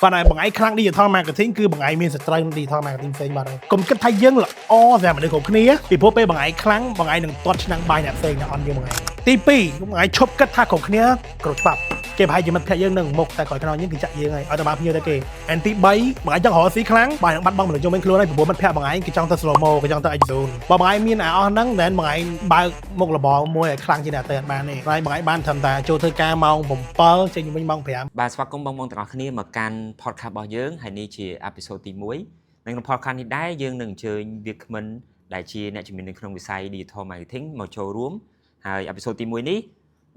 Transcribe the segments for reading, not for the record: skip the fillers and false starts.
គាត់តែបងឯងខ្លាំង digital marketing គឺបងឯងមានសត្រូវក្នុង digital marketing ផ្សេងបាត់ហើយកុំគិតថាយើងល្អសម្រាប់មនុស្សគ្រប់គ្នាពីព្រោះពេលបងឯងខ្លាំងបងឯងនឹងទាត់ឆ្នាំងបាយអ្នកផ្សេងអ្នកអន់យើងបងឯងទី2បងឯងឈប់គិតថាគ្រប់គ្នាគ្រប់ច្បាប់គេប្រហែលជាមិត្តភក្តិយើងនឹងមុខតែក្រោយខ្នងយើងគឺចាក់យើងហើយឲ្យតែបានភ្ញៀវទៅគេ and ទី3បងឯងចង់រកស៊ីខ្លាំងបងឯងនឹងបាត់បង់មនុស្សជុំវិញខ្លួនហើយពីព្រោះមិត្តភក្តិបងឯងគេចង់ទៅ slow mo គេចង់ទៅ X zone បើបងឯងមានអាអស់ហ្នឹងមិនបងឯងបើកមុខរបរមួយឲ្យខ្លាំងជាងអ្នកទៅអត់បានទេហើយបងឯងបានត្រឹមតែចូលធ្វើការម៉ោង7ចេញវិញម៉ោង5 បាទស្វាគមន៍បងប្អូនទាំងអស់គ្នាមកកាន់ podcast របស់យើងហើយនេះជា episode ទី1នៅក្នុង podcast នេះដែរយើងនឹងអញ្ជើញវាគ្មិនដែលជាអ្នកជំនាញនៅក្នុងវិស័យ digital marketing មកចូលរួមហើយ episode ទី1នេះ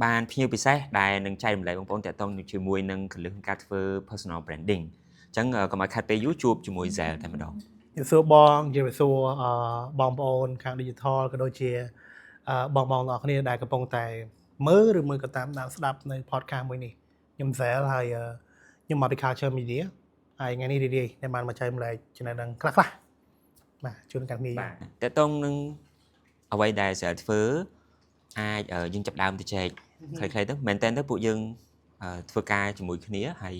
បានភ្ញៀវពិសេសដែលនឹងចែករំលែកបងប្អូនតាក់ទងជាមួយនឹងគន្លឹះក្នុងការធ្វើ personal branding អញ្ចឹងកុំឲ្យខាតពេលយូរជួបជាមួយ Zel តែម្ដង ជំរាបសួរបងជំរាបសួរអឺបងប្អូនខាង digital ក៏ដូចជាអឺបងបងទាំងអស់គ្នាដែលកំពុងតែមើលឬមួយក៏តាមដានស្ដាប់នៅ podcast មួយនេះខ្ញុំ Zel ហើយអឺខ្ញុំមកពី Culture Media ហើយថ្ងៃនេះរីករាយដែលបានមកចែករំលែកចំណេះដឹងខ្លះៗបាទជូនកាន់គ្នា បាទតាក់ទងនឹងអ្វីដែល Zel ធ្វើអាចយើងចាប់ដើមទៅចែកខ្លីៗទៅមែនតើទៅពួកយើងធ្វើការជាមួយគ្នាហើយ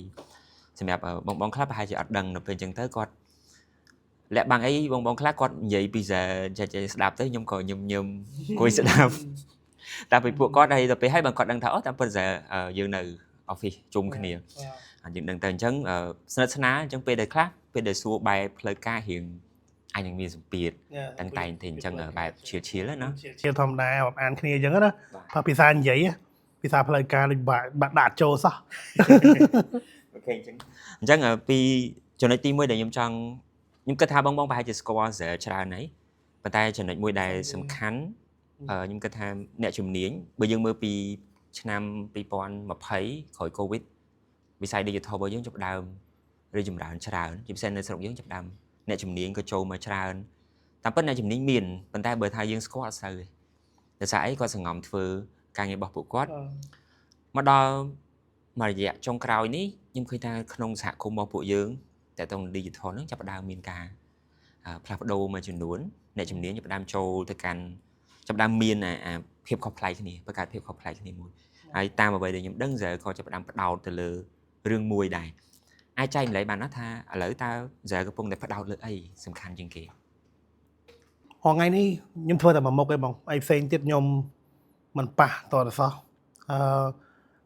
សម្រាប់បងបងខ្លះប្រហែលជាអត់ដឹងដល់ពេលអញ្ចឹងទៅគាត់លាក់បាំងអីបងបងខ្លះគាត់និយាយពី Zel ចេះចេះស្ដាប់ទៅខ្ញុំក៏ញឹមញឹមអង្គុយស្ដាប់តែពីពួកគាត់ហើយដល់ពេលហើយបើគាត់ដឹងថាអូតាមពិត Zel យើងនៅ office ជុំគ្នាយើងដឹងទៅអញ្ចឹងស្និទ្ធស្នាលអញ្ចឹងពេលដែលខ្លះពេលដែលសួរបែបផ្លូវការរៀងអាចនឹងមានសម្ពាធតាំងតែងទេអញ្ចឹងបែបឈៀលឈៀលណា ជាធម្មតាបែបអានគ្នាអញ្ចឹងណាបើភាសានិយាយភាសាផ្លូវការដូចបាក់បាក់ដាក់ចូលសោះ OK អញ្ចឹងអញ្ចឹងពីចំណុចទី1ដែលខ្ញុំចង់ខ្ញុំគិតថាបងបងប្រហែលជាស្គាល់ Zel ច្រើនហើយប៉ុន្តែចំណុចមួយដែលសំខាន់ខ្ញុំគិតថាអ្នកជំនាញបើយើងមើលពីឆ្នាំ2020ក្រោយ Covid វិស័យ digital របស់យើងចាប់ផ្ដើមរីកចម្រើនច្រើនជាពិសេសនៅស្រុកយើងចាប់ផ្ដើមអ្នកជំនាញក៏ចូលមកច្រើនតាមពិតអ្នកជំនាញមានប៉ុន្តែបើថាយើងស្គាល់អត់សូវទេដោយសារអីគាត់សង្ងំធ្វើការងាររបស់ពួកគាត់មកដល់មួយរយៈចុងក្រោយនេះខ្ញុំឃើញថាក្នុងសហគមន៍របស់ពួកយើងតើតើ digital ហ្នឹងចាប់ផ្ដើមមានការផ្លាស់ប្ដូរមួយចំនួនអ្នកជំនាញចាប់ផ្ដើមចូលទៅកាន់ចាប់ផ្ដើមមានអាភាពខុសប្លែកគ្នាបង្កើតភាពខុសប្លែកគ្នាមួយហើយតាមអ្វីដែលខ្ញុំដឹង Zel ក៏ចាប់ផ្ដើមផ្ដោតទៅលើរឿងមួយដែរអាចចែករំលែកបានណាថាឥឡូវតើ Zel កំពុងតែផ្ដោតលើអីសំខាន់ជាងគេ ថ្ងៃនេះខ្ញុំធ្វើតែមួយមុខឯងបងអីផ្សេងទៀតខ្ញុំមិនប៉ះតទៅសោះអឺ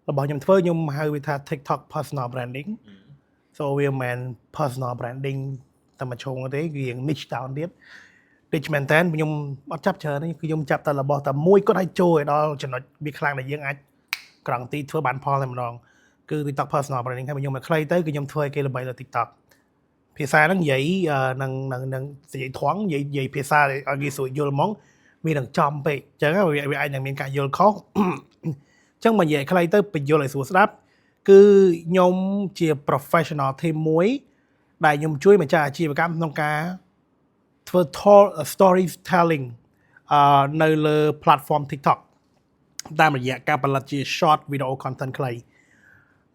របស់ខ្ញុំធ្វើខ្ញុំហៅវាថា TikTok personal branding so វាមិនមែន personal branding តែមួយឈុងទេគឺរៀង niche down ទៀត niche មែនតើខ្ញុំអត់ចាប់ច្រើនទេគឺខ្ញុំចាប់តែរបស់តែមួយគាត់ឲ្យចូលឲ្យដល់ចំណុចវាខ្លាំងដែលយើងអាចក្រង់ទីធ្វើបានផលតែម្ដងគឺ TikTok personal branding ហើយខ្ញុំមកខ្លីទៅគឺខ្ញុំធ្វើឲ្យគេល្បីលើ TikTok ភាសាហ្នឹងនិយាយនឹងនឹងនឹងនិយាយត្រង់និយាយនិយាយភាសាឲ្យគេស្រួលយល់ហ្មងមាននឹងចំពេកអញ្ចឹងវាអាចនឹងមានការយល់ខុសអញ្ចឹងមកនិយាយខ្លីទៅបញ្យល់ឲ្យស្រួលស្ដាប់គឺខ្ញុំជា professional team មួយដែលខ្ញុំជួយម្ចាស់អាជីវកម្មក្នុងការធ្វើ storytelling នៅលើ platform TikTok តាមរយៈការផលិតជា short video content ខ្លី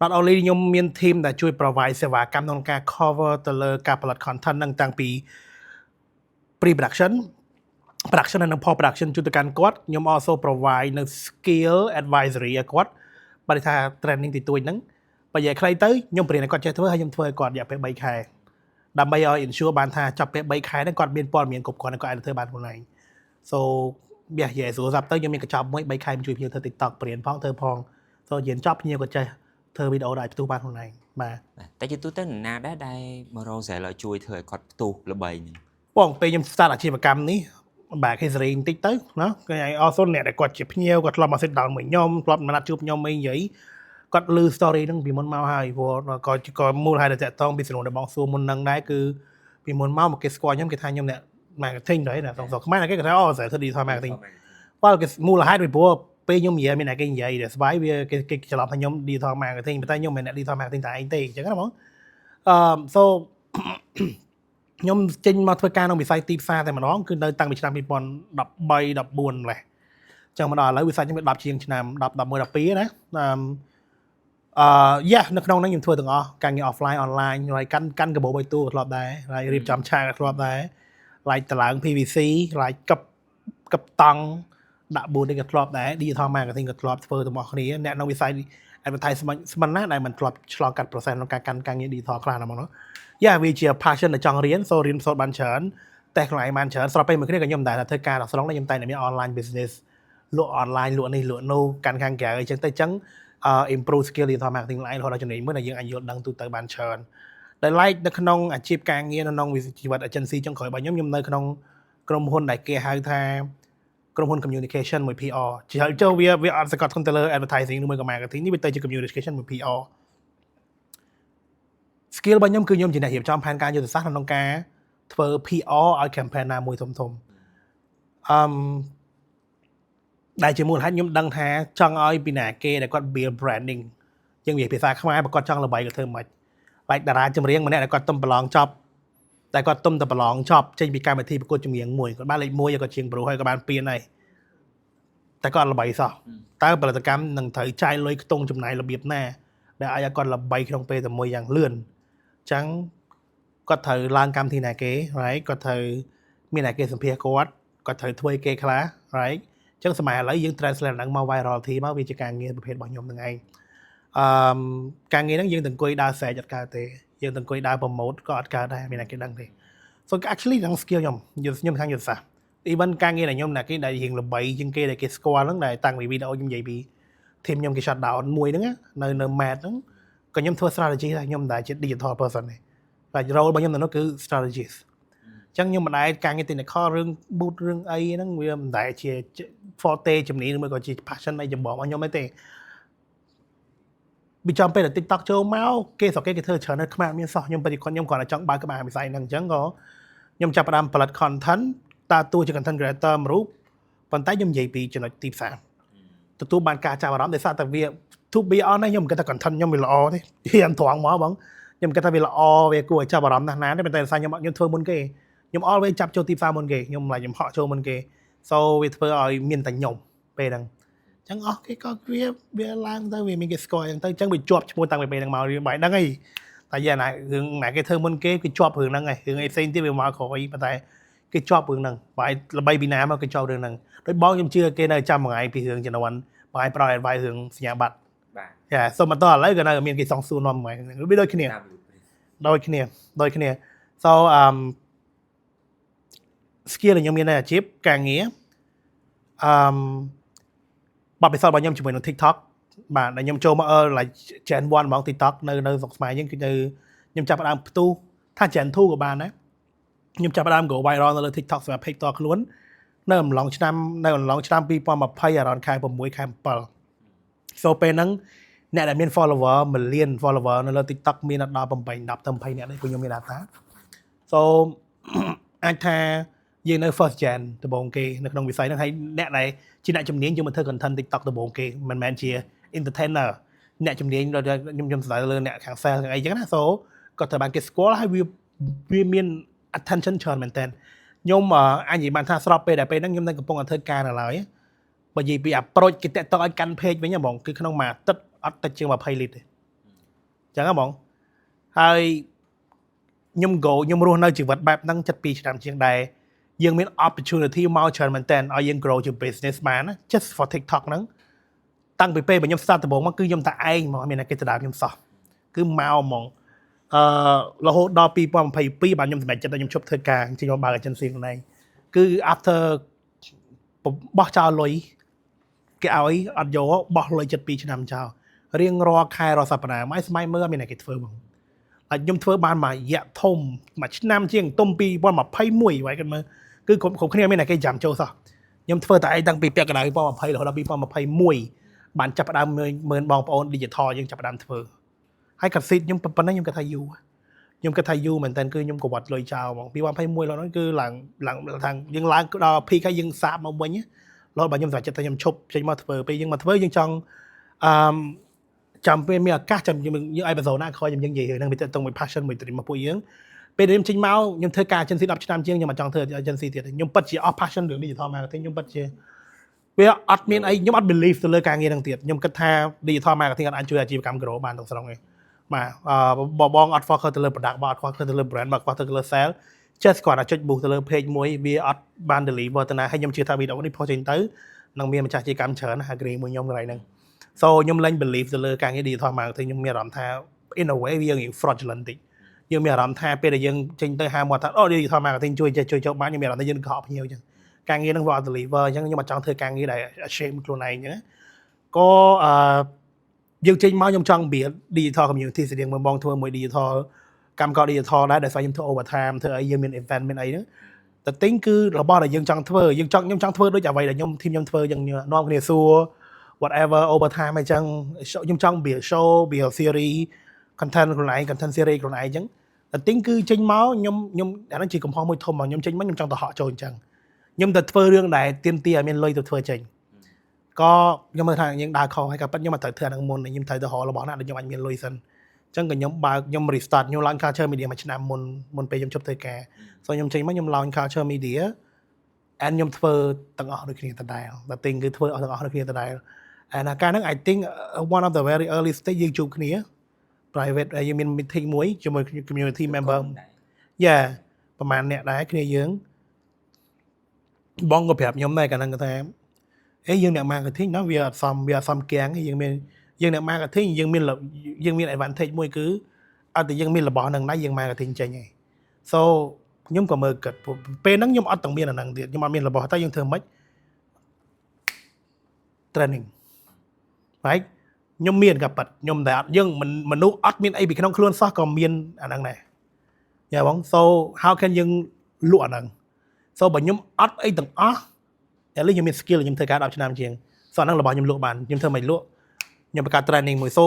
not only ខ្ញុំមាន team ដែលជួយ provide សេវាកម្មក្នុងការ cover ទៅលើការផលិត content ហ្នឹងតាំងពី pre production production និង post production ជួយទៅកាន់គាត់ខ្ញុំ also provide នៅ skill advisory ឲ្យគាត់បើថា training ទីទួចហ្នឹងបើនិយាយខ្លីទៅខ្ញុំបរៀនឲ្យគាត់ចេះធ្វើហើយខ្ញុំធ្វើឲ្យគាត់រយៈពេល3ខែដើម្បីឲ្យ ensure បានថាចប់ពេល3ខែហ្នឹងគាត់មានព័ត៌មានគ្រប់គ្រាន់គាត់អាចធ្វើបានខ្លួនឯង so វានិយាយស្រួលស្រាប់ទៅខ្ញុំមានកញ្ចប់មួយ3ខែជួយភ្ញៀវធ្វើ TikTok បរៀនផងធ្វើផង so រៀនចប់ភ្ញៀវក៏ចេះធ្វើវីដេអូដែលផ្ទុះបានខ្លួនឯងបាទ តែជាទូទៅនរណាដែរដែលមករក Zel ឲ្យជួយធ្វើឲ្យគាត់ផ្ទុះល្បីហ្នឹង បងពេលខ្ញុំ start អាជីវកម្មនេះបាទគេសេរីបន្តិចទៅណាគេឲ្យអសូនអ្នកដែលគាត់ជាភ្ញៀវគាត់ធ្លាប់មក sit down មួយខ្ញុំធ្លាប់មកណាត់ជួបខ្ញុំអីនិយាយគាត់ឮ story ហ្នឹងពីមុនមកហើយព្រោះក៏ក៏មូលហេតុដែលតាក់ទងពីសំណួរដែលបងសួរមុនហ្នឹងដែរគឺពីមុនមកមកគេស្គាល់ខ្ញុំគេថាខ្ញុំអ្នក marketing ដែរណាសងខ្មែរគេគេថាអូស្អីធ្វើ digital marketing បើគេមូលហេតុពីព្រោះពេលខ្ញុំនិយាយមានអ្នកគេនិយាយដែលស្បាយវាគេគេច្រឡំថាខ្ញុំ digital marketing ប៉ុន្តែខ្ញុំមិនមែនអ្នក digital marketing តែឯងទេអញ្ចឹងណាបងអឺ so ខ្ញុំចេញមកធ្វើការក្នុងវិស័យទីផ្សារតែម្ដងគឺនៅតាំងពីឆ្នាំ2013 14ម្លេះចឹងមកដល់ឥឡូវវិស័យខ្ញុំវា10ជាងឆ្នាំ10 11 12ណាអឺអឺយ៉ានៅក្នុងហ្នឹងខ្ញុំធ្វើទាំងអស់ការងារ offline online ហើយកាន់កាន់កាបូបឲ្យទូធ្លាប់ដែរហើយរៀបចំឆាកធ្លាប់ដែរ like តឡើង PVC like កឹបកឹបតង់ដាក់បួននេះក៏ធ្លាប់ដែរ digital marketing ក៏ធ្លាប់ធ្វើទាំងអស់គ្នាអ្នកក្នុងវិស័យ Advertisement ស្មិនណាដែលមិនធ្លាប់ឆ្លងកាត់ process ក្នុងការកាន់ការងារ digital ខ្លះណាហ្មងណោះយ៉ាវាជា passion ដែលចង់រៀន so រៀនសូត្របានច្រើនតែខ្លួនឯងបានច្រើនស្របពេលមួយគ្នាក៏ខ្ញុំមិនដែលថាធ្វើការដល់ស្រុងដែរខ្ញុំតែងតែមាន online business លក់ online លក់នេះលក់នោះកាន់ខាងក្រៅអីចឹងទៅចឹង improve skill digital marketing ខ្លួនឯងរហូតដល់ចំណុចមួយដែលយើងអាចយល់ដឹងទូទៅបានច្រើនដែល like នៅក្នុងអាជីពការងារនៅក្នុងវិជីវិត agency ចុងក្រោយរបស់ខ្ញុំខ្ញុំនៅក្នុងក្រុមហ៊ុនដែលគេហៅថាក្រុមហ៊ុន communication មួយ PR ជាចូលវាវាអត់សង្កត់ធ្ងន់ទៅលើ advertising ឬមួយក៏ marketing នេះវាទៅជា communication មួយ PR skill របស់ខ្ញុំគឺខ្ញុំជាអ្នករៀបចំផែនការយុទ្ធសាស្ត្រក្នុងការធ្វើ PR ឲ្យ campaign ណាមួយធំធំអឺមដែលជាមូលហេតុខ្ញុំដឹងថាចង់ឲ្យពីណាគេដែលគាត់ build branding យើងនិយាយភាសាខ្មែរបើគាត់ចង់ល្បីក៏ធ្វើមិន like តារាចម្រៀងម្នាក់ដែលគាត់ទុំប្រឡងចប់តែគាត់ទុំតែប្រឡងចប់ចេញពីកម្មវិធីប្រកួតចម្រៀងមួយគាត់បានលេខ1ហើយគាត់ជាងប្រុសហើយក៏បានពានហើយតែគាត់អត់ល្បីសោះតើផលិតកម្មនឹងត្រូវចាយលុយខ្ទង់ចំណាយរបៀបណាដែលអាចឲ្យគាត់ល្បីក្នុងពេលតែមួយយ៉ាងលឿនអញ្ចឹងគាត់ត្រូវឡើងកម្មវិធីណាគេ right គាត់ត្រូវមានណាគេសម្ភាសគាត់គាត់ត្រូវធ្វើឲ្យគេខ្លះ right អញ្ចឹងសម័យឥឡូវយើង translate ហ្នឹងមក virality មកវាជាការងារប្រភេទរបស់ខ្ញុំហ្នឹងឯងអឺមការងារហ្នឹងយើងទៅអង្គុយដើរស្រែកអត់កើតទេយើងទៅអង្គុយដើរ promote ក៏អត់កើតដែរមានណាគេដឹងទេ so actually ហ្នឹង skill ខ្ញុំខ្ញុំខាងយុទ្ធសាស្ត្រ even ការងារដែលខ្ញុំណាគេដែលរៀងល្បីជាងគេដែលគេស្គាល់ហ្នឹងដែលតាំងពីវីដេអូខ្ញុំនិយាយពី team ខ្ញុំគេ shut down មួយហ្នឹងណានៅនៅ mat ហ្នឹងក៏ខ្ញុំធ្វើ strategy ដែរខ្ញុំមិនដែលជា digital person ទេតែ role របស់ខ្ញុំនៅនោះគឺ strategist អញ្ចឹងខ្ញុំមិនដែលការងារ technical រឿង boot រឿងអីហ្នឹងវាមិនដែលជា forte ជំនាញឬមួយក៏ជា passion អីចម្បងរបស់ខ្ញុំទេទេពីចំពេលដែល TikTok ចូលមកគេស្រុកគេគេធ្វើច្រើននៅខ្មែរអត់មានសោះខ្ញុំពិតជាគាត់ខ្ញុំគ្រាន់តែចង់បើកក្បាលវិស័យហ្នឹងអញ្ចឹងក៏ខ្ញុំចាប់ផ្ដើមផលិត content តើតួជា content creator មួយរូបប៉ុន្តែខ្ញុំនិយាយពីចំណុចទីផ្សារទទួលបានការចាប់អារម្មណ៍ដោយសារតែវា to be honest ខ្ញុំមិនគិតថា content ខ្ញុំវាល្អទេយ៉ាងត្រង់មកបងខ្ញុំគិតថាវាល្អវាគួរឲ្យចាប់អារម្មណ៍ណាស់ណាទេប៉ុន្តែដោយសារខ្ញុំខ្ញុំធ្វើមុនគេខ្ញុំ always ចាប់ចូលទីផ្សារមុនគេខ្ញុំ like ខ្ញុំហក់ចូលមុនគេ so វាធ្វើឲ្យមានតែខ្ញុំពេលហ្នឹងអញ្ចឹងអស់គេក៏វាវាឡើងទៅវាមានគេស្គាល់អញ្ចឹងទៅអញ្ចឹងវាជាប់ឈ្មោះតាំងពីពេលហ្នឹងមកវាបាយដឹងអីតែយ៉ាងណារឿងណាគេធ្វើមុនគេគឺជាប់រឿងហ្នឹងឯងរឿងអីផ្សេងទៀតវាមកក្រោយប៉ុន្តែគេជាប់រឿងហ្នឹងបាយល្បីពីណាមកគេជាប់រឿងហ្នឹងដូចបងខ្ញុំជឿគេនៅចាំមួយថ្ងៃពីរឿងជំនាន់បងឯងផ្ដល់ advice រឿងសញ្ញាបត្រ បាទ ចាសូមបន្តឥឡូវក៏នៅមានគេសងសួរនាំមួយហ្នឹងវាដូចគ្នា តាម ដូចគ្នាដូចគ្នា so skill ដែលខ្ញុំមាននៅអាជីពការងារអឺមបទពិសោធន៍របស់ខ្ញុំជាមួយនឹង TikTok បាទដែលខ្ញុំចូលមកអឺ like Gen 1ហ្មង TikTok នៅនៅស្រុកខ្មែរយើងគឺនៅខ្ញុំចាប់ផ្ដើមផ្ទុះថា Gen 2ក៏បានដែរខ្ញុំចាប់ផ្ដើម go viral នៅលើ TikTok សម្រាប់ page តខ្លួននៅអំឡុងឆ្នាំនៅអំឡុងឆ្នាំ2020 around ខែ6ខែ7 so ពេលហ្នឹងអ្នកដែលមាន follower 1លាន follower នៅលើ TikTok មានដល់8 10ទៅ20អ្នកទេព្រោះខ្ញុំមាន data so អាចថាយើងនៅ first gen ដំបូងគេនៅក្នុងវិស័យហ្នឹងហើយអ្នកដែលជាអ្នកជំនាញយើងមកធ្វើ content TikTok ដំបូងគេមិនមែនជា entertainer អ្នកជំនាញខ្ញុំខ្ញុំស្ដាយលើអ្នកខាង sales ខាងអីចឹងណា so ក៏ត្រូវបានគេស្គាល់ហើយវាវាមាន attention ច្រើនមែនតើខ្ញុំអាចនិយាយបានថាស្របពេលដែលពេលហ្នឹងខ្ញុំនៅកំពុងតែធ្វើការនៅឡើយបើនិយាយពី approach គេតាក់ទងឲ្យកាន់ page វិញហ្មងគឺក្នុងមួយអាទិត្យអត់តិចជាង20លីត្រទេចឹងហ៎ហ្មងហើយខ្ញុំ go ខ្ញុំរស់នៅជីវិតបែបហ្នឹង72ឆ្នាំជាងដែរយើងមាន opportunity មកច្រើនមែនតើឲ្យយើង grow ជា business បានណា just for TikTok ហ្នឹងតាំងពីពេលបើខ្ញុំ start ដំបូងមកគឺខ្ញុំតែឯងហ្មងអត់មានអ្នកគេទៅដើមខ្ញុំសោះគឺមកហ្មងអឺរហូតដល់2022បានខ្ញុំសម្រេចចិត្តថាខ្ញុំឈប់ធ្វើការចេញមកបើក agency ខ្លួនឯងគឺ after បោះចោលលុយគេឲ្យអត់យកបោះលុយ72ឆ្នាំចោលរៀងរាល់ខែរាល់សប្តាហ៍មកស្មៃមើលអត់មានអ្នកគេធ្វើហ្មងហើយខ្ញុំធ្វើបានមួយរយៈធំមួយឆ្នាំជាងទុំ2021វាយគាត់មើលគឺគ្រប់គ្រប់គ្នាមានអ្នកគេចាំចូលសោះខ្ញុំធ្វើតែឯងតាំងពីពាក់កណ្ដាល2020រហូតដល់2021បានចាប់ផ្ដើមមើលមើលបងប្អូន digital យើងចាប់ផ្ដើមធ្វើហើយកាស៊ីតខ្ញុំប៉ុណ្ណឹងខ្ញុំគិតថាយូរខ្ញុំគិតថាយូរមែនតើគឺខ្ញុំក៏វត្តលុយចោលហ្មង2021ឡើយហ្នឹងគឺឡើងឡើងថាយើងឡើងដល់ peak ហើយយើងសាបមកវិញរហូតបើខ្ញុំសម្រេចចិត្តថាខ្ញុំឈប់ចេញមកធ្វើពេលយើងមកធ្វើយើងចង់អឺចាំពេលមានឱកាសចាំយើងយើងឲ្យ episode ណាក្រោយខ្ញុំយើងនិយាយរឿងហ្នឹងវាទាក់ទងមួយ passion មួយ dream របស់ពួកយើងពេលដែលខ្ញុំចេញមកខ្ញុំធ្វើការ agency 10ឆ្នាំជាងខ្ញុំអត់ចង់ធ្វើ agency ទៀតទេខ្ញុំពិតជាអស់ passion រឿង digital marketing ខ្ញុំពិតជាវាអត់មានអីខ្ញុំអត់ believe ទៅលើការងារហ្នឹងទៀតខ្ញុំគិតថា digital marketing អត់អាចជួយអាជីវកម្ម grow បានទាំងស្រុងទេបាទអឺបងអត់ focus ទៅលើ product បងអត់ focus ទៅលើ brand បង focus ទៅលើ sale just គាត់តែចុច boost ទៅលើ page មួយវាអត់បាន deliver ទៅណាហើយខ្ញុំជឿថាវីដេអូនេះផុសចេញទៅនឹងមានម្ចាស់អាជីវកម្មច្រើនណា agree មួយខ្ញុំកន្លែងហ្នឹង So ខ្ញុំលែង believe ទៅលើការងារ digital marketing ខ្ញុំមានអារម្មណ៍ថា in a way វាយើង fraudulent តិចយើងមានអារម្មណ៍ថាពេលដែលយើងចេញទៅហៅមកថាអូ digital marketing ជួយចេះជួយចុះបានខ្ញុំមានអារម្មណ៍ថាយើងកុហកភ្ញៀវអញ្ចឹងការងារហ្នឹងវាអត់ deliver អញ្ចឹងខ្ញុំអត់ចង់ធ្វើការងារដែល shame ខ្លួនឯងអញ្ចឹងក៏អឺយើងចេញមកខ្ញុំចង់ build digital community ស្តៀងមួយបងធ្វើមួយ digital កម្មករ digital ដែរដែលស្អីខ្ញុំធ្វើ overtime ធ្វើអីយើងមាន event មានអីហ្នឹងតែទិញគឺរបស់ដែលយើងចង់ធ្វើយើងចង់ខ្ញុំចង់ធ្វើដូចអ្វីដែលខ្ញុំ team ខ្ញុំធ្វើអញ្ចឹងនាំគ្នាសួរ whatever overtime អញ្ចឹងខ្ញុំចង់ build show, build series content ខ្លួនឯង content series ខ្លួនឯងអញ្ចឹងតែទិញគឺចេញមកខ្ញុំខ្ញុំអាហ្នឹងជាកំហុសមួយធំមកខ្ញុំចេញមកខ្ញុំចង់ទៅហក់ចូលអញ្ចឹងខ្ញុំទៅធ្វើរឿងដែលទាមទារឲ្យមានលុយទៅធ្វើចេញក៏ខ្ញុំមើលថាយើងដើរខុសហើយក៏ប៉ិតខ្ញុំអត់ត្រូវធ្វើអាហ្នឹងមុនខ្ញុំត្រូវទៅរករបស់ណាដែលខ្ញុំអាចមានលុយសិនអញ្ចឹងក៏ខ្ញុំបើកខ្ញុំ restart ខ្ញុំ launch Culture Media មួយឆ្នាំមុនមុនពេលខ្ញុំជប់ធ្វើការ so ខ្ញុំចេញមកខ្ញុំ launch Culture Media and ខ្ញុំធ្វើទាំងអស់ដូចគ្នាដដែលតែទិញគឺធ្វើអស់ទាំងអស់ដូចគ្នាដដែល and អាការហ្នឹង I think one of the very early stage យើងជួបគ្នា private យើងមាន meeting មួយជាមួយ community member yeah ប្រហែលអ្នកដែរគ្នាយើងបងក៏ប្រាប់ខ្ញុំដែរកាលហ្នឹងគាត់ថាអេយើងអ្នក marketing ណាវាអត់សមវាអត់សមគៀងទេយើងមានយើងអ្នក marketing យើងមានយើងមាន advantage មួយគឺអត់តែយើងមានរបស់ហ្នឹងដែរយើង marketing ចេញឯង so ខ្ញុំក៏មើលគិតពេលហ្នឹងខ្ញុំអត់ទាំងមានអាហ្នឹងទៀតខ្ញុំអត់មានរបស់តែយើងធ្វើម៉េច training, right? ខ្ញុំមានក៏ប៉ិតខ្ញុំតែអត់យើងមិនមនុស្សអត់មានអីពីក្នុងខ្លួនសោះក៏មានអាហ្នឹងដែរយ៉ាបង so how can យើងលក់អាហ្នឹង so បើខ្ញុំអត់អីទាំងអស់ at least ខ្ញុំមាន skill ខ្ញុំធ្វើការ10ឆ្នាំជាង so អាហ្នឹងរបស់ខ្ញុំលក់បានខ្ញុំធ្វើមិនលក់ខ្ញុំបង្កើត training មួយ so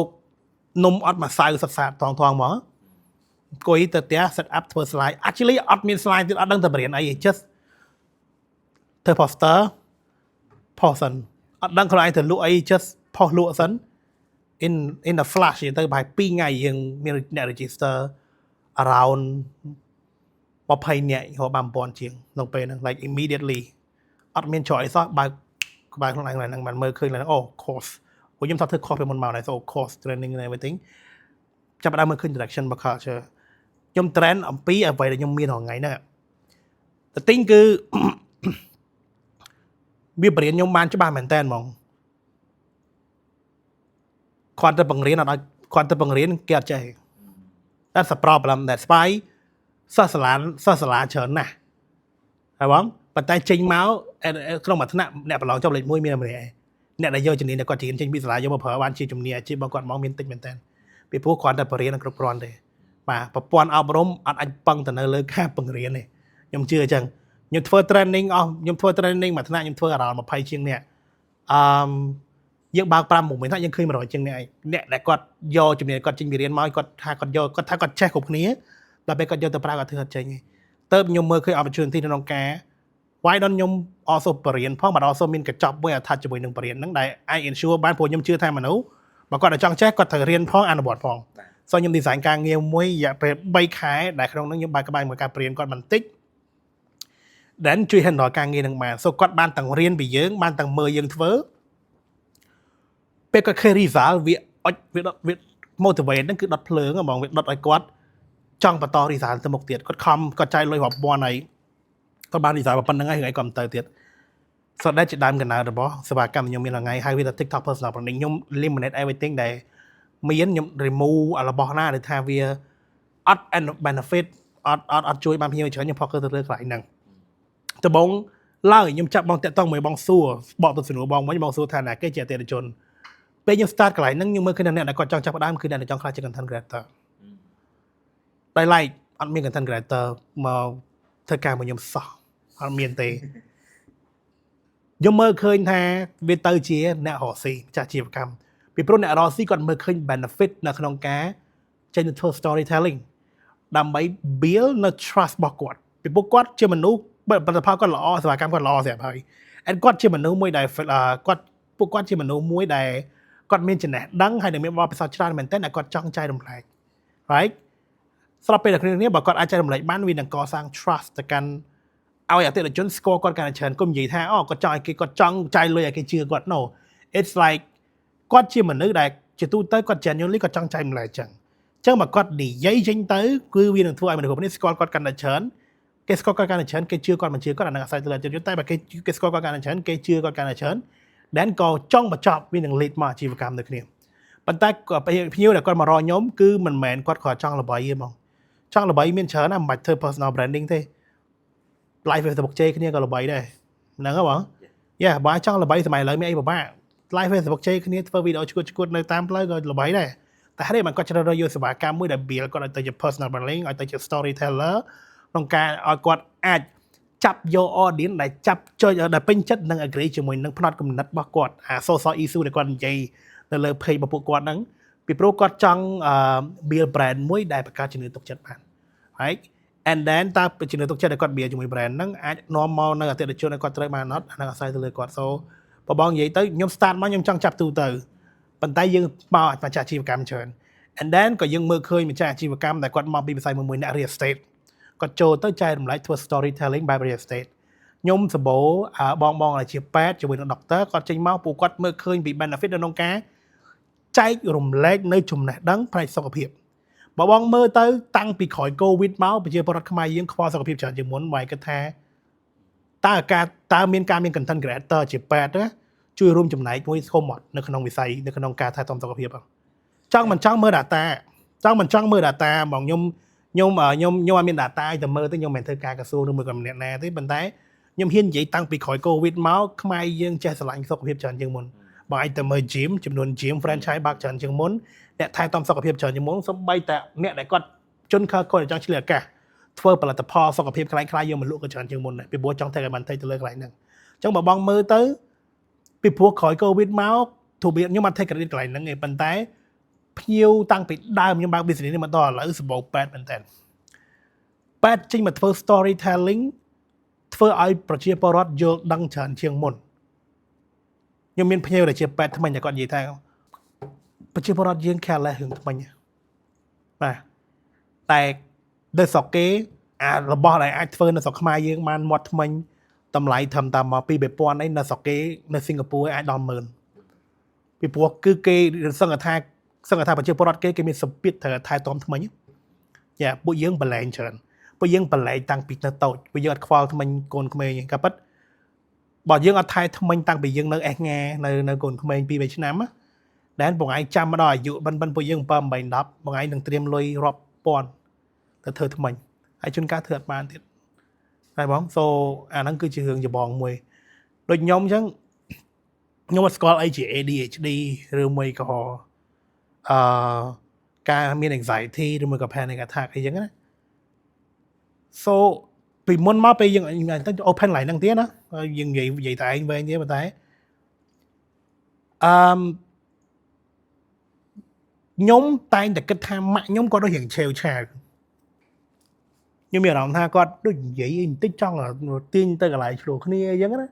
នំអត់ម្សៅសិក្សាថងថងហ្មងអង្គុយទៅផ្ទះ set up ធ្វើ slide actually អត់មាន slide ទៀតអត់ដឹងតែបរៀនអី just ធ្វើ poster post សិនអត់ដឹងខ្លួនឯងទៅលក់អី just post លក់សិន in a flash ទៅប្រហែល2ថ្ងៃយើងមានអ្នក register around 20នាក់រហូតបាន1000ជាងក្នុងពេលហ្នឹង like immediately អត់មានច្រកអីសោះបើកក្បាលខ្លួនឯងហ្នឹងបានមើលឃើញឡើងអូ course ព្រោះខ្ញុំថតធ្វើ course ពីមុនមកដែរ so course training and everything ចាប់ផ្ដើមមើលឃើញ direction របស់ culture ខ្ញុំ train អំពីអ្វីដែលខ្ញុំមានរាល់ថ្ងៃហ្នឹងតែទិញគឺ វាបរៀនខ្ញុំបានច្បាស់មែនតើហ្មងគាត់ទៅបង្រៀនអត់ឲ្យគាត់ទៅបង្រៀនគេអត់ចេះ That's a problem. That's why សិស្សសាលាសិស្សសាលាច្រើនណាស់ហើយបងប៉ុន្តែចេញមកក្នុងមួយថ្នាក់អ្នកប្រឡងចប់លេខ1មានម្នាក់ឯងអ្នកដែលយកជំនាញដែលគាត់រៀនចេញពីសាលាយកមកប្រើបានជាជំនាញអាជីពរបស់គាត់មកមានតិចមែនតើពីព្រោះគ្រាន់តែបរៀននឹងគ្រប់គ្រាន់ទេបាទប្រព័ន្ធអប់រំអត់អាចពឹងទៅនៅលើការបង្រៀនទេខ្ញុំជឿអញ្ចឹងខ្ញុំធ្វើ training អស់ខ្ញុំធ្វើ training មួយថ្នាក់ខ្ញុំធ្វើ around 20ជាងនាក់អឺយើងបើក5 6ថ្នាក់យើងឃើញ100ជាងនាក់ឯងអ្នកដែលគាត់យកជំនាញគាត់ចេញពីរៀនមកគាត់ថាគាត់យកគាត់ថាគាត់ចេះគ្រប់គ្នាដល់ពេលគាត់យកទៅប្រើគាត់ធ្វើអត់ចេញទេទៅខ្ញុំមើលឃើញ opportunity ក្នុងការ why don't ខ្ញុំ also បរៀនផងបាទ also មានកញ្ចប់មួយ attach ជាមួយនឹងបរៀនហ្នឹងដែលអាច ensure បានព្រោះខ្ញុំជឿថាមនុស្សបើគាត់ចង់ចេះគាត់ត្រូវរៀនផងអនុវត្តផង so ខ្ញុំ design ការងារមួយរយៈពេល3ខែដែលក្នុងហ្នឹងខ្ញុំបើកក្បាលមួយការបរៀនគាត់បន្តិច then ជួយ handle ការងារនឹងបាន so គាត់បានទាំងរៀនពីយើងបានទាំងមើលយើងធ្វើពេលគាត់ឃើញ result វាអុចវាដុតវា motivate ហ្នឹងគឺដុតភ្លើងហ្មងវាដុតឲ្យគាត់ចង់បន្ត result ទៅមុខទៀតគាត់ខំគាត់ចាយលុយរាប់ពាន់ហើយគាត់បាន result ប៉ុណ្្នឹងហើយរឿងអីគាត់មិនទៅទៀត so ដែលជាដើមកណ្ដាលរបស់សេវាកម្មខ្ញុំមានថ្ងៃហើយវាថា TikTok personal branding ខ្ញុំ eliminate everything ដែលមានខ្ញុំ remove របស់ណាដែលថាវាអត់ benefit អត់អត់អត់ជួយបានភ្ញៀវច្រើនខ្ញុំ focus ទៅលើកន្លែងហ្នឹងដំបូងឡើយខ្ញុំចាប់បងតាក់តងមួយបងសួរបកទៅសំណួរបងវិញបងសួរថាណាគេជាអតិថិជនពេលខ្ញុំ start កន្លែងហ្នឹងខ្ញុំមើលឃើញអ្នកដែលគាត់ចង់ចាប់ផ្ដើមគឺអ្នកដែលចង់ក្លាយជា content creator តែ like អត់មាន content creator មកធ្វើការមួយខ្ញុំសោះអត់មានទេខ្ញុំមើលឃើញថាវាទៅជាអ្នករកស៊ីម្ចាស់អាជីវកម្មពីព្រោះអ្នករកស៊ីគាត់មើលឃើញ benefit នៅក្នុងការចេញទៅធ្វើ storytelling ដើម្បី build នៅ trust របស់គាត់ពីព្រោះគាត់ជាមនុស្សផលិតផលគាត់ល្អសេវាកម្មគាត់ល្អស្រាប់ហើយ and គាត់ជាមនុស្សមួយដែលគាត់ពួកគាត់ជាមនុស្សមួយដែលគាត់មានចំណេះដឹងហើយនឹងមានបទពិសោធន៍ច្រើនមែនទែនដែលគាត់ចង់ចែករំលែក right? ស្របពេលដែលគ្នានេះបើគាត់អាចចែករំលែកបានវានឹងកសាង trust ទៅកាន់ឲ្យអតិថិជនស្គាល់គាត់កាន់តែច្រើនកុំនិយាយថាអូគាត់ចង់ឲ្យគេគាត់ចង់ចាយលុយឲ្យគេជឿគាត់ no, it's like គាត់ជាមនុស្សដែលជាទូទៅគាត់ genuinely គាត់ចង់ចែករំលែកចឹងចឹងបើគាត់និយាយចេញទៅគឺវានឹងធ្វើឲ្យមនុស្សគ្រប់នេះស្គាល់គាត់កាន់តែច្រើនគេស្គាល់គាត់កាន់តែច្រើនគេជឿគាត់មិនជឿគាត់អានឹងអាស្រ័យទៅលើចិត្តតែបើគេគេស្គាល់គាត់កាន់តែច្រើនគេជឿគាត់កាន់តែច្រើន then ក៏ចង់បញ្ចប់វានឹង lead មកអាជីវកម្មដូចគ្នាប៉ុន្តែក៏ភ្ញៀវដែលគាត់មករកខ្ញុំគឺមិនមែនគាត់គ្រាន់ចង់ល្បីទេហ្មងចង់ល្បីមានច្រើនណាស់មិនបាច់ធ្វើ personal branding ទេ live Facebook ជេរគ្នាក៏ល្បីដែរហ្នឹងហ៎បងយ៉ាបើចង់ល្បីសម័យឥឡូវមានអីពិបាក live Facebook ជេរគ្នាធ្វើវីដេអូឈួតឈួតនៅតាមផ្លូវក៏ល្បីដែរតែហេតុអីបានគាត់ជ្រើសរើសយកសេវាកម្មមួយដែល build គាត់ឲ្យទៅជា personal branding ឲ្យទៅជា storyteller ក្នុងការឲ្យគាត់អាចចាប់យក audience ដែលចាប់ចុចដែលពេញចិត្តនិង agree ជាមួយនឹងផ្នត់គំនិតរបស់គាត់អា social issue ដែលគាត់និយាយនៅលើ page របស់ពួកគាត់ហ្នឹងពីព្រោះគាត់ចង់ build brand មួយដែលបង្កើតជំនឿទុកចិត្តបាន right? And then តើជំនឿទុកចិត្តដែលគាត់ build ជាមួយ brand ហ្នឹងអាចនាំមកនៅអតិថិជនដែលគាត់ត្រូវបានអត់អាហ្នឹងអាស្រ័យទៅលើគាត់ so បើបងនិយាយទៅខ្ញុំ start មកខ្ញុំចង់ចាប់ទូទៅប៉ុន្តែយើងមកម្ចាស់អាជីវកម្មច្រើន and then ក៏យើងមើលឃើញម្ចាស់អាជីវកម្មដែលគាត់មកពីវិស័យមួយមួយអ្នក real estate គាត់ចូលទៅចែករំលែកធ្វើ storytelling បែប real estate ខ្ញុំសម្បូរបងបងដែលជាពេទ្យជាមួយនឹង doctor គាត់ចេញមកពួកគាត់មើលឃើញពី benefit នៅក្នុងការចែករំលែកនៅចំណេះដឹងផ្នែកសុខភាពបើបងមើលទៅតាំងពីក្រោយ COVID មកប្រជាពលរដ្ឋខ្មែរយើងខ្វល់សុខភាពច្រើនជាងមុនមកគិតថាតើការតើមានការមាន content creator ជាពេទ្យណាជួយរួមចំណែកមួយធំអត់នៅក្នុងវិស័យនៅក្នុងការថែទាំសុខភាពអត់ចង់មិនចង់មើល data ចង់មិនចង់មើល data ហ្មងខ្ញុំខ្ញុំខ្ញុំខ្ញុំអត់មាន data ឲ្យតែមើលទៅខ្ញុំមិនមែនធ្វើការក្រសួងឬមួយក៏ម្នាក់ណាទេប៉ុន្តែខ្ញុំហ៊ាននិយាយតាំងពីក្រោយ COVID មកខ្មែរយើងចេះស្រឡាញ់សុខភាពច្រើនជាងមុនបើឯងទៅមើល gym ចំនួន gym franchise បើកច្រើនជាងមុនអ្នកថែទាំសុខភាពច្រើនជាងមុនសូម្បីតែអ្នកដែលគាត់ជនខិលខូចចង់ឆ្លៀតឱកាសធ្វើផលិតផលសុខភាពខ្លាំងខ្លាយយកមកលក់ក៏ច្រើនជាងមុនដែរពីព្រោះចង់ take advantage ទៅលើកន្លែងហ្នឹងអញ្ចឹងបើបងមើលទៅពីព្រោះក្រោយ COVID មកទូបៀខ្ញុំអត់ take credit កន្លែងហ្នឹងទេប៉ុន្តែភ្ញៀវតាំងពីដើមខ្ញុំបើក business នេះមកដល់ឥឡូវសម្បូរពេទ្យមែនតើពេទ្យចេញមកធ្វើ storytelling ធ្វើឲ្យប្រជាពលរដ្ឋយល់ដឹងច្រើនជាងមុនខ្ញុំមានភ្ញៀវដែលជាពេទ្យថ្មិញតែគាត់និយាយថាប្រជាពលរដ្ឋយើង careless រឿងថ្មិញបាទតែនៅស្រុកគេអារបស់ដែលអាចធ្វើនៅស្រុកខ្មែរយើងបានមាត់ថ្មិញតម្លៃត្រឹមតែមក2 3000អីនៅស្រុកគេនៅសិង្ហបុរីអាចដល់10000ពីព្រោះគឺគេសឹងថាសឹងថាប្រជាពលរដ្ឋគេគេមានសម្ពាធត្រូវថែទាំថ្មិញយ៉ាពួកយើងប្រឡែងច្រើនពួកយើងប្រឡែងតាំងពីនៅតូចពួកយើងអត់ខ្វល់ថ្មិញកូនក្មេងក៏ប៉ិតបើយើងអត់ថែថ្មិញតាំងពីយើងនៅអេសងានៅនៅកូនក្មេង2 3ឆ្នាំណាដែលបងឯងចាំមកដល់អាយុបិណ្ឌបិណ្ឌពួកយើង7 8 10បងឯងនឹងត្រៀមលុយរាប់ពាន់ទៅធ្វើថ្មិញហើយជួនកាលធ្វើអត់បានទៀតហើយបង so អាហ្នឹងគឺជារឿងច្បងមួយដូចខ្ញុំអញ្ចឹងខ្ញុំអត់ស្គាល់អីជា ADHD ឬមួយក៏អឺការមាន anxiety ឬមួយក៏ panic attack អីចឹងណា so ពីមុនមកពេលយើងទៅ open line ហ្នឹងទៀតណាយើងនិយាយនិយាយតែឯងវែងទៀតប៉ុន្តែអឺខ្ញុំតែងតែគិតថាម៉ាក់ខ្ញុំគាត់ដូចរៀងឆេវឆាវខ្ញុំមានអារម្មណ៍ថាគាត់ដូចនិយាយបន្តិចចង់ទាញទៅកន្លែងឆ្លោះគ្នាអញ្ចឹងណា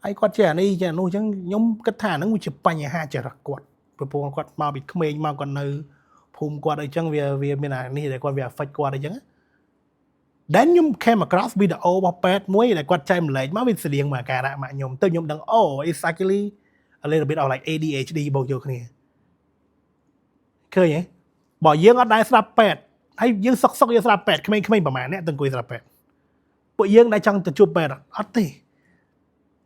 ហើយគាត់ជាអានេះជាអានោះអញ្ចឹងខ្ញុំគិតថាអាហ្នឹងវាជាបញ្ហាចរិតគាត់ព្រោះគាត់មកពីក្មេងមកគាត់នៅភូមិគាត់អីចឹងវាវាមានអានេះដែលគាត់វា affect គាត់អីចឹងណា Then ខ្ញុំ came across វីដេអូរបស់ពេទ្យមួយដែលគាត់ចែកម្លែកមកវាស្តៀងមកអាការៈម៉ាក់ខ្ញុំទៅខ្ញុំដឹងអូ it's actually a little bit of like ADHD បូកយកគ្នាឃើញទេបើយើងអត់ដែលស្ដាប់ពេទ្យហើយយើងសុកសុកយើងស្ដាប់ពេទ្យក្មេងៗប្រហែលអ្នកទៅអង្គុយស្ដាប់ពេទ្យពួកយើងដែលចង់ទៅជួបពេទ្យអត់ទេ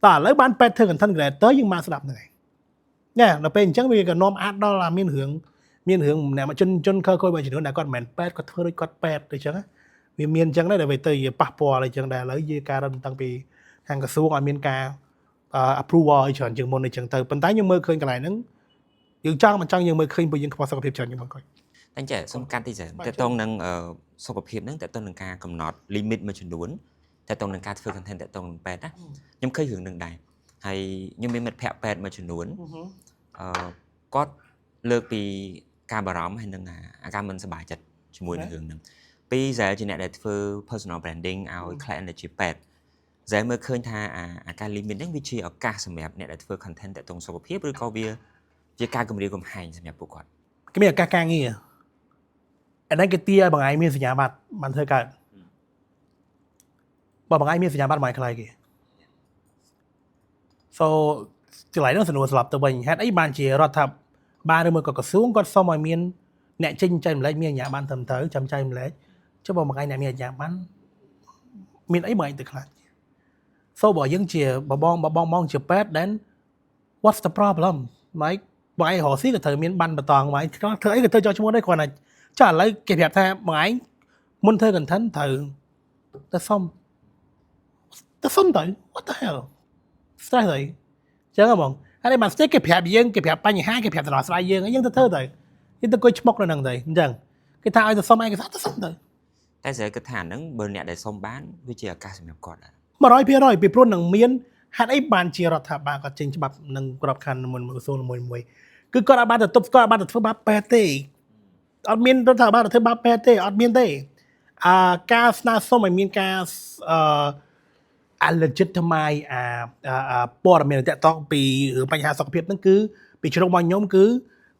តើឥឡូវបានពេទ្យធ្វើ content creator យើងមកស្ដាប់ហ្នឹងឯងណែដល់ពេលអញ្ចឹងវាក៏នាំអាចដល់អាមានរឿងមានរឿងអ្នកមកជនជនខើខូចមួយចំនួនដែលគាត់មិនមែនពេទ្យគាត់ធ្វើដូចគាត់ពេទ្យអញ្ចឹងណាវាមានអញ្ចឹងដែរដែលវាទៅជាប៉ះពាល់អីចឹងដែរឥឡូវយើងការរំតាំងពីខាងក្រសួងឲ្យមានការ approval ឲ្យច្រើនជាងមុនអីចឹងទៅប៉ុន្តែខ្ញុំមើលឃើញកន្លែងហ្នឹងយើងចង់មិនចង់យើងមើលឃើញពួកយើងខ្វះសុខភាពច្រើនជាងមុនគាត់ តែចេះសុំកាត់តិចតើតងនឹងសុខភាពហ្នឹងតើតងនឹងការកំណត់ limit មួយចំនួនតើតងនឹងការធ្វើ content តើតងនឹងពេទ្យណាខ្ញុំឃើញរឿងហ្នឹងដែរហើយខ្ញុំមានមិត្តភ័ក្តិពេទ្យមួយចំនួនអឺគាត់លើកពីការបារម្ភហើយនឹងអាការមិនសប្បាយចិត្តជាមួយនឹងរឿងហ្នឹងពីរដែលជាអ្នកដែលធ្វើ personal branding ឲ្យ client ដែលជាពេទ្យហ្សែមើលឃើញថាអាអាការ limit ហ្នឹងវាជាឱកាសសម្រាប់អ្នកដែលធ្វើ content តាក់ទងសុខភាពឬក៏វាជាការគម្រាមកំហែងសម្រាប់ពួកគាត់ គេមានឱកាសការងារអាហ្នឹងគេទាឲ្យបងឯងមានសញ្ញាបត្របានធ្វើកើតបើបងឯងមានសញ្ញាបត្របងឯងខ្លាយគេ so កន្លែងហ្នឹងសំណួរស្លាប់ទៅវិញហេតុអីបានជារដ្ឋាភិបាលឬមួយក៏ក្រសួងគាត់សុំឲ្យមានអ្នកចេញចែកម្លែកមានអាជ្ញាប័ណ្ណត្រឹមត្រូវចាំចែកម្លែកចុះបើមួយថ្ងៃអ្នកមានអាជ្ញាប័ណ្ណមានអីបងឯងទៅខ្លាច so បើយើងជាបបងបបងបងជាពេទ្យ then What's the problem, like បងឯងរកស៊ីក៏ត្រូវមានបានបតងបងឯងធ្វើអីក៏ត្រូវចោះឈ្មោះដែរគ្រាន់តែចាឥឡូវគេប្រាប់ថាបងឯងមុនធ្វើ content ត្រូវទៅសុំទៅសុំទៅ what the hell stress អីចឹងហ៎បងហើយបាន stress គេប្រាប់យើងគេប្រាប់បញ្ហាគេប្រាប់ដំណោះស្រាយយើងយើងទៅធ្វើទៅយើងទៅអង្គុយឆ្មុកនៅហ្នឹងទៅអញ្ចឹងគេថាឲ្យទៅសុំឯកសារទៅសុំទៅ តែស្រីគិតថាហ្នឹងបើអ្នកដែលសុំបានវាជាឱកាសសម្រាប់គាត់ដែរ 100%ពីព្រោះនឹងមានហេតុអីបានជារដ្ឋាភិបាលគាត់ចេញច្បាប់និងក្របខ័ណ្ឌមួយមួយក្រសួងមួយមួយគឺគាត់អត់បានទៅទប់ស្គាល់អត់បានទៅធ្វើបាបពេទ្យទេអត់មានរដ្ឋាភិបាលទៅធ្វើបាបពេទ្យទេអត់មានទេអាការស្នើសុំឲ្យមានការអឺ legitimize អាអាព័ត៌មានតាក់ទងពីរឿងបញ្ហាសុខភាពហ្នឹងគឺពីជ្រុងរបស់ខ្ញុំគឺ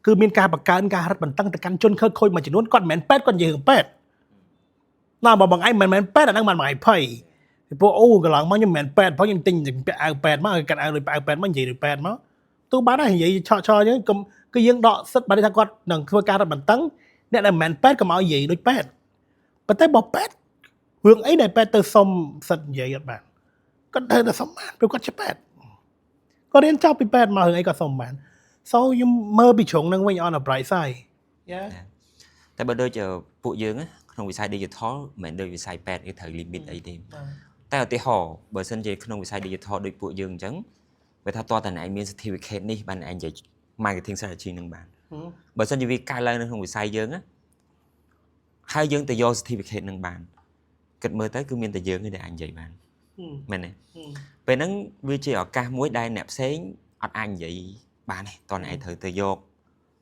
គឺមានការបង្កើនការរឹតបន្តឹងទៅកាន់ជនខិលខូចមួយចំនួនគាត់មិនមែនពេទ្យគាត់និយាយរឿងពេទ្យណាបើបងឯងមិនមែនពេទ្យអាហ្នឹងបានបងឯងភ័យពីព្រោះអូកន្លងមកខ្ញុំមិនមែនពេទ្យព្រោះខ្ញុំទិញពាក់អាវពេទ្យមកឲ្យកាត់អាវដូចពាក់អាវពេទ្យមកនិយាយដូចពេទ្យមកទូបាត់ហើយនិយាយឆក់ឆអញ្ចឹងកុំគឺយើងដកសិទ្ធបើថាគាត់នឹងធ្វើការរឹតបន្តឹងអ្នកដែលមិនមែនពេទ្យកុំឲ្យនិយាយដូចពេទ្យប៉ុន្តែបើពេទ្យរឿងអីដែលពេទ្យទៅសុំសិទ្ធិនិយាយអត់បានគាត់ត្រូវតែសុំបានព្រោះគាត់ជាពេទ្យគាត់រៀនចប់ពីពេទ្យមករឿងអីគាត់សុំបាន so ខ្ញុំមើលពីជ្រុងហ្នឹងវិញ on a bright side, yeah. តែបើដូចពួកយើងក្នុងវិស័យ digital មិនមែនដូចវិស័យពេទ្យគេត្រូវ limit អីទេតែឧទាហរណ៍បើសិនជាក្នុងវិស័យ digital ដូចពួកយើងអញ្ចឹងបើថាតើតើអ្នកឯងមាន certificate នេះបានឯងនិយាយ marketing strategy នឹងបានបើសិនជាវាកើតឡើងនៅក្នុងវិស័យយើងណាហើយយើងទៅយក certificate នឹងបានគិតមើលទៅគឺមានតែយើងទេដែលអាចនិយាយបានមែនទេពេលហ្នឹងវាជាឱកាសមួយដែលអ្នកផ្សេងអត់អាចនិយាយបានទេតោះអ្នកឯងត្រូវទៅយក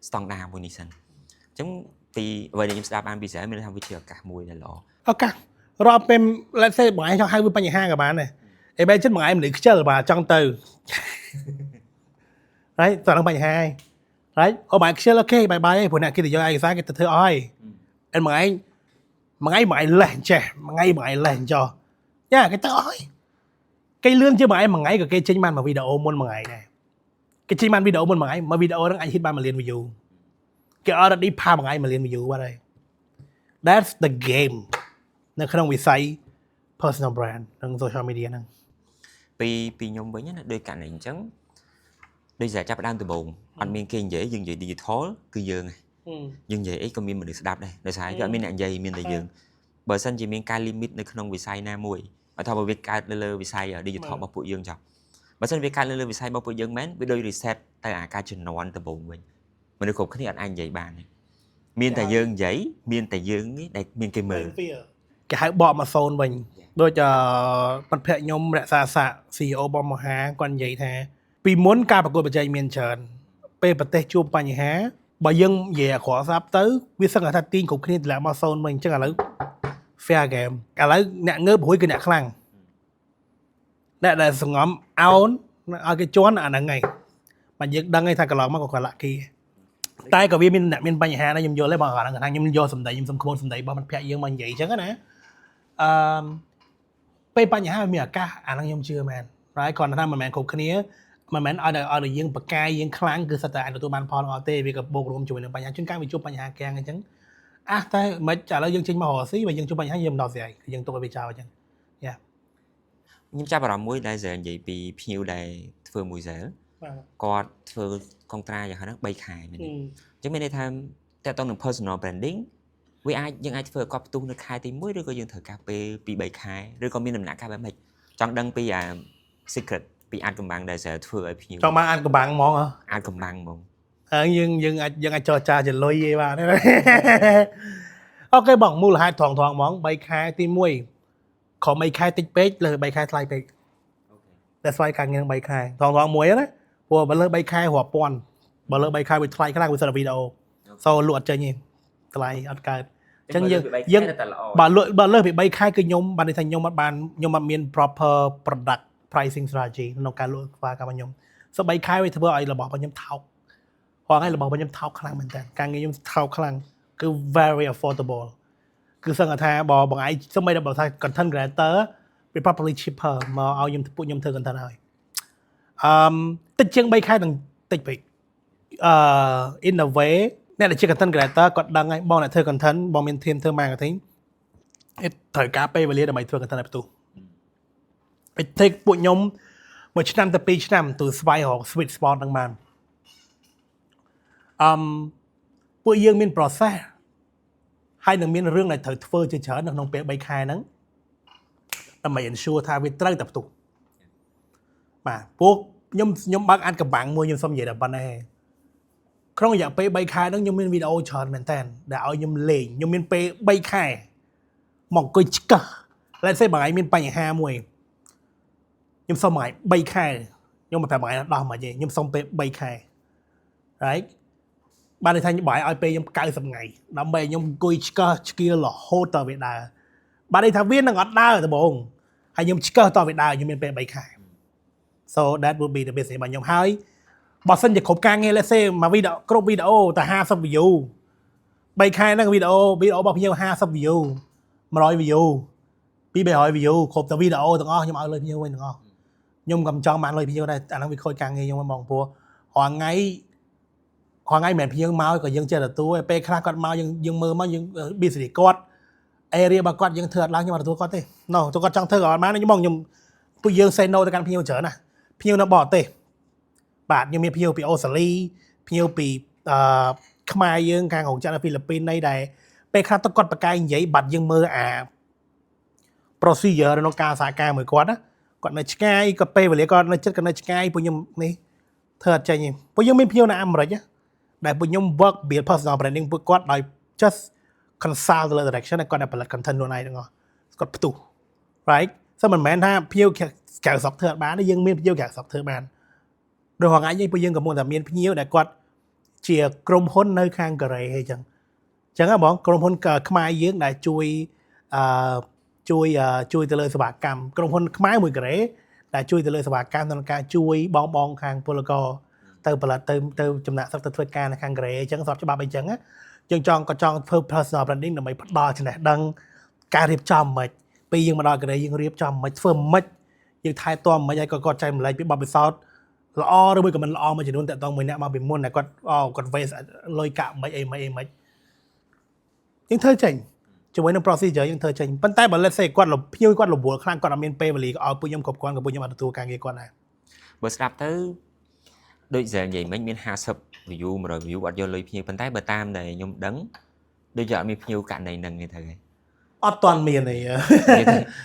ស្តង់ដារមួយនេះសិនអញ្ចឹងពីអ្វីដែលខ្ញុំស្ដាប់បានពីស្រីមានន័យថាវាជាឱកាសមួយដែលល្អ ឱកាសរាល់ពេល let's say បងឯងចង់ហៅវាបញ្ហាក៏បានដែរអេបែចិត្តបងឯងមនុស្សខ្ជិលបាទចង់ទៅ right តោះនឹងបញ្ហាហើយ right អូបងឯងខ្ជិល okay bye bye ព្រោះអ្នកគេទៅយកឯកសារគេទៅធ្វើអស់ហើយអិនបងឯងមួយថ្ងៃបងឯងលេះចេះមួយថ្ងៃបងឯងលេះចោះយ៉ាគេទៅអស់ហើយគេលឿនជាងបងឯងមួយថ្ងៃក៏គេចេញបានមួយវីដេអូមុនមួយថ្ងៃដែរគេចេញបានវីដេអូមុនមួយថ្ងៃមួយវីដេអូហ្នឹងអាច hit បាន1លាន view គេ already ផាមួយថ្ងៃ1លាន view បាត់ហើយ That's the game នៅក្នុងវិស័យ personal brand និង social media ហ្នឹង ពីពីខ្ញុំវិញណាដោយករណីអញ្ចឹងដូចតែចាប់ផ្ដើមដំបូងអត់មានគេនិយាយយើងនិយាយ digital គឺយើងឯងយើងនិយាយអីក៏មានមនុស្សស្ដាប់ដែរដោយសារវាអត់មានអ្នកនិយាយមានតែយើងបើសិនជាមានការ limit នៅក្នុងវិស័យណាមួយបើថាបើវាកើតនៅលើវិស័យ digital របស់ពួកយើងចុះបើសិនវាកើតនៅលើវិស័យរបស់ពួកយើងមែនវាដូច reset ទៅអាការជំនាន់ដំបូងវិញមនុស្សគ្រប់គ្នាអត់អាចនិយាយបានទេមានតែយើងនិយាយមានតែយើងនេះដែលមានគេមើល គេហៅបកមកសូនវិញដូចអឺមិត្តភក្តិខ្ញុំរក្សាសាក CEO របស់មហាគាត់និយាយថា ពីមុនការប្រកួតប្រជែងមានច្រើនពេលប្រទេសជួបបញ្ហាបើយើងនិយាយអាក្រក់ស្រាប់ទៅវាសឹងថាទាញគ្រប់គ្នាតម្លាក់មកសូនវិញអញ្ចឹងឥឡូវ fair game ឥឡូវអ្នកងើបរួយគឺអ្នកខ្លាំងអ្នកដែលសងំអោនឲ្យគេជន់អាហ្នឹងហើយបើយើងដឹងហើយថាកន្លងមកក៏គាត់លាក់គេតែក៏វាមានអ្នកមានបញ្ហាដែរខ្ញុំយល់ដែរបងអាហ្នឹងថាខ្ញុំយកសម្ដីខ្ញុំសុំខ្មោចសម្ដីរបស់មិត្តភក្តិយើងមកនិយាយអញ្ចឹងណាអឺពេលបញ្ហាវាមានឱកាសអាហ្នឹងខ្ញុំជឿមែនហើយគ្រាន់តែថាមិនមែនគ្រប់គ្នាមិនមែនឲ្យតែឲ្យតែយើងបកាយយើងខ្លាំងគឺសិតតែអាចទទួលបានផលអត់ទេវាក៏បូករួមជាមួយនឹងបញ្ហាជួនកាលវាជួបបញ្ហាកាំងអញ្ចឹងអះតែមិនឥឡូវយើងចេញមករកស៊ីបើយើងជួបបញ្ហាយើងមិនដោះស្រាយគឺយើងទុកឲ្យវាចោលអញ្ចឹង ខ្ញុំចាប់អារម្មណ៍មួយដែលស្រីនិយាយពីភ្ញៀវដែលធ្វើមួយសែល បាទ គាត់ធ្វើកុងត្រាយ៉ាងហោចណាស់3ខែមែនទេអញ្ចឹងមានន័យថាតើតើនឹង personal branding វាអាចយើងអាចធ្វើឲ្យគាត់ផ្ទុះនៅខែទី1ឬក៏យើងត្រូវការពេល2 3ខែឬក៏មានដំណាក់កាលបែបម៉េចចង់ដឹងពីអា secret ពីអាចកំបាំងដែលស្រីធ្វើឲ្យភ្ញៀវ ចង់បានអានកំបាំងហ្មងហ៎ អាចកំបាំងហ្មង ហើយយើងយើងអាចយើងអាចចរចាជាលុយឯបាទ okay បងមូលហេតុត្រង់ត្រង់ហ្មង3ខែទី1ខំ3ខែតិចពេកលើ3ខែថ្លៃពេកតែស្វ័យការងារនឹង3ខែត្រង់ត្រង់មួយណាព្រោះបើលើ3ខែរាប់ពាន់បើលើ3ខែវាថ្លៃខ្លាំងវាសិតតែវីដេអូ so លក់អត់ចេញទេថ្លៃអត់កើត អញ្ចឹងយើងយើង តែល្អ បើលក់បើលើសពី3ខែគឺខ្ញុំបានន័យថាខ្ញុំអត់បានខ្ញុំអត់មាន proper product pricing strategy ក្នុងការលក់សេវាកម្មរបស់ខ្ញុំសូ3ខែវាធ្វើឲ្យរបស់របស់ខ្ញុំថោករាល់ថ្ងៃរបស់របស់ខ្ញុំថោកខ្លាំងមែនតើការងារខ្ញុំថោកខ្លាំងគឺ very affordable គឺសឹងថាបើបងឯងសូម្បីតែបើថា content creator វា probably cheaper មកឲ្យខ្ញុំពួកខ្ញុំធ្វើ content ឲ្យអឺមតិចជាង3ខែនឹងតិចពេកអឺ in a way អ្នកដែលជា content creator គាត់ដឹងហើយបងអ្នកធ្វើ content បងមាន team ធ្វើ marketing ត្រូវការពេលវេលាដើម្បីធ្វើ content ឲ្យផ្ទុះ it take ពួកខ្ញុំ មួយឆ្នាំទៅ2ឆ្នាំទៅស្វែងរក sweet spot ហ្នឹងបានអឹមពួកយើងមាន process ហើយនឹងមានរឿងដែលត្រូវធ្វើជាច្រើននៅក្នុងពេល3ខែហ្នឹងដើម្បី ensure ថាវាត្រូវតែផ្ទុះបាទពួកខ្ញុំខ្ញុំបើកអានកំបាំងមួយខ្ញុំសុំនិយាយតែប៉ុណ្ណេះក្នុងរយៈពេល3ខែហ្នឹងខ្ញុំមានវីដេអូច្រើនមែនតើដែលឲ្យខ្ញុំលេងខ្ញុំមានពេល3ខែមកអង្គុយឆ្កឹះ let's say បើឯងមានបញ្ហាមួយខ្ញុំសុំមួយថ្ងៃ3ខែខ្ញុំមិនប្រាប់មួយថ្ងៃដោះមកទេខ្ញុំសុំពេល3ខែ right បានន័យថាខ្ញុំបើឲ្យពេលខ្ញុំ90ថ្ងៃដើម្បីឲ្យខ្ញុំអង្គុយឆ្កឹះឆ្កៀលរហូតតវាដើរបានន័យថាវានឹងអត់ដើរដំបូងហើយខ្ញុំឆ្កឹះតវាដើរខ្ញុំមានពេល3ខែ so that would be the business របស់ខ្ញុំហើយបើសិនជាគ្រប់ការងារ let's say មួយវីដេអូគ្រប់វីដេអូតែ50 view 3ខែហ្នឹងវីដេអូវីដេអូរបស់ខ្ញុំ50 view 100 view 2 300 view គ្រប់តែវីដេអូទាំងអស់ខ្ញុំឲ្យលុយភ្ញៀវវិញទាំងអស់ខ្ញុំក៏មិនចង់បានលុយភ្ញៀវដែរអាហ្នឹងវាខូចការងារខ្ញុំហ្មងព្រោះរាល់ថ្ងៃរាល់ថ្ងៃមិនមែនភ្ញៀវមកក៏យើងចេះទទួលឯពេលខ្លះគាត់មកយើងយើងមើលមកយើង business គាត់ area របស់គាត់យើងធ្វើអត់ឡើងខ្ញុំអត់ទទួលគាត់ទេណូទោះគាត់ចង់ធ្វើក៏អត់បានខ្ញុំបងខ្ញុំពួកយើង say no ទៅកាន់ភ្ញៀវច្រើនណាភ្ញៀវនៅបរទេសបាទខ្ញុំមានភ្ញៀវពីអូស្ត្រាលីភ្ញៀវពីអឺខ្មែរយើងខាងរោងចក្រនៅហ្វីលីពីននៃដែលពេលខ្លះទៅគាត់ប្រកែកនិយាយបាត់យើងមើលអា procedure ក្នុងការសហការមួយគាត់ណាគាត់នៅឆ្ងាយគាត់ពេលវេលាគាត់នៅចិត្តគាត់នៅឆ្ងាយពួកខ្ញុំនេះធ្វើអត់ចេញទេពួកយើងមានភ្ញៀវនៅអាមេរិកណាដែលពួកខ្ញុំ work build personal branding ពួកគាត់ដោយ just consult ទៅលើ direction ហើយគាត់ដែលផលិត content ខ្លួនឯងទាំងអស់គាត់ផ្ទុះ right so មិនមែនថាភ្ញៀវក្រៅស្រុកធ្វើអត់បានទេយើងមានភ្ញៀវក្រៅស្រុកធ្វើបានដូចរាល់ថ្ងៃនេះពួកយើងកំពុងតែមានភ្ញៀវដែលគាត់ជាក្រុមហ៊ុននៅខាងកូរ៉េអីចឹងចឹងហ៎បងក្រុមហ៊ុនខ្មែរយើងដែលជួយអឺជួយជួយទៅលើសេវាកម្មក្រុមហ៊ុនខ្មែរមួយកូរ៉េដែលជួយទៅលើសេវាកម្មក្នុងការជួយបងបងខាងពលករទៅផលិតទៅទៅចំណាក់ស្រុកទៅធ្វើការនៅខាងកូរ៉េអញ្ចឹងស្របច្បាប់អីចឹងណាយើងចង់ក៏ចង់ធ្វើ personal branding ដើម្បីផ្ដល់ចំណេះដឹងការរៀបចំមិនពេលយើងមកដល់កូរ៉េយើងរៀបចំមិនធ្វើមិនយើងថែទាំមិនឲ្យក៏គាត់ចែកម្លែកពីបទពិសោធន៍ល្អឬមួយក៏មិនល្អមួយចំនួនតាក់ទងមួយអ្នកមកពីមុនដែលគាត់អូគាត់ waste លុយកាក់មិនអីមិនអីមិនយើងធ្វើចេញជាមួយនឹង procedure យើងធ្វើចេញប៉ុន្តែបើ let's say គាត់ភ្ញៀវគាត់រវល់ខ្លាំងគាត់អត់មានពេលវេលាក៏ឲ្យពួកខ្ញុំគ្រប់គ្រាន់ក៏ពួកខ្ញុំអត់ទទួលការងារគាត់ដែរ បើស្ដាប់ទៅដូច Zel និយាយមិញមាន50 view 100 view អត់យកលុយភ្ញៀវប៉ុន្តែបើតាមដែលខ្ញុំដឹងដូចជាអត់មានភ្ញៀវករណីហ្នឹងទេទៅហើយ អត់ទាន់មានអី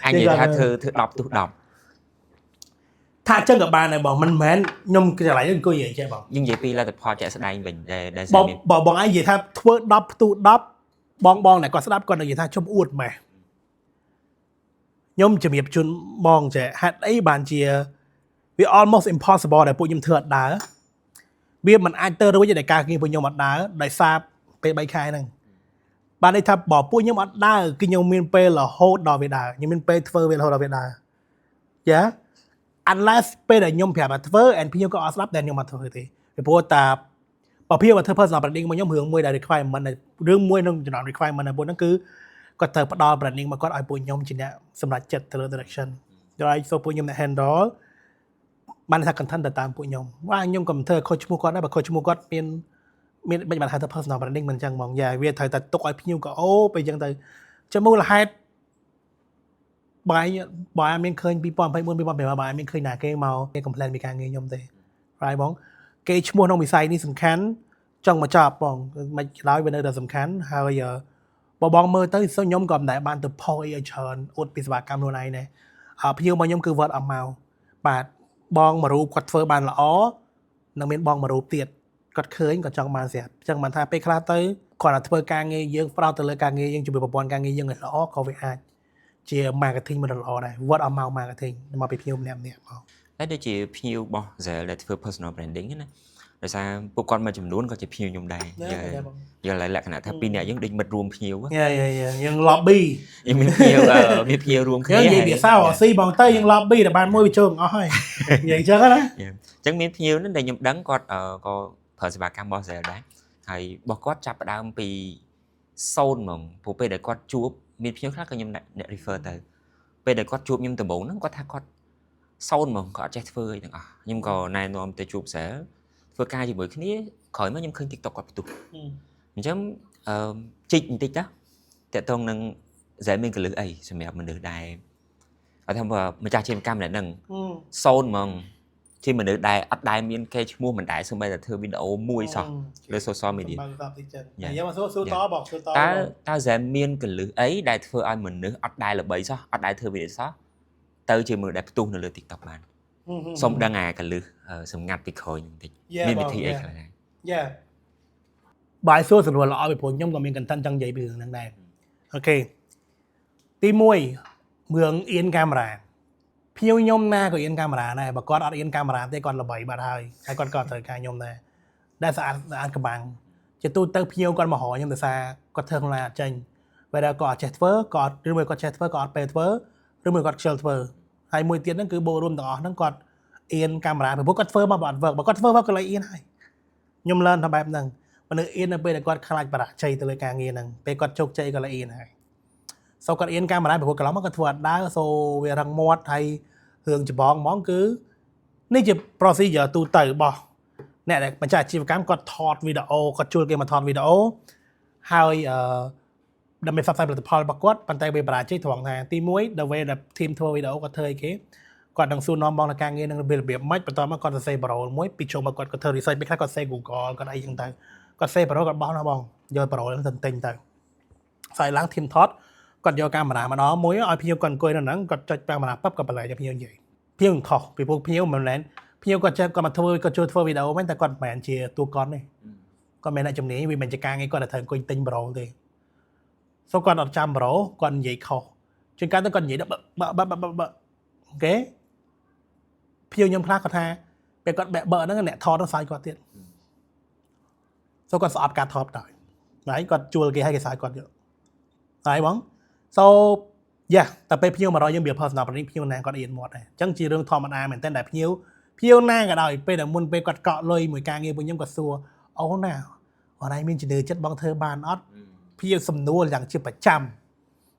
អញនិយាយថាធ្វើធ្វើ10ទុះ10 ថាអញ្ចឹងក៏បានដែរបងមិនមែនខ្ញុំកន្លែងនេះអង្គុយនិយាយចេះបង យើងនិយាយពីលទ្ធផលជាក់ស្ដែងវិញដែលដែល បង មាន បងបងឯងនិយាយថាធ្វើ10ផ្ទុះ10បងបងដែលគាត់ស្ដាប់គាត់នឹងនិយាយថាជុំអួតម៉េះខ្ញុំជំរាបជូនបងចេះហេតុអីបានជាវា almost impossible ដែលពួកខ្ញុំធ្វើអត់ដើរវាមិនអាចទៅរួចទេដែលការងារពួកខ្ញុំអត់ដើរដោយសារពេល3ខែហ្នឹងបានន័យថាបើពួកខ្ញុំអត់ដើរគឺខ្ញុំមានពេលរហូតដល់វាដើរខ្ញុំមានពេលធ្វើវារហូតដល់វាដើរយ៉ា unless ពេលដែលខ្ញុំប្រាប់ថាធ្វើ and ភ្ញៀវក៏អត់ស្ដាប់តែខ្ញុំអត់ធ្វើទេពីព្រោះតាបើភ្ញៀវមកធ្វើ personal branding មកខ្ញុំរឿងមួយដែល requirement ដែលរឿងមួយក្នុងចំណោម requirement របស់ពួកហ្នឹងគឺគាត់ត្រូវផ្ដល់ branding មកគាត់ឲ្យពួកខ្ញុំជាអ្នកសម្រេចចិត្តទៅលើ direction ហើយ so ពួកខ្ញុំអ្នក handle បានថា content ទៅតាមពួកខ្ញុំបាទខ្ញុំក៏មិនធ្វើខុសឈ្មោះគាត់ដែរបើខុសឈ្មោះគាត់មានមានមិនបានហៅថា personal branding មិនអញ្ចឹងហ្មងយ៉ាវាត្រូវតែទុកឲ្យភ្ញៀវក៏អូពេលអញ្ចឹងទៅចាំមូលហេតុបាយបាយអត់មានឃើញ2024 2025បាយអត់មានឃើញណាគេមកគេ complain ពីការងារខ្ញុំទេ right បងគេឈ្មោះក្នុងវិស័យនេះសំខាន់ចង់មកចប់បងមិនក្រោយវានៅតែសំខាន់ហើយបើបងមើលទៅសូខ្ញុំក៏មិនដែលបានទៅផុសអីឲ្យច្រើនអួតពីសេវាកម្មខ្លួនឯងដែរអើភ្ញៀវរបស់ខ្ញុំគឺ word of mouth បាទបងមួយរូបគាត់ធ្វើបានល្អនឹងមានបងមួយរូបទៀតគាត់ឃើញគាត់ចង់បានស្រាប់អញ្ចឹងបានថាពេលខ្លះទៅគាត់តែធ្វើការងារយើងផ្ដោតទៅលើការងារយើងជាមួយប្រព័ន្ធការងារយើងឲ្យល្អក៏វាអាចជា marketing មួយដ៏ល្អដែរ word of mouth marketing មកពីភ្ញៀវម្នាក់ៗមក តែដូចជាភ្ញៀវរបស់ Zel ដែលធ្វើ personal branding ហ្នឹងណាដោយសារពួកគាត់មួយចំនួនក៏ជាភ្ញៀវខ្ញុំដែរយល់យល់លក្ខណៈថាពីរនាក់យើងដូចមិត្តរួមភ្ញៀវ yeah yeah yeah យើង lobby យើងមានភ្ញៀវមានភ្ញៀវរួមគ្នា យើងនិយាយភាសារស៊ីបងទៅយើង lobby តែបានមួយវាចូលអស់ហើយនិយាយអញ្ចឹងណា អញ្ចឹងមានភ្ញៀវហ្នឹងដែលខ្ញុំដឹងគាត់ក៏ប្រើសេវាកម្មរបស់ Zel ដែរហើយរបស់គាត់ចាប់ផ្ដើមពីសូន្យហ្មងព្រោះពេលដែលគាត់ជួបមានភ្ញៀវខ្លះក៏ខ្ញុំអ្នក refer ទៅពេលដែលគាត់ជួបខ្ញុំដំបូងហ្នឹងគាត់ថាគាត់សូន្យហ្មងគាត់អត់ចេះធ្វើអីទាំងអស់ខ្ញុំក៏ណែនាំទៅជួប Zel ធ្វើការជាមួយគ្នាក្រោយមកខ្ញុំឃើញ TikTok គាត់ផ្ទុះអញ្ចឹងអឺជីកបន្តិចទៅតកតងនឹង Zel មានកលឹះអីសម្រាប់មនុស្សដែលអត់ថាម្ចាស់អាជីវកម្មម្នាក់ហ្នឹងសូន្យហ្មង ជាមនុស្សដែលអត់ដែលមានគេឈ្មោះមិនដែលសូម្បីតែធ្វើវីដេអូមួយសោះលើ social media។ បើតាមទីចិន Yeah. យកមកសួរសួរតបងសួរត តើតើហ្សែមមានកលឹះអីដែលធ្វើឲ្យមនុស្សអត់ដែលល្បីសោះអត់ដែលធ្វើវីដេអូសោះទៅជាមនុស្សដែលផ្ទុះនៅលើ TikTok បានសូមដឹងអាកលឹះសម្ងាត់ពីក្រោយហ្នឹងតិចមានវិធីអីខ្លះដែរ? Yeah បាយសួរសំណួរល្អពីព្រោះខ្ញុំក៏មាន content ចង់និយាយពីរឿងហ្នឹងដែរ okay ទី1រឿងអៀនកាមេរ៉ាភ្ញៀវខ្ញុំណាក៏អៀនកាមេរ៉ាដែរបើគាត់អត់អៀនកាមេរ៉ាទេគាត់ល្បីបាត់ហើយហើយគាត់ក៏ត្រូវការខ្ញុំដែរដែលស្អាតស្អាតកំបាំងជាទូទៅភ្ញៀវគាត់មករកខ្ញុំដោយសារគាត់ធ្វើខ្លួនឯងអត់ចេញពេលដែលគាត់អត់ចេះធ្វើក៏អត់ឬមួយគាត់ចេះធ្វើក៏អត់ពេលធ្វើឬមួយគាត់ខ្ជិលធ្វើហើយមួយទៀតហ្នឹងគឺបូករួមទាំងអស់ហ្នឹងគាត់អៀនកាមេរ៉ាពីព្រោះគាត់ធ្វើមកបើអត់ work បើគាត់ធ្វើ work ក៏លែងអៀនហើយខ្ញុំ learn ថាបែបហ្នឹងមនុស្សអៀននៅពេលដែលគាត់ខ្លាចបរាជ័យទៅលើការងារហ្នឹងពេលគាត់ជោគជ័យក៏លែងអៀនហើយ so គាត់អៀនកាមេរ៉ាពីព្រោះកន្លងមកគាត់ធ្វើអត់ដើរ so វារឹងមាត់ហើយរឿងច្បងហ្មងគឺនេះជា procedure ទូទៅរបស់អ្នកដែលម្ចាស់អាជីវកម្មគាត់ថតវីដេអូគាត់ជួលគេមកថតវីដេអូហើយអឺដើម្បីផ្សព្វផ្សាយផលិតផលរបស់គាត់ប៉ុន្តែវាបរាជ័យត្រង់ថាទី1 the way ដែល team ធ្វើវីដេអូគាត់ធ្វើអីគេគាត់នឹងសួរនាំបងในការងារនឹងរបៀបម៉េចបន្ទាប់មកគាត់សរសេរ parole មួយពីចូលមកគាត់គាត់ធ្វើ research ពេលខ្លះគាត់សេ Google គាត់អីចឹងទៅគាត់សេ parole គាត់បោះណាបងយក parole ហ្នឹងទៅទិញទៅស្អែកឡើង team ថតគាត់យកកាមេរ៉ាមកដល់មួយឲ្យភ្ញៀវគាត់អង្គុយនៅហ្នឹងគាត់ចុចកាមេរ៉ាប៉ាប់គាត់បន្លែឲ្យភ្ញៀវនិយាយភ្ញៀវខុសពីព្រោះភ្ញៀវមិនមែនភ្ញៀវគាត់ចេះគាត់មកធ្វើគាត់ជួយធ្វើវីដេអូមែនតែគាត់មិនមែនជាតួកនទេគាត់មិនមែនអ្នកជំនាញវាមិនជាការងារគាត់តែត្រូវអង្គុយទិញ parole ទេ so គាត់អត់ចាំ parole គាត់និយាយខុសជួនកាលទៅគាត់និយាយដល់បបបបប okay ភ្ញៀវខ្ញុំខ្លះគាត់ថាពេលគាត់បែកបើហ្នឹងអ្នកថតហ្នឹងសើចគាត់ទៀត so គាត់ស្អប់ការថតដែរហើយគាត់ជួលគេឲ្យគេសើចគាត់ទៀតហើយបង so yeah តែពេលភ្ញៀវមករកយើងវា personal branding ភ្ញៀវណាគាត់អៀនមាត់ដែរអញ្ចឹងជារឿងធម្មតាមែនទែនដែលភ្ញៀវភ្ញៀវណាក៏ដោយពេលដែលមុនពេលគាត់កក់លុយមួយការងារពួកខ្ញុំគាត់សួរអូណាអរឯងមានជំនឿចិត្តបងធ្វើបានអត់ភ្ញៀវសំណួរយ៉ាងជាប្រចាំ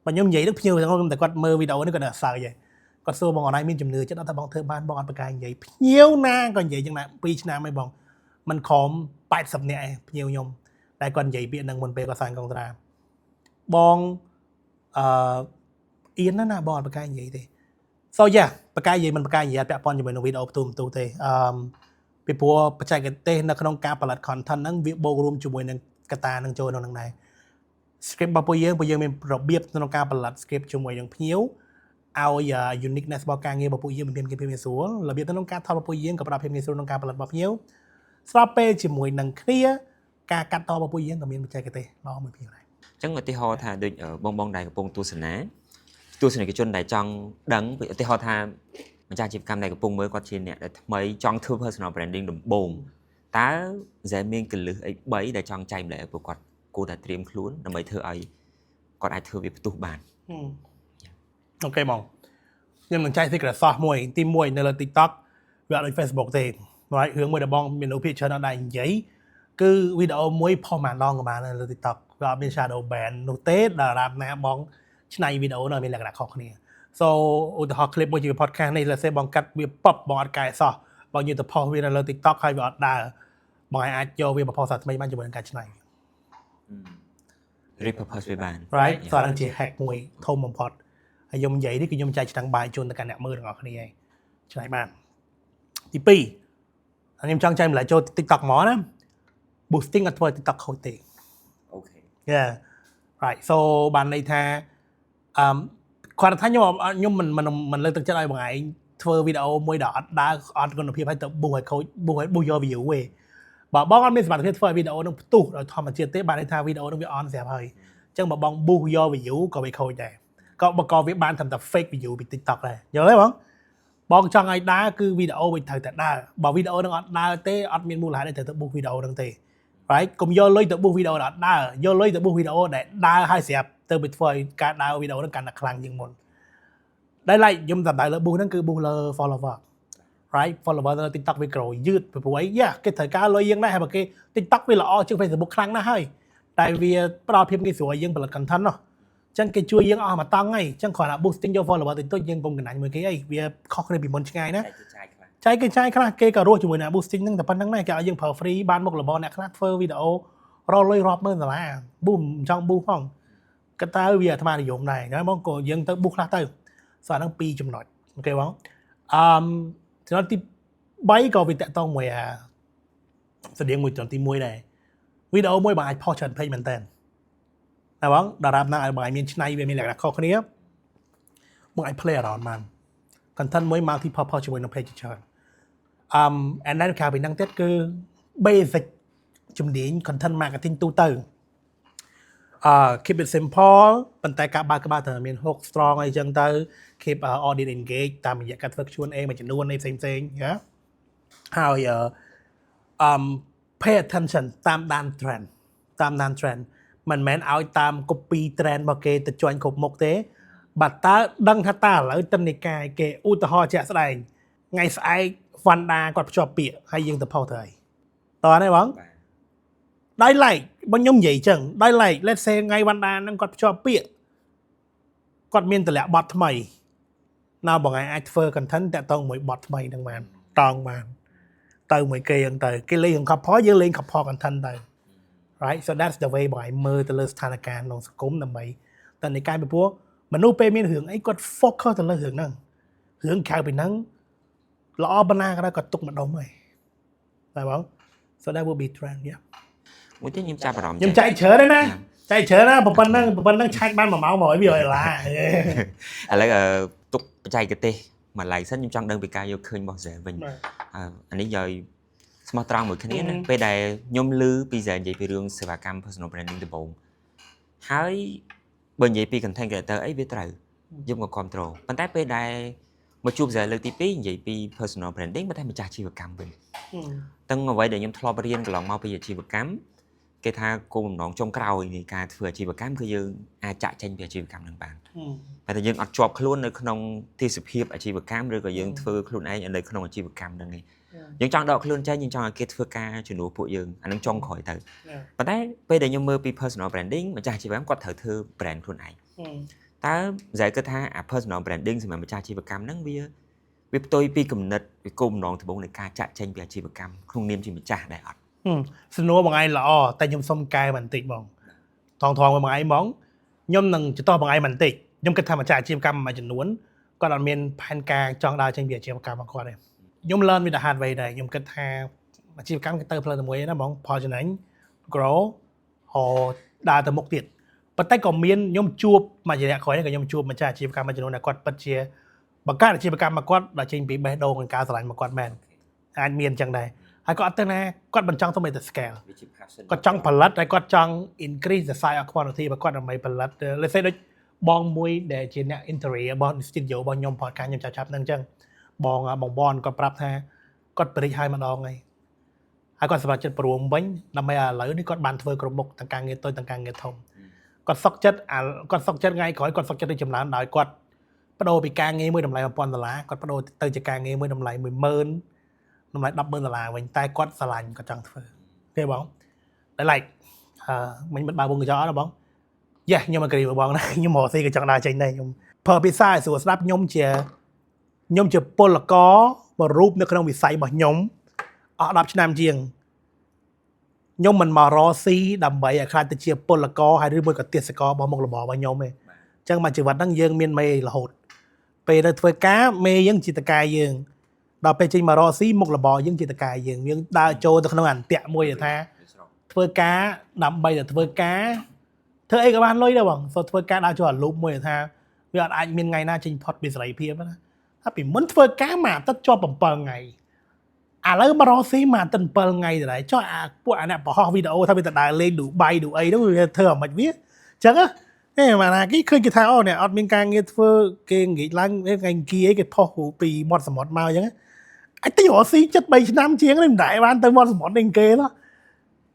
បើខ្ញុំនិយាយនឹងភ្ញៀវទាំងខ្ញុំតែគាត់មើលវីដេអូនេះគាត់នៅសើចហើយគាត់សួរបងអរឯងមានជំនឿចិត្តអត់ថាបងធ្វើបានបងអត់ប្រកែកនិយាយភ្ញៀវណាក៏និយាយយ៉ាងណា2ឆ្នាំហើយបងมันខំ80នាក់ឯងភ្ញៀវខ្ញុំតែគាត់និយាយពាក្យនឹងមុនពេលគាត់សាញកុងត្រាបងអឺអៀនណាស់ណាបងអត់ប្រកែកនិយាយទេ so yeah ប្រកែកនិយាយមិនប្រកែកនិយាយអត់ពាក់ព័ន្ធជាមួយនឹងវីដេអូផ្ទូផ្ទូទេអឺពីព្រោះបច្ចេកទេសនៅក្នុងការផលិត content ហ្នឹងវាបូករួមជាមួយនឹងកត្តានឹងចូលក្នុងហ្នឹងដែរ script របស់ពួកយើងពួកយើងមានរបៀបក្នុងការផលិត script ជាមួយនឹងភ្ញៀវឲ្យ uniqueness របស់ការងាររបស់ពួកយើងមានភាពងាយស្រួលរបៀបក្នុងការថតរបស់ពួកយើងក៏ផ្ដល់ភាពងាយស្រួលក្នុងការផលិតរបស់ភ្ញៀវស្របពេលជាមួយនឹងគ្នាការកាត់តរបស់ពួកយើងក៏មានបច្ចេកទេសល្អមួយភ្ញៀវដែរ។ អញ្ចឹងឧទាហរណ៍ថាដូចបងបងដែលកំពុងទស្សនាទស្សនិកជនដែលចង់ដឹងឧទាហរណ៍ថាម្ចាស់អាជីវកម្មដែលកំពុងមើលគាត់ជាអ្នកដែលថ្មីចង់ធ្វើ personal branding ដំបូងតើហ្សែមានកលឹះអី3ដែលចង់ចែកម្លែកឲ្យពួកគាត់គួរតែត្រៀមខ្លួនដើម្បីធ្វើឲ្យគាត់អាចធ្វើវាផ្ទុះបាន? Okay បងខ្ញុំនឹងចែក secret sauce មួយទី1នៅលើ TikTok វាអត់ដូច Facebook ទេ right រឿងមួយដែលបងមានរូបភាពច្រើនអត់ដែរនិយាយគឺវីដេអូមួយផុសមួយដងក៏បានដែរលើ TikTok វាអត់មាន shadow ban នោះទេដល់រាបណាបងឆ្នៃវីដេអូនៅមានលក្ខណៈខុសគ្នា so ឧទាហរណ៍ clip មួយជា podcast នេះ let's say បងកាត់វាប៉ុបបងអត់កែសោះបងយកទៅផុសវានៅលើ TikTok ហើយវាអត់ដើរបងអាចយកវាមកផុសសារថ្មីបានជាមួយនឹងការច្នៃ repurpose វាបាន។ Right, so អាហ្នឹងជា hack មួយធំបំផុតហើយខ្ញុំនិយាយនេះគឺខ្ញុំចែកឆ្នាំងបាយជូនទៅកាន់អ្នកមើលទាំងអស់គ្នាហើយឆ្នៃបានទី2ខ្ញុំចង់ចែកម្លែកចូល TikTok ហ្មងណា boosting អត់ធ្វើឲ្យ TikTok ខូចទេ។ Okay. Yeah, right, so បានន័យថាអឺគាត់ថាខ្ញុំខ្ញុំមិនមិនមិនលើកទឹកចិត្តឲ្យបងឯងធ្វើវីដេអូមួយដែលអត់ដើរអត់គុណភាពឲ្យទៅ boost ឲ្យខូច boost ឲ្យ boost យក view ទេបើបងអត់មានសមត្ថភាពធ្វើឲ្យវីដេអូនឹងផ្ទុះដោយធម្មជាតិទេបានន័យថាវីដេអូនឹងវា on ស្រាប់ហើយអញ្ចឹងបើបង boost យក view ក៏វាខូចដែរក៏បើក៏វាបានត្រឹមតែ fake view ពី TikTok ដែរយល់ទេបងបងចង់ឲ្យដើរគឺវីដេអូវាត្រូវតែដើរបើវីដេអូនឹងអត់ដើរទេអត់មានមូលហេតុអីត្រូវទៅ boost វីដេអូនឹងទេ right កុំយកលុយទៅ boost វីដេអូដែលអត់ដើរយកលុយទៅ boost វីដេអូដែលដើរហើយស្រាប់ទៅไปធ្វើឲ្យការដើរវីដេអូនឹងកាន់តែខ្លាំងជាងមុនដែល like ខ្ញុំសម្ដៅលើ boost ហ្នឹងគឺ boost លើ follower, right? Follower នៅ TikTok វាក្រយឺតពីព្រោះអីយ៉ាគេត្រូវការលុយយើងដែរហើយបើគេ TikTok វាល្អជាង Facebook ខ្លាំងណាស់ហើយតែវាផ្ដល់ភាពងាយស្រួលឲ្យយើងផលិត content ណោះអញ្ចឹងគេជួយយើងអស់មួយតង់ហើយអញ្ចឹងគ្រាន់តែ boosting យក follower តិចតួចយើងកុំកណ្ដាញមួយគេអីវាខុសគ្នាពីមុនឆ្ងាយណា ចែកចាយខ្លះ ចែកគេចាយខ្លះគេក៏រស់ជាមួយនឹង boosting ហ្នឹងតែប៉ុណ្្នឹងដែរគេឲ្យយើងប្រើ free បានមុខរបរអ្នកខ្លះធ្វើវីដេអូរកលុយរាប់ម៉ឺនដុល្លារ boost មិនចង់ boost ផងក៏តើវាអាត្មានិយមដែរណាបងក៏យើងទៅ boost ខ្លះទៅso អាហ្នឹងពីរចំណុច okay បងអឺចំណុចទី 3ក៏វាតាក់ទងមួយអាស្តៀងមួយចំណុចទី1ដែរវីដេអូមួយបងអាចផុសច្រើនពេកមែនតើតែបងតារាបណាឲ្យបងឲ្យមានឆ្នៃវាមានលក្ខណៈខុសគ្នាបងអាច play around បាន content មួយ multi purpose ជាមួយនឹង page ច្រើន and then ក្រៅពីហ្នឹងទៀតគឺ basic ជំនាញ content marketing ទូទៅkeep it simple ប៉ុន្តែការបើកក្បាលត្រូវមាន hook strong អីចឹងទៅ keep audience engage តាមរយៈការធ្វើ Q&A មួយចំនួនអីផ្សេងផ្សេងណាហើយអឺ pay attention តាមដាន trend តាមដាន trend មិនមែនឲ្យតាម copy trend របស់គេទៅ join គ្រប់មុខទេបាទតើដឹងថាតើឥឡូវតិន្នការគេឧទាហរណ៍ជាក់ស្ដែងថ្ងៃស្អែកវ៉ាន់ដាគាត់ភ្ជាប់ពាក្យហើយយើងទៅផុសទៅអីតើនេះបងដោយ like បើខ្ញុំនិយាយចឹងដោយ like let's say ថ្ងៃវ៉ាន់ដាហ្នឹងគាត់ភ្ជាប់ពាក្យគាត់មានតម្លាក់បទថ្មីណាបងឯងអាចធ្វើ content តាក់ទងមួយបទថ្មីហ្នឹងបានតងបានទៅមួយគេហ្នឹងទៅគេលេង couple យើងលេង couple content ទៅ right? So that's the way បងឯងមើលទៅលើស្ថានភាពក្នុងសង្គមដើម្បីតែនៃការពីព្រោះមនុស្សពេលមានរឿងអីគាត់ focus ទៅលើរឿងហ្នឹងរឿងក្រៅពីហ្នឹងល្អប៉ុណ្ណាក៏ដោយគាត់ទុកម្ដុំហើយតែបង so that will be trend, yeah. មួយទៀតខ្ញុំចាប់អារម្មណ៍ ខ្ញុំចែកច្រើនណាស់ចែកច្រើនណាប៉ុណ្ណឹងប៉ុណ្ណឹងឆាច់បាន1ម៉ោង100 200ដុល្លារ ឥឡូវទុកបច្ចេកទេសមួយឡែកសិនខ្ញុំចង់ដឹងពីការយកឃើញរបស់ Zel វិញអានេះយកស្មោះត្រង់មួយគ្នាណាពេលដែលខ្ញុំឮពី Zel និយាយពីរឿងសេវាកម្ម personal branding ដំបូងហើយបើនិយាយពី content creator អីវាត្រូវយើងក៏គ្រប់គ្រងប៉ុន្តែពេលដែលមកជួប Zel លើកទី2និយាយពី personal branding ប៉ុន្តែម្ចាស់អាជីវកម្មវិញទាំងអ្វីដែលខ្ញុំធ្លាប់រៀនកន្លងមកពីអាជីវកម្មគេថាគោលបំណងចុងក្រោយនៃការធ្វើអាជីវកម្មគឺយើងអាចចាក់ចេញពីអាជីវកម្មនឹងបានតែយើងអត់ជាប់ខ្លួននៅក្នុងទេសភាពអាជីវកម្មឬក៏យើងធ្វើខ្លួនឯងនៅក្នុងអាជីវកម្មហ្នឹងឯងយើងចង់ដកខ្លួនចេញយើងចង់ឲ្យគេធ្វើការជំនួសពួកយើងអានឹងចុងក្រោយទៅប៉ុន្តែពេលដែលខ្ញុំមើលពី personal branding ម្ចាស់អាជីវកម្មគាត់ត្រូវធ្វើ brand ខ្លួនឯងតើហ្សែគិតថាអា personal branding សម្រាប់ម្ចាស់អាជីវកម្មហ្នឹងវាវាផ្ទុយពីគំនិតពីគោលបំណងដំបូងនៃការចាក់ចេញពីអាជីវកម្មក្នុងនាមជាម្ចាស់ដែរអត់ សំណួរបងឯងល្អតែខ្ញុំសុំកែបន្តិចបងថងថងបងឯងហ្មងខ្ញុំនឹងចតបងឯងបន្តិចខ្ញុំគិតថាម្ចាស់អាជីវកម្មមួយចំនួនគាត់អត់មានផែនការចង់ដើរចេញពីអាជីវកម្មរបស់គាត់ទេខ្ញុំ learn with the hard way ដែរខ្ញុំគិតថាអាជីវកម្មគេទៅផ្លូវតែមួយណាបងផលចំណេញ grow ហោដើរទៅមុខទៀតប៉ុន្តែក៏មានខ្ញុំជួបមួយរយៈក្រោយនេះក៏ខ្ញុំជួបម្ចាស់អាជីវកម្មមួយចំនួនដែលគាត់ពិតជាបង្កើតអាជីវកម្មមកគាត់ដល់ចេញពីបេះដូងនិងការស្រឡាញ់មកគាត់មែនអាចមានអញ្ចឹងដែរហើយគាត់អត់ទៅណាគាត់មិនចង់ទៅទៅ scale គាត់ចង់ផលិតហើយគាត់ចង់ increase the size of quantity របស់គាត់ដើម្បីផលិត let's say ដូចបងមួយដែលជាអ្នក interior របស់ studio របស់ខ្ញុំ podcast ខ្ញុំចាប់ចាប់ហ្នឹងអញ្ចឹងបងបងបនគាត់ប្រាប់ថាគាត់បរិយាឲ្យម្ដងហើយហើយគាត់សម្រេចចិត្តព្រមវិញដើម្បីឲ្យឥឡូវនេះគាត់បានធ្វើគ្រប់មុខទាំងការងារតូចទាំងការងារធំគាត់សុកចិត្តអាគាត់សុកចិត្តថ្ងៃក្រោយគាត់សុកចិត្តរីកចម្រើនដោយគាត់បដូរពីការងារមួយតម្លៃ1000ដុល្លារគាត់បដូរទៅជាការងារមួយតម្លៃ10000តម្លៃ100,000ដុល្លារវិញតែគាត់ស្រឡាញ់គាត់ចង់ធ្វើទេបងតែ like អឺមិញមិនបើវងកញ្ចក់អត់បង yeah ខ្ញុំ agree បងណាខ្ញុំរកស៊ីក៏ចង់ដើរចេញដែរខ្ញុំប្រើភាសាឲ្យស្រួលស្ដាប់ខ្ញុំជាខ្ញុំជាពលករបរូបនៅក្នុងវិស័យរបស់ខ្ញុំអស់10ឆ្នាំជាងខ្ញុំមិនមករកស៊ីដើម្បីឲ្យខ្លាចទៅជាពលករហើយឬមួយក៏ទេសករបស់មុខរបររបស់ខ្ញុំទេអញ្ចឹងមកជីវិតហ្នឹងយើងមានមេរហូតពេលទៅធ្វើការមេយើងជាតកែយើងដល់ពេលចេញមករកស៊ីមុខរបរយើងជាតកែយើងយើងដើរចូលទៅក្នុងអន្ទាក់មួយដែលថាធ្វើការដើម្បីតែធ្វើការធ្វើអីក៏បានលុយដែរបងសូធ្វើការដើរចូលអា loop មួយថាវាអត់អាចមានថ្ងៃណាចេញផុតពីសេរីភាពណាថាពីមុនធ្វើការមួយអាទិត្យជាប់7ថ្ងៃឥឡូវមករកស៊ីមួយអាទិត្យ7ថ្ងៃទៅដែរចុះអាពួកអាអ្នកបង្ហោះវីដេអូថាវាទៅដើរលេងឌូបៃឌូអីនោះវាធ្វើអាម៉េចវាអញ្ចឹងហេមកណាគេឃើញគេថាអូអ្នកអត់មានការងារធ្វើគេងាកឡើងថ្ងៃអង្គារគេផុសពីមាត់សមុទ្រមកអញ្ចឹងអញទៅរកស៊ីចិត្ត3ឆ្នាំជាងនេះមិនដែលបានទៅមាត់សមុទ្រនេះគេទេ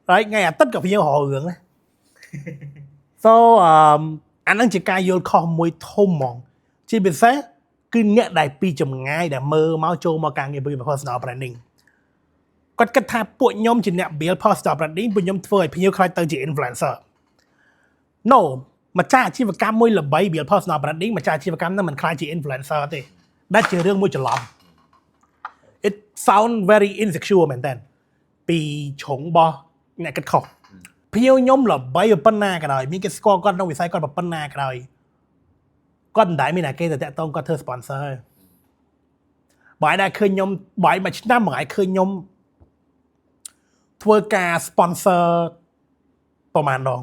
ហើយថ្ងៃអាទិត្យក៏ភ្ញៀវរករឿងដែរ so អឺអាហ្នឹងជាការយល់ខុសមួយធំហ្មងជាពិសេសគឺអ្នកដែលពីចម្ងាយដែលមើលមកចូលមកការងារពី personal branding គាត់គិតថាពួកខ្ញុំជាអ្នក build personal branding ពួកខ្ញុំធ្វើឲ្យភ្ញៀវខ្លាចទៅជា influencer. No, ម្ចាស់អាជីវកម្មមួយល្បី build personal branding ម្ចាស់អាជីវកម្មហ្នឹងមិនខ្លាចជា influencer ទេដែលជារឿងមួយច្រឡំ It sound very insecure មែនតើពីជ្រុងរបស់អ្នកគិតខុសភ្ញៀវខ្ញុំល្បីប៉ុណ្ណាក៏ដោយមានគេស្គាល់គាត់ក្នុងវិស័យគាត់ប៉ុណ្ណាក៏ដោយគាត់មិនដែលមានអ្នកគេទៅតាក់ទងគាត់ធ្វើ sponsor ទេ បើឯងដែរឃើញខ្ញុំបើឯងមួយឆ្នាំបងឯងឃើញខ្ញុំធ្វើការ sponsor ប្រហែលដង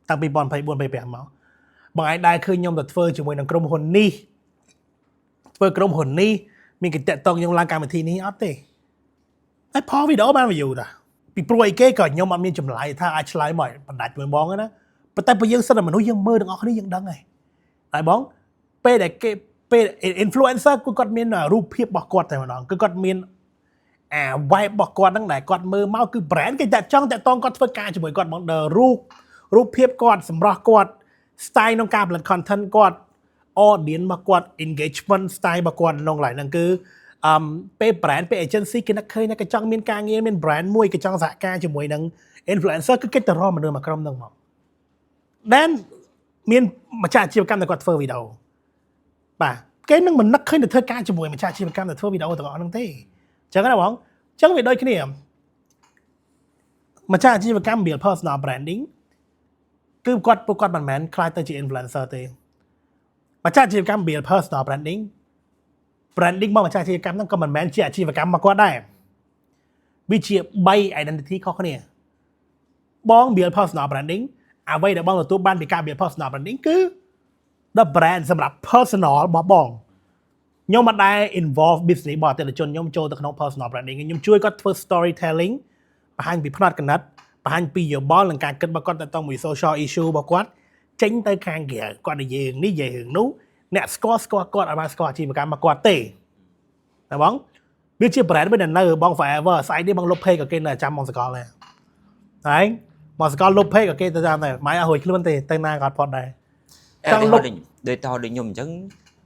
តាំងពី2024 25មកបងឯងដែរឃើញខ្ញុំទៅធ្វើជាមួយនឹងក្រុមហ៊ុននេះធ្វើក្រុមហ៊ុននេះមានគេតាក់ទងខ្ញុំឡើងកម្មវិធីនេះអត់ទេតែផលវីដេអូបាន view តាពីព្រោះអីគេក៏ខ្ញុំអត់មានចម្លើយថាអាចឆ្លើយមកបណ្ដាច់មួយបងណាប៉ុន្តែបើយើងសិនតែមនុស្សយើងមើលទាំងអស់គ្នាយើងដឹងហើយហើយបងពេលដែលគេពេល influencer គឺគាត់មានរូបភាពរបស់គាត់តែម្ដងគឺគាត់មានអា vibe របស់គាត់ហ្នឹងដែលគាត់មើលមកគឺ brand គេតែចង់តាក់ទងគាត់ធ្វើការជាមួយគាត់ហ្មងដល់រូបភាពគាត់សម្រស់គាត់ style ក្នុងការផលិត content គាត់ audience របស់គាត់ engagement style របស់គាត់ក្នុងកន្លែងហ្នឹងគឺពេល brand ពេល agency គេនឹកឃើញថាគេចង់មានការងារមាន brand មួយគេចង់សហការជាមួយនឹង influencer គឺគេទៅរកមនុស្សមួយក្រុមហ្នឹងមក then មានម្ចាស់អាជីវកម្មដែលគាត់ធ្វើវីដេអូបាទគេនឹងមិននឹកឃើញទៅធ្វើការជាមួយម្ចាស់អាជីវកម្មដែលធ្វើវីដេអូទាំងអស់ហ្នឹងទេអញ្ចឹងណាបងអញ្ចឹងវាដូចគ្នាម្ចាស់អាជីវកម្ម build personal branding គឺគាត់ពួកគាត់មិនមែនក្លាយទៅជា influencer ទេម្ចាស់អាជីវកម្ម build personal branding branding របស់ម្ចាស់អាជីវកម្មហ្នឹងក៏មិនមែនជាអាជីវកម្មរបស់គាត់ដែរវាជា3 identity ខុសគ្នាបង build personal branding អ្វីដែលបងទទួលបានពីការ build personal branding គឺ the brand សម្រាប់ personal របស់បងខ្ញុំមិនដែល involve business របស់អតិថិជនខ្ញុំចូលទៅក្នុង personal branding ខ្ញុំជួយគាត់ធ្វើ storytelling បង្ហាញពីផ្នត់គំនិតបង្ហាញពីយោបល់និងការគិតរបស់គាត់ទៅតមួយ social issue របស់គាត់ចេញទៅខាងក្រៅគាត់និយាយរឿងនេះនិយាយរឿងនោះអ្នកស្គាល់ស្គាល់គាត់អត់បានស្គាល់អាជីវកម្មរបស់គាត់ទេណាបងវាជា brand មួយដែលនៅបង forever ស្អែកនេះបងលុប page ក៏គេនៅចាំបងសកលដែរហើយបងសកលលុប page ក៏គេទៅតាមដែរម៉ែអត់រួចខ្លួនទេទៅណាក៏អត់ផុតដែរ ចង់លុប ដូចដូចតដូចខ្ញុំអញ្ចឹង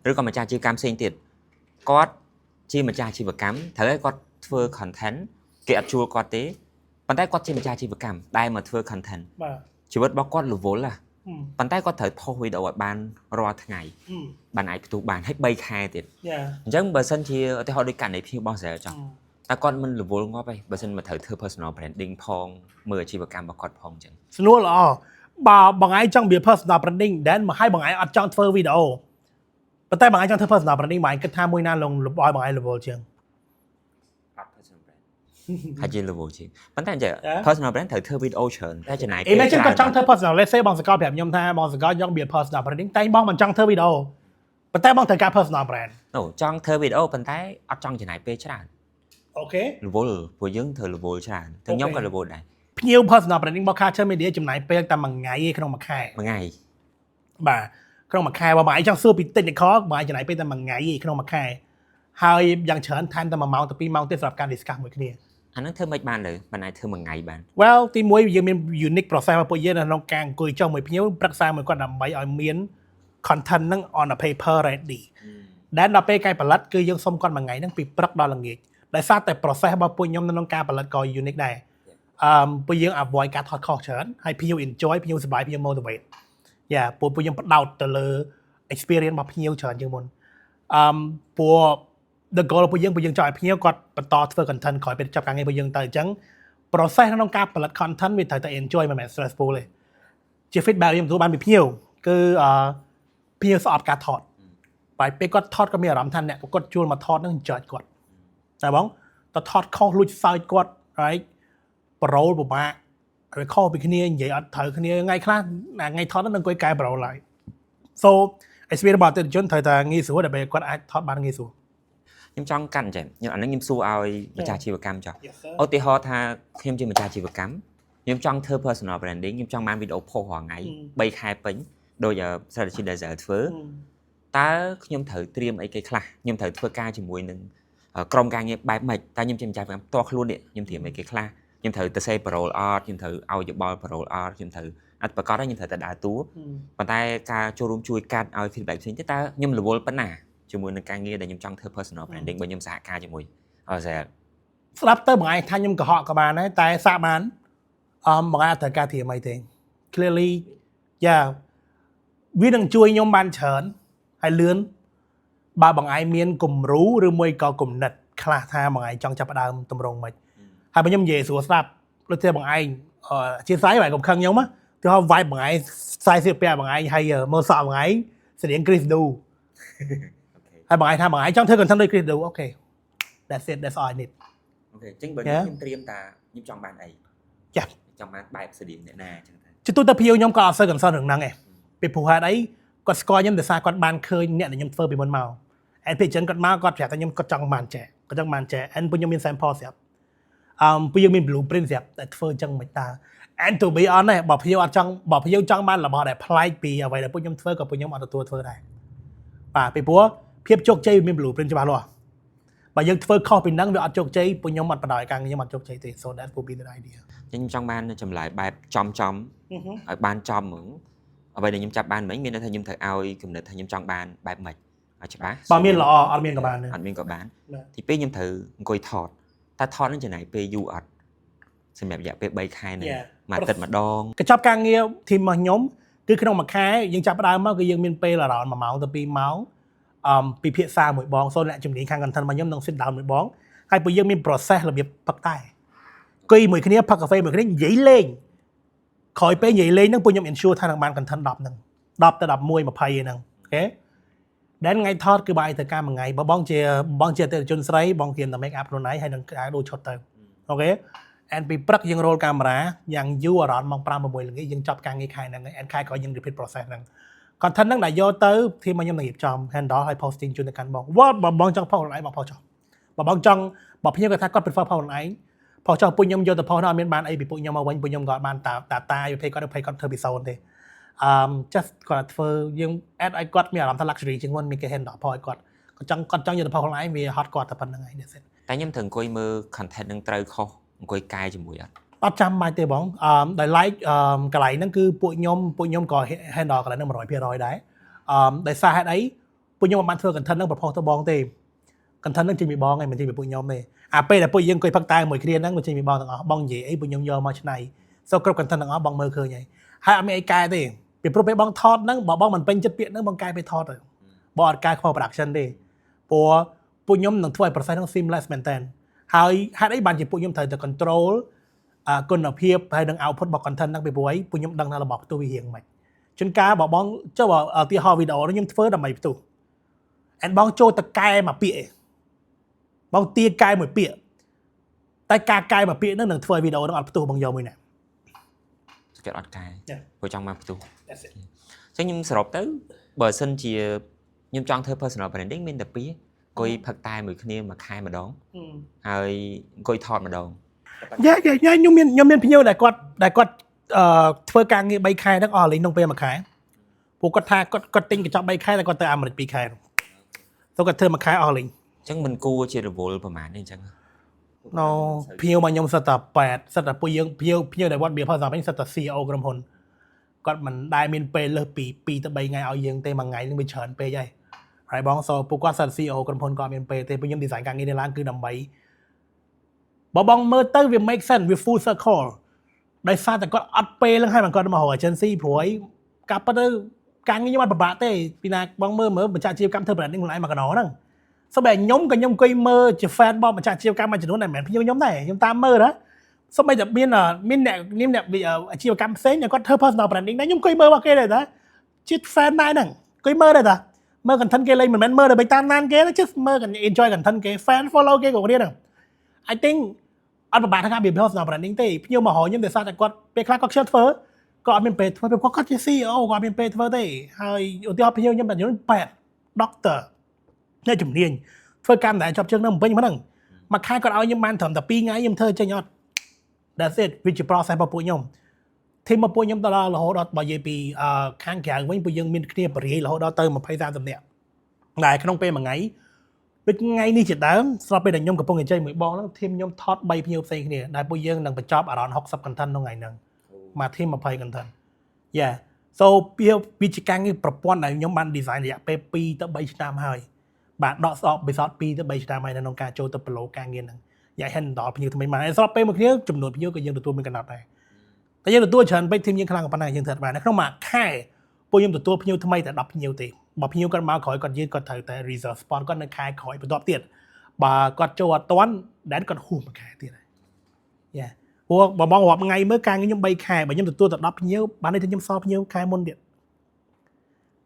ឬក៏ម្ចាស់អាជីវកម្មផ្សេងទៀតគាត់ជាម្ចាស់អាជីវកម្មត្រូវឲ្យគាត់ធ្វើ content គេអត់ជួលគាត់ទេប៉ុន្តែគាត់ជាម្ចាស់អាជីវកម្មដែលមកធ្វើ content បាទ ជីវិតរបស់គាត់រវល់ហ៎ប៉ុន្តែគាត់ត្រូវផុសវីដេអូឲ្យបានរាល់ថ្ងៃបានអាចផ្ទុះបានហើយ3ខែទៀត យ៉ា អញ្ចឹងបើសិនជាឧទាហរណ៍ដូចករណីភ្ញៀវរបស់ស្រែចុះតើគាត់មិនរវល់ងាប់ទេបើសិនមកត្រូវធ្វើ personal branding ផងមើលអាជីវកម្មរបស់គាត់ផងអញ្ចឹង ស្នួលល្អបើបងឯងចង់ build personal branding then មកឲ្យបងឯងអត់ចង់ធ្វើវីដេអូប៉ុន្តែបងឯងចង់ធ្វើ personal branding បងឯងគិតថាមួយណាលងឲ្យបងឯង level ជាង អត់ personal brand ហើយជា level ជាងប៉ុន្តែអញ្ចឹង personal brand ត្រូវធ្វើវីដេអូច្រើនតែចំណាយ អេមែនគាត់ចង់ធ្វើ personal let's say បងសកលប្រាប់ខ្ញុំថាបងសកលចង់ build personal branding តែបងមិនចង់ធ្វើវីដេអូប៉ុន្តែបងត្រូវការ personal brand អូចង់ធ្វើវីដេអូប៉ុន្តែអត់ចង់ចំណាយពេលច្រើន okay រវល់ព្រោះយើងត្រូវរវល់ច្រើនទាំងខ្ញុំក៏រវល់ដែរ ភ្ញៀវ personal branding របស់ Culture Media ចំណាយពេលតែមួយថ្ងៃឯងក្នុងមួយខែ មួយថ្ងៃ បាទក្នុងមួយខែបើបងឯងចង់សួរពី technical បងឯងចំណាយពេលតែមួយថ្ងៃឯងក្នុងមួយខែហើយយ៉ាងច្រើនថែមតែ1ម៉ោងទៅ2ម៉ោងទេសម្រាប់ការ discuss មួយគ្នា អាហ្នឹងធ្វើមិនបានលើមិនអាចធ្វើមួយថ្ងៃបាន Well ទីមួយយើងមាន unique process របស់ពួកយើងនៅក្នុងការអង្គុយចុះមួយភ្ញៀវប្រឹក្សាមួយគាត់ដើម្បីឲ្យមាន content ហ្នឹង on a paper ready ដែលដល់ពេលការផលិតគឺយើងសុំគាត់មួយថ្ងៃហ្នឹងពីព្រឹកដល់ល្ងាចដោយសារតែ process របស់ពួកខ្ញុំនៅក្នុងការផលិតក៏ unique ដែរពួកយើង avoid ការថតខុសច្រើនហើយភ្ញៀវ enjoy ភ្ញៀវសប្បាយភ្ញៀវ motivate យ៉ាពួកយើងផ្ដោតទៅលើ experience របស់ភ្ញៀវច្រើនជាងមុនព្រោះ the goal របស់យើងពួកយើងចង់ឲ្យភ្ញៀវគាត់បន្តធ្វើ content ក្រោយពេលចប់ការងារពួកយើងទៅអញ្ចឹង process ក្នុងការផលិត content វាត្រូវតែ enjoy មិនមែន stressful ទេជា feedback ខ្ញុំទទួលបានពីភ្ញៀវគឺភ្ញៀវស្អប់ការថតបែបពេលគាត់ថតក៏មានអារម្មណ៍ថាអ្នកគាត់ជួលមកថតហ្នឹងចើចគាត់តែបងតថតខុសលួចសើចគាត់ right ប្រូលពិបាកវាខុសពីគ្នានិយាយអត់ត្រូវគ្នាថ្ងៃខ្លះថ្ងៃថតហ្នឹងនឹងអង្គុយកែប្រូលឡើយ so experience របស់អតិថិជនត្រូវតែងាយស្រួលដើម្បីគាត់អាចថតបានងាយស្រួល ខ្ញុំចង់កាន់ចេះខ្ញុំអាហ្នឹងខ្ញុំសួរឲ្យម្ចាស់អាជីវកម្មចុះ Yes sir. ឧទាហរណ៍ថាខ្ញុំជាម្ចាស់អាជីវកម្មខ្ញុំចង់ធ្វើ personal branding ខ្ញុំចង់បានវីដេអូផុសរាល់ថ្ងៃ3ខែពេញដូច strategy design ធ្វើតើខ្ញុំត្រូវត្រៀមអីគេខ្លះខ្ញុំត្រូវធ្វើការជាមួយនឹងក្រុមការងារបែបម៉េចតើខ្ញុំជាម្ចាស់អាជីវកម្មផ្ទាល់ខ្លួននេះខ្ញុំត្រៀមអីគេខ្លះខ្ញុំត្រូវទៅសេប្រូលអត់ខ្ញុំត្រូវឲ្យយោបល់ប្រូលអត់ខ្ញុំត្រូវអត់ប្រកាសខ្ញុំត្រូវតែដើរតួប៉ុន្តែការចូលរួមជួយកាត់ឲ្យ feedback ផ្សេងទៀតតើខ្ញុំរវល់ប៉ុណ្ណាជាមួយនឹងការងារដែលខ្ញុំចង់ធ្វើ personal branding បើខ្ញុំសហការជាមួយអត់ស្ ស្ដាប់ទៅបងឯងថាខ្ញុំកុហកក៏បានដែរតែសាកបានបងឯងអត់ត្រូវការត្រៀមអីទេ clearly yeah វានឹងជួយខ្ញុំបានច្រើនហើយលឿនបើបងឯងមានគំរូឬមួយក៏គំនិតខ្លះថាបងឯងចង់ចាប់ផ្ដើមតម្រង់មិនហើយបើខ្ញុំនិយាយស្រួលស្ដាប់ដូចជាបងឯងអធិស្ឋានបងឯងកុំខឹងខ្ញុំណាគឺថា vibe បងឯងខ្សែសៀកពាក់បងឯងហើយមើលសក់បងឯងស្រៀង Chris Do ហើយបងឯងថាបងឯងចង់ធ្វើ content ដូច Chris Do okay That's it, that's all I need. Okay អញ្ចឹងបើខ្ញុំត្រៀមតាខ្ញុំចង់បានអី ចា ចង់បានបែបស្តៀងអ្នកណាអញ្ចឹងទៅ ជាទូទៅភ្ញៀវខ្ញុំក៏អត់សូវ concern រឿងហ្នឹងឯងពីព្រោះហេតុអីគាត់ស្គាល់ខ្ញុំដោយសារគាត់បានឃើញអ្នកដែលខ្ញុំធ្វើពីមុនមក and ពេលអញ្ចឹងគាត់មកគាត់ប្រាប់ថាខ្ញុំគាត់ចង់បានចែគាត់ចង់បានចែ and ពួកខ្ញុំមាន sample ស្រាប់ពួកយើងមាន blueprint ស្រាប់តែធ្វើអញ្ចឹងមិនតើ and to be honest បើភ្ញៀវអត់ចង់បើភ្ញៀវចង់បានរបស់ដែលប្លែកពីអ្វីដែលពួកខ្ញុំធ្វើក៏ពួកខ្ញុំអត់ទទួលធ្វើដែរបាទពីព្រោះភាពជោគជ័យវាមាន blueprint ច្បាស់លាស់បើយើងធ្វើខុសពីហ្នឹងវាអត់ជោគជ័យពួកខ្ញុំអត់បដិការខ្ញុំអត់ជោគជ័យទេ so that would be the idea. ខ្ញុំចង់បានចម្លើយបែបចំចំឲ្យបានចំហ្មងអ្វីដែលខ្ញុំចាប់បានមិញមានន័យថាខ្ញុំត្រូវឲ្យគំនិតថាខ្ញុំចង់បានបែបម៉េចឲ្យច្បាស់ បើមានល្អអត់មានក៏បានដែរ អត់មានក៏បាន បាទ ទីពីរខ្ញុំត្រូវអង្គុយថតតើថតនឹងចំណាយពេលយូរអត់សម្រាប់រយៈពេល3ខែហ្នឹង Yeah. មួយអាទិត្យម្ដង កញ្ចប់ការងារ team របស់ខ្ញុំគឺក្នុងមួយខែយើងចាប់ផ្ដើមមកគឺយើងមានពេល around 1ម៉ោងទៅ2ម៉ោងពិភាក្សាមួយបងសូមអ្នកជំនាញខាង content របស់ខ្ញុំនឹង sit down មួយបងហើយពួកយើងមាន process របៀបផឹកតែអង្គុយមួយគ្នាផឹកកាហ្វេមួយគ្នានិយាយលេងក្រោយពេលនិយាយលេងហ្នឹងពួកខ្ញុំ ensure ថានឹងបាន content 10ហ្នឹង10ទៅ11 20ហ្នឹង okay ដែលថ្ងៃថតគឺបាយទៅការមួយថ្ងៃបើបងជាបងជាអតិថិជនស្រីបងគៀមតែ make up ខ្លួនឯងហើយនឹងដូរឈុតទៅ okay and ពីព្រឹកយើង roll កាមេរ៉ាយ៉ាងយូរ around ម៉ោង5 6ល្ងាចយើងចប់ការងារខែហ្នឹងហើយ and ខែក្រោយយើង repeat process ហ្នឹង content ហ្នឹងដែលយកទៅ team របស់ខ្ញុំនឹងរៀបចំ handle ហើយ posting ជូនទៅកាន់បងវ៉ាបើបងចង់ post ខ្លួនឯងបង post ចុះបើបងចង់បើភ្ញៀវគាត់ថាគាត់ prefer post ខ្លួនឯង post ចុះពួកខ្ញុំយកទៅ post នោះអត់មានបានអីពីពួកខ្ញុំមកវិញពួកខ្ញុំក៏អត់បានតាតាតាយភេគាត់ភេគាត់ធ្វើពីសូន្យទេ just គាត់ធ្វើយើង add ឲ្យគាត់មានអារម្មណ៍ថា luxury ជាងមុនមានគេ handle post ឲ្យគាត់គាត់ចង់គាត់ចង់យកទៅ post ខ្លួនឯងវាហត់គាត់តែប៉ុណ្្នឹងឯង that's it. តែខ្ញុំត្រូវអង្គុយមើល content នឹងត្រូវខុសអង្គុយកែជាមួយអត់ អត់ចាំបាច់ទេបងដោយ like កន្លែងហ្នឹងគឺពួកខ្ញុំពួកខ្ញុំក៏ handle កន្លែងហ្នឹង100%ដែរដោយសារហេតុអីពួកខ្ញុំមិនបានធ្វើ content ហ្នឹងប្រផុសទៅបងទេ content ហ្នឹងចេញពីបងឯងមិនចេញពីពួកខ្ញុំទេអាពេលដែលពួកយើងអង្គុយផឹកតែមួយគ្នាហ្នឹងវាចេញពីបងទាំងអស់បងនិយាយអីពួកខ្ញុំយកមកឆ្នៃ so គ្រប់ content ទាំងអស់បងមើលឃើញហើយហើយអត់មានអីកែទេពីព្រោះពេលបងថតហ្នឹងបើបងមិនពេញចិត្តពាក្យហ្នឹងបងកែពេលថតទៅបងអត់កែខ្វល់ production ទេព្រោះពួកខ្ញុំនឹងធ្វើឲ្យ process ហ្នឹង seamless មែនតើហើយហេតុអីបានជាពួកខ្ញុំត្រូវតែ control គុណភាពហើយនឹង output របស់ content ហ្នឹងពីព្រោះអីពួកខ្ញុំដឹងថារបស់ផ្ទុះវារៀងមិនជួនកាលបើបងចុះបើឧទាហរណ៍វីដេអូនេះខ្ញុំធ្វើដើម្បីផ្ទុះ and បងចូលទៅកែមួយពាក្យឯងបងទាកែមួយពាក្យតែការកែមួយពាក្យហ្នឹងនឹងធ្វើឲ្យវីដេអូហ្នឹងអត់ផ្ទុះបងយកមួយណា គាត់អត់កែ Yeah. ព្រោះចង់បានផ្ទុះ That's it. អញ្ចឹងខ្ញុំសរុបទៅបើសិនជាខ្ញុំចង់ធ្វើ personal branding មានតែពីរអង្គុយផឹកតែមួយគ្នាមួយខែម្ដងហើយអង្គុយថតម្ដង yeah ខ្ញុំមានភ្ញៀវដែលគាត់ធ្វើការងារ3ខែហ្នឹងអស់លេងក្នុងពេលមួយខែពួកគាត់ថាគាត់គាត់ទិញកញ្ចប់3ខែតែគាត់ទៅអាមេរិក2ខែទៅគាត់ធ្វើមួយខែអស់លេង អញ្ចឹងមិនគួរជារវល់ប្រហែលទេអញ្ចឹង ណូភ្ញៀវមកខ្ញុំសិតតែ8សិតតែពួកយើងភ្ញៀវភ្ញៀវដែលវត្តបៀផលសម្រាប់សិតតែ CEO ក្រុមហ៊ុនគាត់មិនដែលមានពេលលើសពី2ទៅ3ថ្ងៃឲ្យយើងទេមួយថ្ងៃនឹងវាច្រើនពេកហើយហើយបង so ពួកគាត់សិត CEO ក្រុមហ៊ុនគាត់មានពេលទេពួកខ្ញុំ design ការងារនេះឡើងគឺដើម្បីបើបងមើលទៅវា make sense វា full circle ដោយសារតែគាត់អត់ពេលហ្នឹងហើយបានគាត់មករក agency ព្រោះអីកាប់ពិតទៅការងារខ្ញុំអត់ពិបាកទេពីណាបងមើលមើលម្ចាស់អាជីវកម្មធ្វើ branding ខ្លួនឯងមកកណោហ្នឹងសូម្បីខ្ញុំក៏ខ្ញុំអង្គុយមើលជា fan របស់ម្ចាស់អាជីវកម្មមួយចំនួនដែលមិនមែនភ្ញៀវខ្ញុំដែរខ្ញុំតាមមើលណាសូម្បីតែមានមានអ្នកមានអ្នកអាជីវកម្មផ្សេងដែលគាត់ធ្វើ personal branding ដែរខ្ញុំអង្គុយមើលរបស់គេដែរតាជា fan ដែរហ្នឹងអង្គុយមើលដែរតាមើល content គេលេងមិនមែនមើលដើម្បីតាមដានគេទេ just មើល enjoy content គេ fan follow គេក៏គ្នាហ្នឹង I think អត់ពិបាកថាការ personal branding ទេភ្ញៀវមករកខ្ញុំដោយសារតែគាត់ពេលខ្លះគាត់ខ្ជិលធ្វើក៏អត់មានពេលធ្វើពេលគាត់គាត់ជា CEO ក៏អត់មានពេលធ្វើទេហើយឧទាហរណ៍ភ្ញៀវខ្ញុំតែខ្ញុំពេទ្យ doctor អ្នកជំនាញធ្វើកម្មតែជាប់ជើងនៅពេញហ្នឹងមួយខែគាត់ឲ្យខ្ញុំបានត្រឹមតែ2ថ្ងៃខ្ញុំធ្វើចេញអត់ That's it វាជា process របស់ពួកខ្ញុំ team របស់ពួកខ្ញុំទៅដល់រហូតដល់បើនិយាយពីខាងក្រៅវិញពួកយើងមានគ្នាបរិយាយរហូតដល់ទៅ20 30នាក់ដែលក្នុងពេលមួយថ្ងៃដូចថ្ងៃនេះជាដើមស្របពេលដែលខ្ញុំកំពុងជជែកមួយបងហ្នឹង team ខ្ញុំថត3ភ្ញៀវផ្សេងគ្នាដែលពួកយើងនឹងបញ្ចប់ around 60 content ក្នុងថ្ងៃហ្នឹងមួយ team 20 content. Yeah, so វាវាជាការងារប្រព័ន្ធដែលខ្ញុំបាន design រយៈពេល2ទៅ3ឆ្នាំហើយបាទដកស្អកបិសោត2ទៅ3ឆ្នាំហើយនៅក្នុងការចូលទៅប្រឡូការងារហ្នឹងយ៉ា handle ភ្ញៀវថ្មីមកហើយស្របពេលមួយគ្នាចំនួនភ្ញៀវក៏យើងទទួលមានកំណត់ដែរតែយើងទទួលច្រើនពេក team យើងខ្លាំងប៉ុណ្ណាយើងធ្វើបាននៅក្នុងមួយខែពួកខ្ញុំទទួលភ្ញៀវថ្មីតែ10ភ្ញៀវទេបើភ្ញៀវគាត់មកក្រោយគាត់យឺតគាត់ត្រូវតែ reserve spot គាត់នៅខែក្រោយបន្ទាប់ទៀតបើគាត់ចូលអត់ទាន់ដែលគាត់ហួសមួយខែទៀតហើយយ៉ាព្រោះបើបងរាប់ថ្ងៃមើលការងារខ្ញុំ3ខែបើខ្ញុំទទួលតែ10ភ្ញៀវបានន័យថាខ្ញុំសល់ភ្ញៀវខែមុនទៀត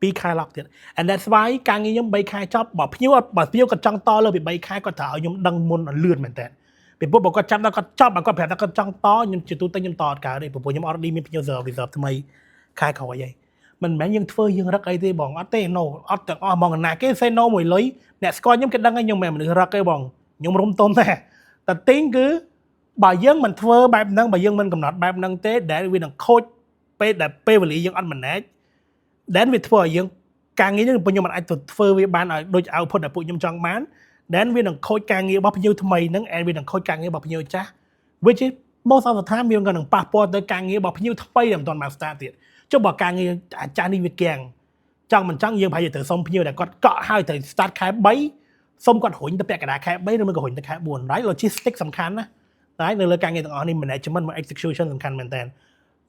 2 2ខែ lock ទៀត and that's why ការងារខ្ញុំ3ខែចប់បើភ្ញៀវអត់បើភ្ញៀវគាត់ចង់តលើពី3ខែគាត់ត្រូវឲ្យខ្ញុំដឹងមុនឲ្យលឿនមែនតើពីព្រោះបើគាត់ចាំដល់គាត់ចប់បើគាត់ប្រាប់ថាគាត់ចង់តខ្ញុំជាទូទៅខ្ញុំតអត់កើតទេព្រោះខ្ញុំ already មានភ្ញៀវ reserve ថ្មីខែក្រោយហើយមិនមែនយើងធ្វើយើងរឹកអីទេបងអត់ទេ no អត់ទាំងអស់ហ្មងណាគេ say no មួយលុយអ្នកស្គាល់ខ្ញុំគេដឹងហើយខ្ញុំមិនមែនមនុស្សរឹកទេបងខ្ញុំរុំទុំដែរតែទីងគឺបើយើងមិនធ្វើបែបហ្នឹងបើយើងមិនកំណត់បែបហ្នឹងទេដែលវានឹងខូចពេលដែលពេលវេលាយើងអត់ manage then វាធ្វើឲ្យយើងការងារនេះខ្ញុំមិនអាចទៅធ្វើវាបានឲ្យដូច output ដែលពួកខ្ញុំចង់បាន then វានឹងខូចការងាររបស់ភ្ញៀវថ្មីហ្នឹង and វានឹងខូចការងាររបស់ភ្ញៀវចាស់ which is most of the time វាក៏នឹងប៉ះពាល់ទៅការងាររបស់ភ្ញៀវថ្មីដែលមិនទាន់បាន start ទៀតចុះបើការងារអាចាស់នេះវាគាំងចង់មិនចង់យើងប្រហែលជាត្រូវសុំភ្ញៀវដែលគាត់កក់ហើយត្រូវ start ខែ3សុំគាត់រុញទៅពាក់កណ្ដាលខែ3ឬមួយក៏រុញទៅខែ4 right logistics សំខាន់ណា right នៅលើការងារទាំងអស់នេះ management មក execution សំខាន់មែនតើ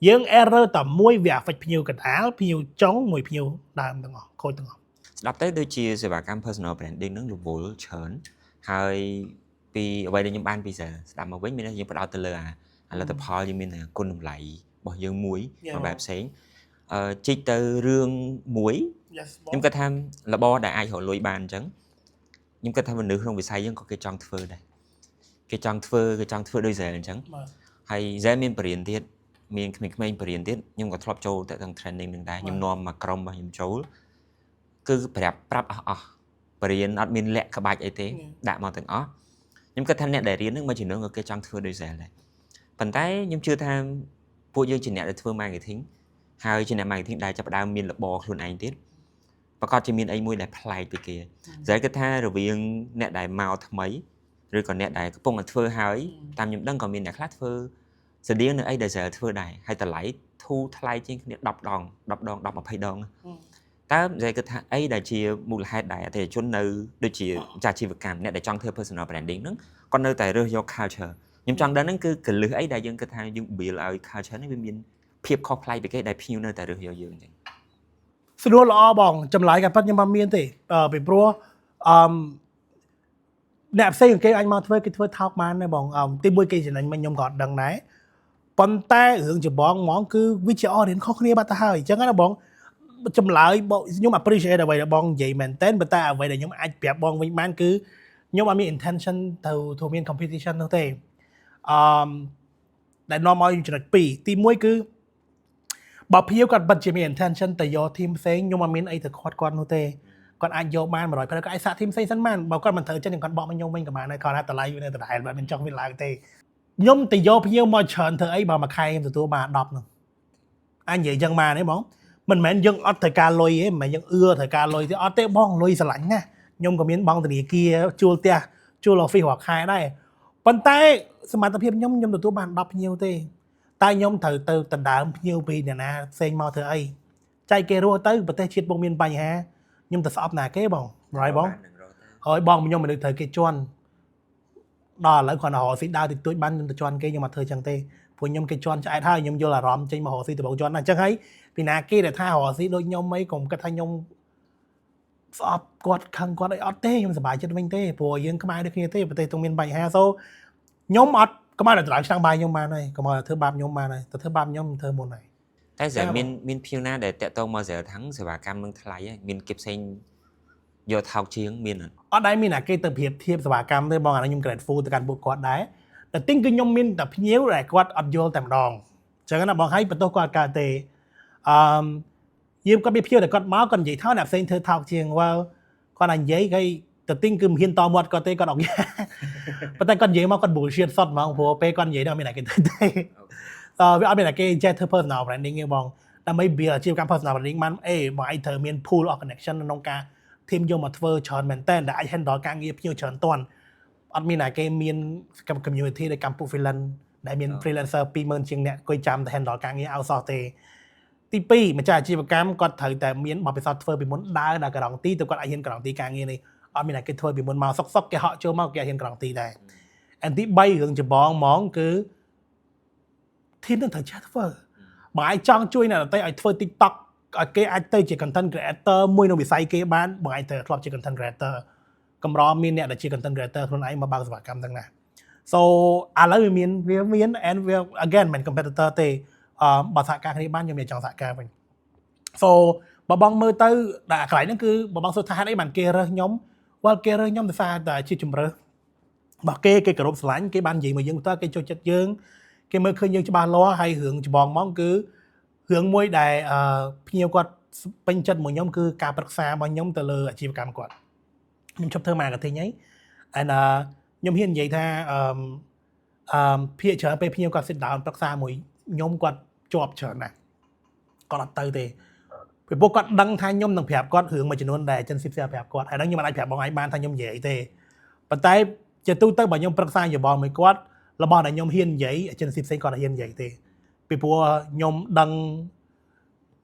យើង error តែមួយវា affect ភ្ញៀវកណ្ដាលភ្ញៀវចុងមួយភ្ញៀវដើមទាំងអស់ខូចទាំងអស់ ស្ដាប់ទៅដូចជាសេវាកម្ម personal branding ហ្នឹងរវល់ច្រើនហើយពីអ្វីដែលខ្ញុំបានពីសារស្ដាប់មកវិញមានន័យយើងផ្ដោតទៅលើអាលទ្ធផលយើងមានគុណតម្លៃរបស់យើងមួយមួយបែបផ្សេងជីកទៅរឿងមួយ Yes. ខ្ញុំគិតថារបរដែលអាចរកលុយបានអញ្ចឹងខ្ញុំគិតថាមនុស្សក្នុងវិស័យយើងក៏គេចង់ធ្វើដែរគេចង់ធ្វើគេចង់ធ្វើដូច Zel អញ្ចឹង បាទ ហើយ Zel មានបរិញ្ញាទៀតមានក្មេងៗបរិញ្ញាទៀតខ្ញុំក៏ធ្លាប់ចូលទៅទាំង training នឹងដែរខ្ញុំនាំមកក្រុមរបស់ខ្ញុំចូលគឺប្រាប់ប្រាប់អស់អស់បរិញ្ញាអត់មានលាក់ក្បាច់អីទេដាក់មកទាំងអស់ខ្ញុំគិតថាអ្នកដែលរៀនហ្នឹងមួយចំនួនក៏គេចង់ធ្វើដូច Zel ដែរប៉ុន្តែខ្ញុំជឿថាពួកយើងជាអ្នកដែលធ្វើ marketing ហើយជាអ្នក marketing ដែលចាប់ផ្ដើមមានរបរខ្លួនឯងទៀតប្រកាសជាមានអីមួយដែលប្លែកពីគេ Zel គិតថារវាងអ្នកដែលមកថ្មីឬក៏អ្នកដែលកំពុងតែធ្វើហើយតាមខ្ញុំដឹងក៏មានអ្នកខ្លះធ្វើស្តៀងនឹងអីដែល Zel ធ្វើដែរហើយតម្លៃធូរថ្លៃជាងគ្នា10ដង10ដង10 20ដងតើ Zel គិតថាអីដែលជាមូលហេតុដែលអតិថិជននៅដូចជាម្ចាស់អាជីវកម្មអ្នកដែលចង់ធ្វើ personal branding ហ្នឹងគាត់នៅតែរើសយក culture ខ្ញុំចង់ដឹងហ្នឹងគឺគន្លឹះអីដែលយើងគិតថាយើង build ឲ្យ culture នេះវាមានភាពខុសប្លែកពីគេដែលភ្ញៀវនៅតែរើសយកយើងអញ្ចឹង ស្រួលល្អបងចម្លើយក៏ប៉ិតខ្ញុំអត់មានទេពីព្រោះអឺអ្នកផ្សេងគេអាចមកធ្វើគេធ្វើថោកបានដែរបងអឺទីមួយគេចំណេញមកខ្ញុំក៏អត់ដឹងដែរប៉ុន្តែរឿងច្បងហ្មងគឺវាជាអរៀនខុសគ្នាបាត់ទៅហើយអញ្ចឹងណាបងចម្លើយបងខ្ញុំ appreciate អ្វីដែលបងនិយាយមែនតើប៉ុន្តែអ្វីដែលខ្ញុំអាចប្រាប់បងវិញបានគឺខ្ញុំអត់មាន intention ទៅមាន competition នោះទេអឺដែលនាំឲ្យចំណុច2ទី1គឺបើភ្ញៀវគាត់បិទជាមាន intention ទៅយក team ផ្សេងខ្ញុំអត់មានអីទៅខាត់គាត់នោះទេគាត់អាចយកបាន100%គាត់អាចសាក team ផ្សេងសិនបានបើគាត់មិនត្រូវចិត្តគាត់បកមកខ្ញុំវិញក៏បានដែរគាត់ថាតម្លៃវានៅដដែលបើមិនចង់វាឡើងទេខ្ញុំទៅយកភ្ញៀវមកច្រើនធ្វើអីបើមួយខែខ្ញុំទទួលបាន10នោះអញនិយាយចឹងបានទេបងមិនមែនយើងអត់ត្រូវការលុយទេមិនមែនយើងអឿត្រូវការលុយទេអត់ទេបងលុយស្រឡាញ់ណាស់ខ្ញុំក៏មានបងធនាគារជួលផ្ទះជួល office រាល់ខែដែរប៉ុន្តែសមត្ថភាពខ្ញុំខ្ញុំទទួលបាន10ភ្ញៀវទេតែខ្ញុំត្រូវទៅដណ្ដើមភ្ញៀវពីអ្នកណាផ្សេងមកធ្វើអីចែកគេរស់ទៅប្រទេសជាតិបងមានបញ្ហាខ្ញុំទៅស្អប់ណាគេបង right បងហើយបងខ្ញុំមនុស្សត្រូវគេជន់ដល់ឥឡូវគ្រាន់តែរកស៊ីដើរតិចតួចបានខ្ញុំទៅជន់គេខ្ញុំអត់ធ្វើចឹងទេព្រោះខ្ញុំគេជន់ឆ្អែតហើយខ្ញុំយល់អារម្មណ៍ចេញមករកស៊ីដំបូងជន់ណាអញ្ចឹងហើយពីណាគេដែលថារកស៊ីដូចខ្ញុំអីកុំគិតថាខ្ញុំស្អប់គាត់ខឹងគាត់អីអត់ទេខ្ញុំសប្បាយចិត្តវិញទេព្រោះយើងខ្មែរដូចគ្នាទេប្រទេសទងមានបញ្ហា so ខ្ញុំអត់កុំឲ្យដល់ឆ្នាំងបាយខ្ញុំបានហើយកុំឲ្យធ្វើបាបខ្ញុំបានហើយទៅធ្វើបាបខ្ញុំធ្វើមុនហើយ តែស្រាប់មានមានភ្ញៀវណាដែលតាក់ទងមកស្រាប់ថាំងសេវាកម្មនឹងថ្លៃហើយមានគេផ្សេងយកថោកជាងមានអត់ អត់ដែរមានអាគេទៅប្រៀបធៀបសេវាកម្មទេបងអានេះខ្ញុំ grateful ទៅកាន់ពួកគាត់ដែរតែទីងគឺខ្ញុំមានតែភ្ញៀវដែលគាត់អត់យល់តែម្ដងអញ្ចឹងណាបងហើយបន្ទោសគាត់កើតទេអឺយើងគាត់មានភ្ញៀវដែលគាត់មកគាត់និយាយថាអ្នកផ្សេងធ្វើថោកជាង well គាត់តែនិយាយគេទៅទីងគឺមិនហ៊ានតមាត់គាត់ទេគាត់អត់ ប៉ុន្តែគាត់និយាយមកគាត់ bullshit សុទ្ធហ្មងព្រោះពេលគាត់និយាយដល់មានអ្នកគេធ្វើទេអឺវាអត់មានអ្នកគេចេះធ្វើ personal branding ទេបងដើម្បី build អាជីវកម្ម personal branding បានអេបងឯងត្រូវមាន pool of connection ក្នុងការ team យកមកធ្វើច្រើនមែនតើដែលអាច handle ការងារភ្ញៀវច្រើនតាន់អត់មានអ្នកគេមាន community ដូចកម្ពុជា freelance ដែលមាន freelancer 20000ជាងអ្នកអង្គុយចាំតែ handle ការងារ outsource ទេទី2ម្ចាស់អាជីវកម្មគាត់ត្រូវតែមានបទពិសោធន៍ធ្វើពីមុនដើរដល់ការ៉ង់ទីទៅគាត់អាចហ៊ានការ៉ង់ទីការងារនេះអត់មានអ្នកគេធ្វើពីមុនមកសុកសុកគេហក់ចូលមកគេអាចហ៊ានការ៉ង់ទីដែរ and ទី3រឿងច្បងហ្មងគឺ team នឹងត្រូវចេះធ្វើបើឯងចង់ជួយអ្នកដទៃឲ្យធ្វើ TikTok ឲ្យគេអាចទៅជា content creator មួយក្នុងវិស័យគេបានបើឯងត្រូវធ្លាប់ជា content creator កម្រមានអ្នកដែលជា content creator ខ្លួនឯងមកបើកសេវាកម្មទាំងណា so ឥឡូវវាមាន and វា again មិន competitor ទេអឺបើសហការគ្នាបានខ្ញុំមានចង់សហការវិញ so បើបងមើលទៅដល់កន្លែងហ្នឹងគឺបើបងសួរថាហេតុអីបានគេរើសខ្ញុំ well គេរើសខ្ញុំដោយសារតែជាជំរើសរបស់គេគេគោរពស្រឡាញ់គេបាននិយាយមកយើងផ្ទាល់គេចូលចិត្តយើងគេមើលឃើញយើងច្បាស់លាស់ហើយរឿងច្បងហ្មងគឺរឿងមួយដែលភ្ញៀវគាត់ពេញចិត្តមួយខ្ញុំគឺការប្រឹក្សារបស់ខ្ញុំទៅលើអាជីវកម្មគាត់ខ្ញុំឈប់ធ្វើ marketing ហើយ and ខ្ញុំហ៊ាននិយាយថាអឺភាគច្រើនពេលភ្ញៀវគាត់ sit down ប្រឹក្សាមួយខ្ញុំគាត់ជាប់ច្រើនណាស់គាត់អត់ទៅទេពីព្រោះគាត់ដឹងថាខ្ញុំនឹងប្រាប់គាត់រឿងមួយចំនួនដែល agency ផ្សេងប្រាប់គាត់ហើយហ្នឹងខ្ញុំមិនអាចប្រាប់បងឯងបានថាខ្ញុំនិយាយទេប៉ុន្តែជាទូទៅបើខ្ញុំប្រឹក្សាយោបល់មួយគាត់របស់ដែលខ្ញុំហ៊ាននិយាយ agency ផ្សេងគាត់អត់ហ៊ាននិយាយទេពីព្រោះខ្ញុំដឹង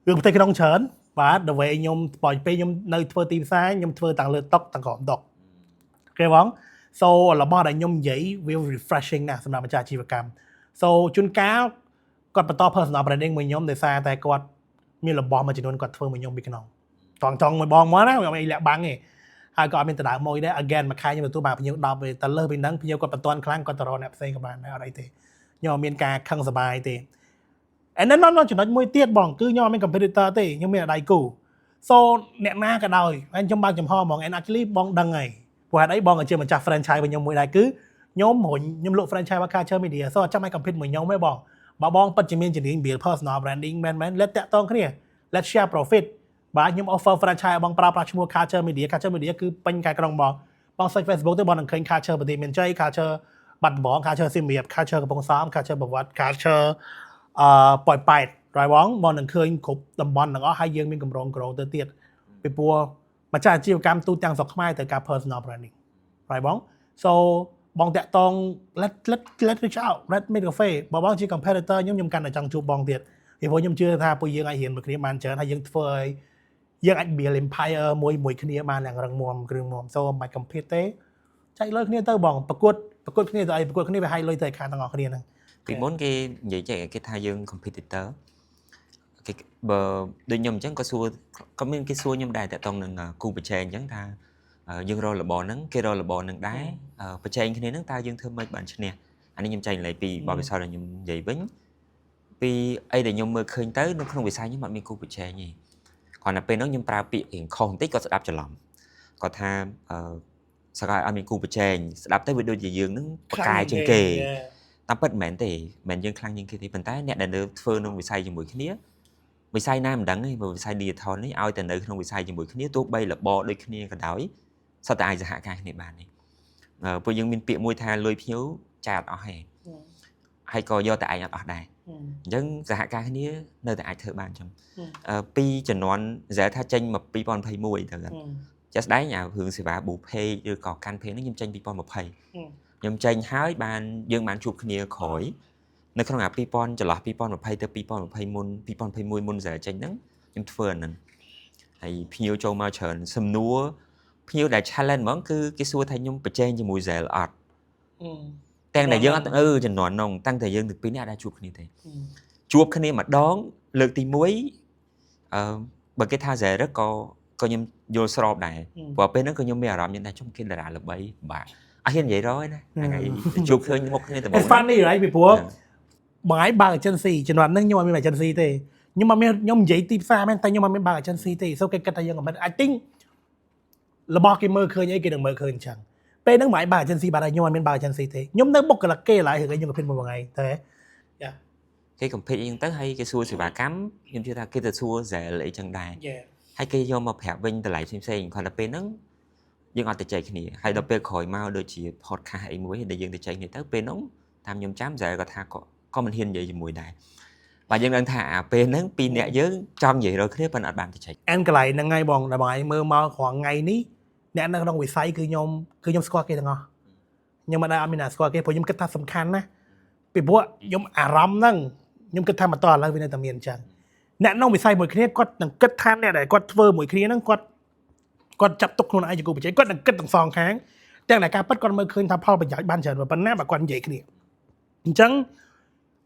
រឿងផ្ទៃក្នុងច្រើនបាទដល់ពេលខ្ញុំបើពេលខ្ញុំនៅធ្វើទីផ្សារខ្ញុំធ្វើទាំងលើតុទាំងក្រោមតុគេបង so របស់ដែលខ្ញុំនិយាយវា refreshing ណាស់សម្រាប់ម្ចាស់អាជីវកម្ម so ជួនកាលគាត់បន្ត personal branding មួយខ្ញុំដោយសារតែគាត់មានរបស់មួយចំនួនគាត់ធ្វើមួយខ្ញុំពីក្នុងតង់ចង់មួយបងមកណាខ្ញុំអីលាក់បាំងទេហើយក៏អត់មានដដើមមួយដែរ again មួយខែខ្ញុំទទួលបានភ្ញៀវ10ទេតែលើសពីហ្នឹងភ្ញៀវគាត់បន្ទាន់ខ្លាំងគាត់ទៅរកអ្នកផ្សេងក៏បានដែរអត់អីទេខ្ញុំអត់មានការខឹងសប្បាយទេ and then នៅចំណុចមួយទៀតបងគឺខ្ញុំអត់មាន competitor ទេខ្ញុំមានដៃគូ so អ្នកណាក៏ដោយហើយខ្ញុំបើកចំហហ្មង and actually បងដឹងហើយព្រោះហេតុអីបងក៏ជាម្ចាស់ franchise របស់ខ្ញុំមួយដែរគឺខ្ញុំរុញខ្ញុំលក់ franchise របស់ Culture Media so អត់ចាំឲ្យ compete មួយខ្ញុំទេបងបើបងពិតជាមានជំនាញ build personal branding មែនមែន let តាក់ទងគ្នា let's share profit បាទខ្ញុំ offer franchise ឲ្យបងប្រើប្រាស់ឈ្មោះ Culture Media Culture Media គឺពេញខែក្រុងបងបង search Facebook ទៅបងនឹងឃើញ Culture ប្រទេសមានជ័យ Culture បាត់ដំបង Culture សៀមរាប Culture កំពង់សោម Culture ប្រវត្តិ Culture ប៉ោយប៉ែត right បងបងនឹងឃើញគ្រប់តំបន់ទាំងអស់ហើយយើងមានកម្រងក្រទៅទៀតពីព្រោះម្ចាស់អាជីវកម្មទូទាំងស្រុកខ្មែរត្រូវការ personal branding right បង so បងតាក់តង let reach out let make cafe បើបងជា competitor ខ្ញុំខ្ញុំកាន់តែចង់ជួបបងទៀតពីព្រោះខ្ញុំជឿថាពួកយើងអាចរៀនមួយគ្នាបានច្រើនហើយយើងធ្វើឲ្យយើងអាច build empire មួយមួយគ្នាបានយ៉ាងរឹងមាំគ្រឿងមាំ so មិនបាច់ compete ទេចែកលុយគ្នាទៅបងប្រកួតប្រកួតគ្នាទៅអីប្រកួតគ្នាវាឲ្យលុយទៅឲ្យខាងទាំងអស់គ្នាហ្នឹង ពីមុនគេនិយាយចេះគេថាយើង competitor គេបើដូចខ្ញុំអញ្ចឹងក៏សួរក៏មានគេសួរខ្ញុំដែរតើតងនឹងគូប្រជែងអញ្ចឹងថាយើងរករបរហ្នឹងគេរករបរហ្នឹងដែរប្រជែងគ្នាហ្នឹងតើយើងធ្វើម៉េចបានឈ្នះអានេះខ្ញុំចែករំលែកពីបទពិសោធន៍ដែលខ្ញុំនិយាយវិញពីអីដែលខ្ញុំមើលឃើញទៅនៅក្នុងវិស័យខ្ញុំអត់មានគូប្រជែងទេគ្រាន់តែពេលហ្នឹងខ្ញុំប្រើពាក្យរៀងខុសបន្តិចគាត់ស្ដាប់ច្រឡំគាត់ថាអឺសកលអត់មានគូប្រជែងស្ដាប់ទៅវាដូចជាយើងហ្នឹងប្រកែជាងគេ តាមពិតមិនមែនទេមិនមែនយើងខ្លាំងជាងគេទេប៉ុន្តែអ្នកដែលនៅធ្វើក្នុងវិស័យជាមួយគ្នាវិស័យណាមិនដឹងទេបើវិស័យ digital នេះឲ្យតែនៅក្នុងវិស័យជាមួយគ្នាទោះបីរបរដូចគ្នាក៏ដោយសុទ្ធតែអាចសហការគ្នាបានទេពួកយើងមានពាក្យមួយថាលុយភ្ញៀវចាយអត់អស់ទេហើយក៏យកតែឯងអត់អស់ដែរអញ្ចឹងសហការគ្នានៅតែអាចធ្វើបានអញ្ចឹងពីជំនាន់ហ្សែលថាចេញមក2021ទៅចាស់ស្ដែងអារឿងសេវា boost page ឬក៏កាន់ page នេះខ្ញុំចេញ2020ខ្ញុំចេញហើយបានយើងបានជួបគ្នាក្រោយនៅក្នុងអា2000ចន្លោះ2020ទៅ2020មុន2021មុនស្រាចេញហ្នឹងខ្ញុំធ្វើអាហ្នឹងហើយភ្ញៀវចូលមកច្រើនសំណួរភ្ញៀវដែល challenge ហ្មងគឺគេសួរថាខ្ញុំប្រជែងជាមួយ Zel អត់ទាំងដែលយើងអត់អឺចំនួននោះតាំងតែយើងទាំងពីរនេះអត់ដែលជួបគ្នាទេជួបគ្នាម្ដងលើកទី1អឺបើគេថា Zel ក៏ក៏ខ្ញុំយល់ស្របដែរព្រោះពេលហ្នឹងក៏ខ្ញុំមានអារម្មណ៍ខ្ញុំថាជុំគេតារាល្បីបាទអត់ហ៊ាននិយាយរយណាថ្ងៃជួបឃើញមុខគ្នាដំបូង It's funny right ពីព្រោះបងឯងបើក agency ជំនាន់ហ្នឹងខ្ញុំអត់មាន agency ទេខ្ញុំអត់មានខ្ញុំនិយាយទីផ្សារមែនតែខ្ញុំអត់មានបើក agency ទេ so គេគិតថាយើងមិន I think របស់គេមើលឃើញអីគេនឹងមើលឃើញអញ្ចឹងពេលហ្នឹងបងឯងបើក agency បាត់ហើយខ្ញុំអត់មានបើក agency ទេខ្ញុំនៅបុគ្គលិកគេឡើយរឿងខ្ញុំក៏ភិនមួយថ្ងៃតែ គេ compete អីចឹងទៅហើយគេសួរសេវាកម្មខ្ញុំជឿថាគេទៅសួរ Zel អីចឹងដែរហើយគេយកមកប្រាប់វិញតម្លៃផ្សេងៗគ្រាន់តែពេលហ្នឹងយើងអត់ទៅចែកគ្នាហើយដល់ពេលក្រោយមកដូចជា podcast អីមួយដែលយើងទៅចែកគ្នាទៅពេលហ្នឹងតាមខ្ញុំចាំ Zel ក៏ថាក៏ក៏មិនហ៊ាននិយាយជាមួយដែរបាទយើងដឹងថាអាពេលហ្នឹងពីរអ្នកយើងចង់និយាយរកគ្នាប៉ុន្តែអត់បានទៅចែក អែនកន្លែងហ្នឹងហើយបងដែលបងឯងមើលមកគ្រាន់ថ្ងៃនេះអ្នកនៅក្នុងវិស័យគឺខ្ញុំស្គាល់គេទាំងអស់ខ្ញុំមិនដែលអត់មានអ្នកស្គាល់គេព្រោះខ្ញុំគិតថាសំខាន់ណាស់ពីព្រោះខ្ញុំអារម្មណ៍ហ្នឹងខ្ញុំគិតថាមកតឥឡូវវានៅតែមានអញ្ចឹងអ្នកក្នុងវិស័យមួយគ្នាគាត់នឹងគិតថាអ្នកដែលគាត់ធ្វើមួយគ្នាហ្នឹងគាត់គាត់ចាប់ទុកខ្លួនឯងជាគូប្រជែងគាត់នឹងគិតទាំងសងខាងទាំងតែការពិតគាត់មើលឃើញថាផលប្រយោជន៍បានច្រើនប៉ុណ្ណាបើគាត់និយាយគ្នាអញ្ចឹង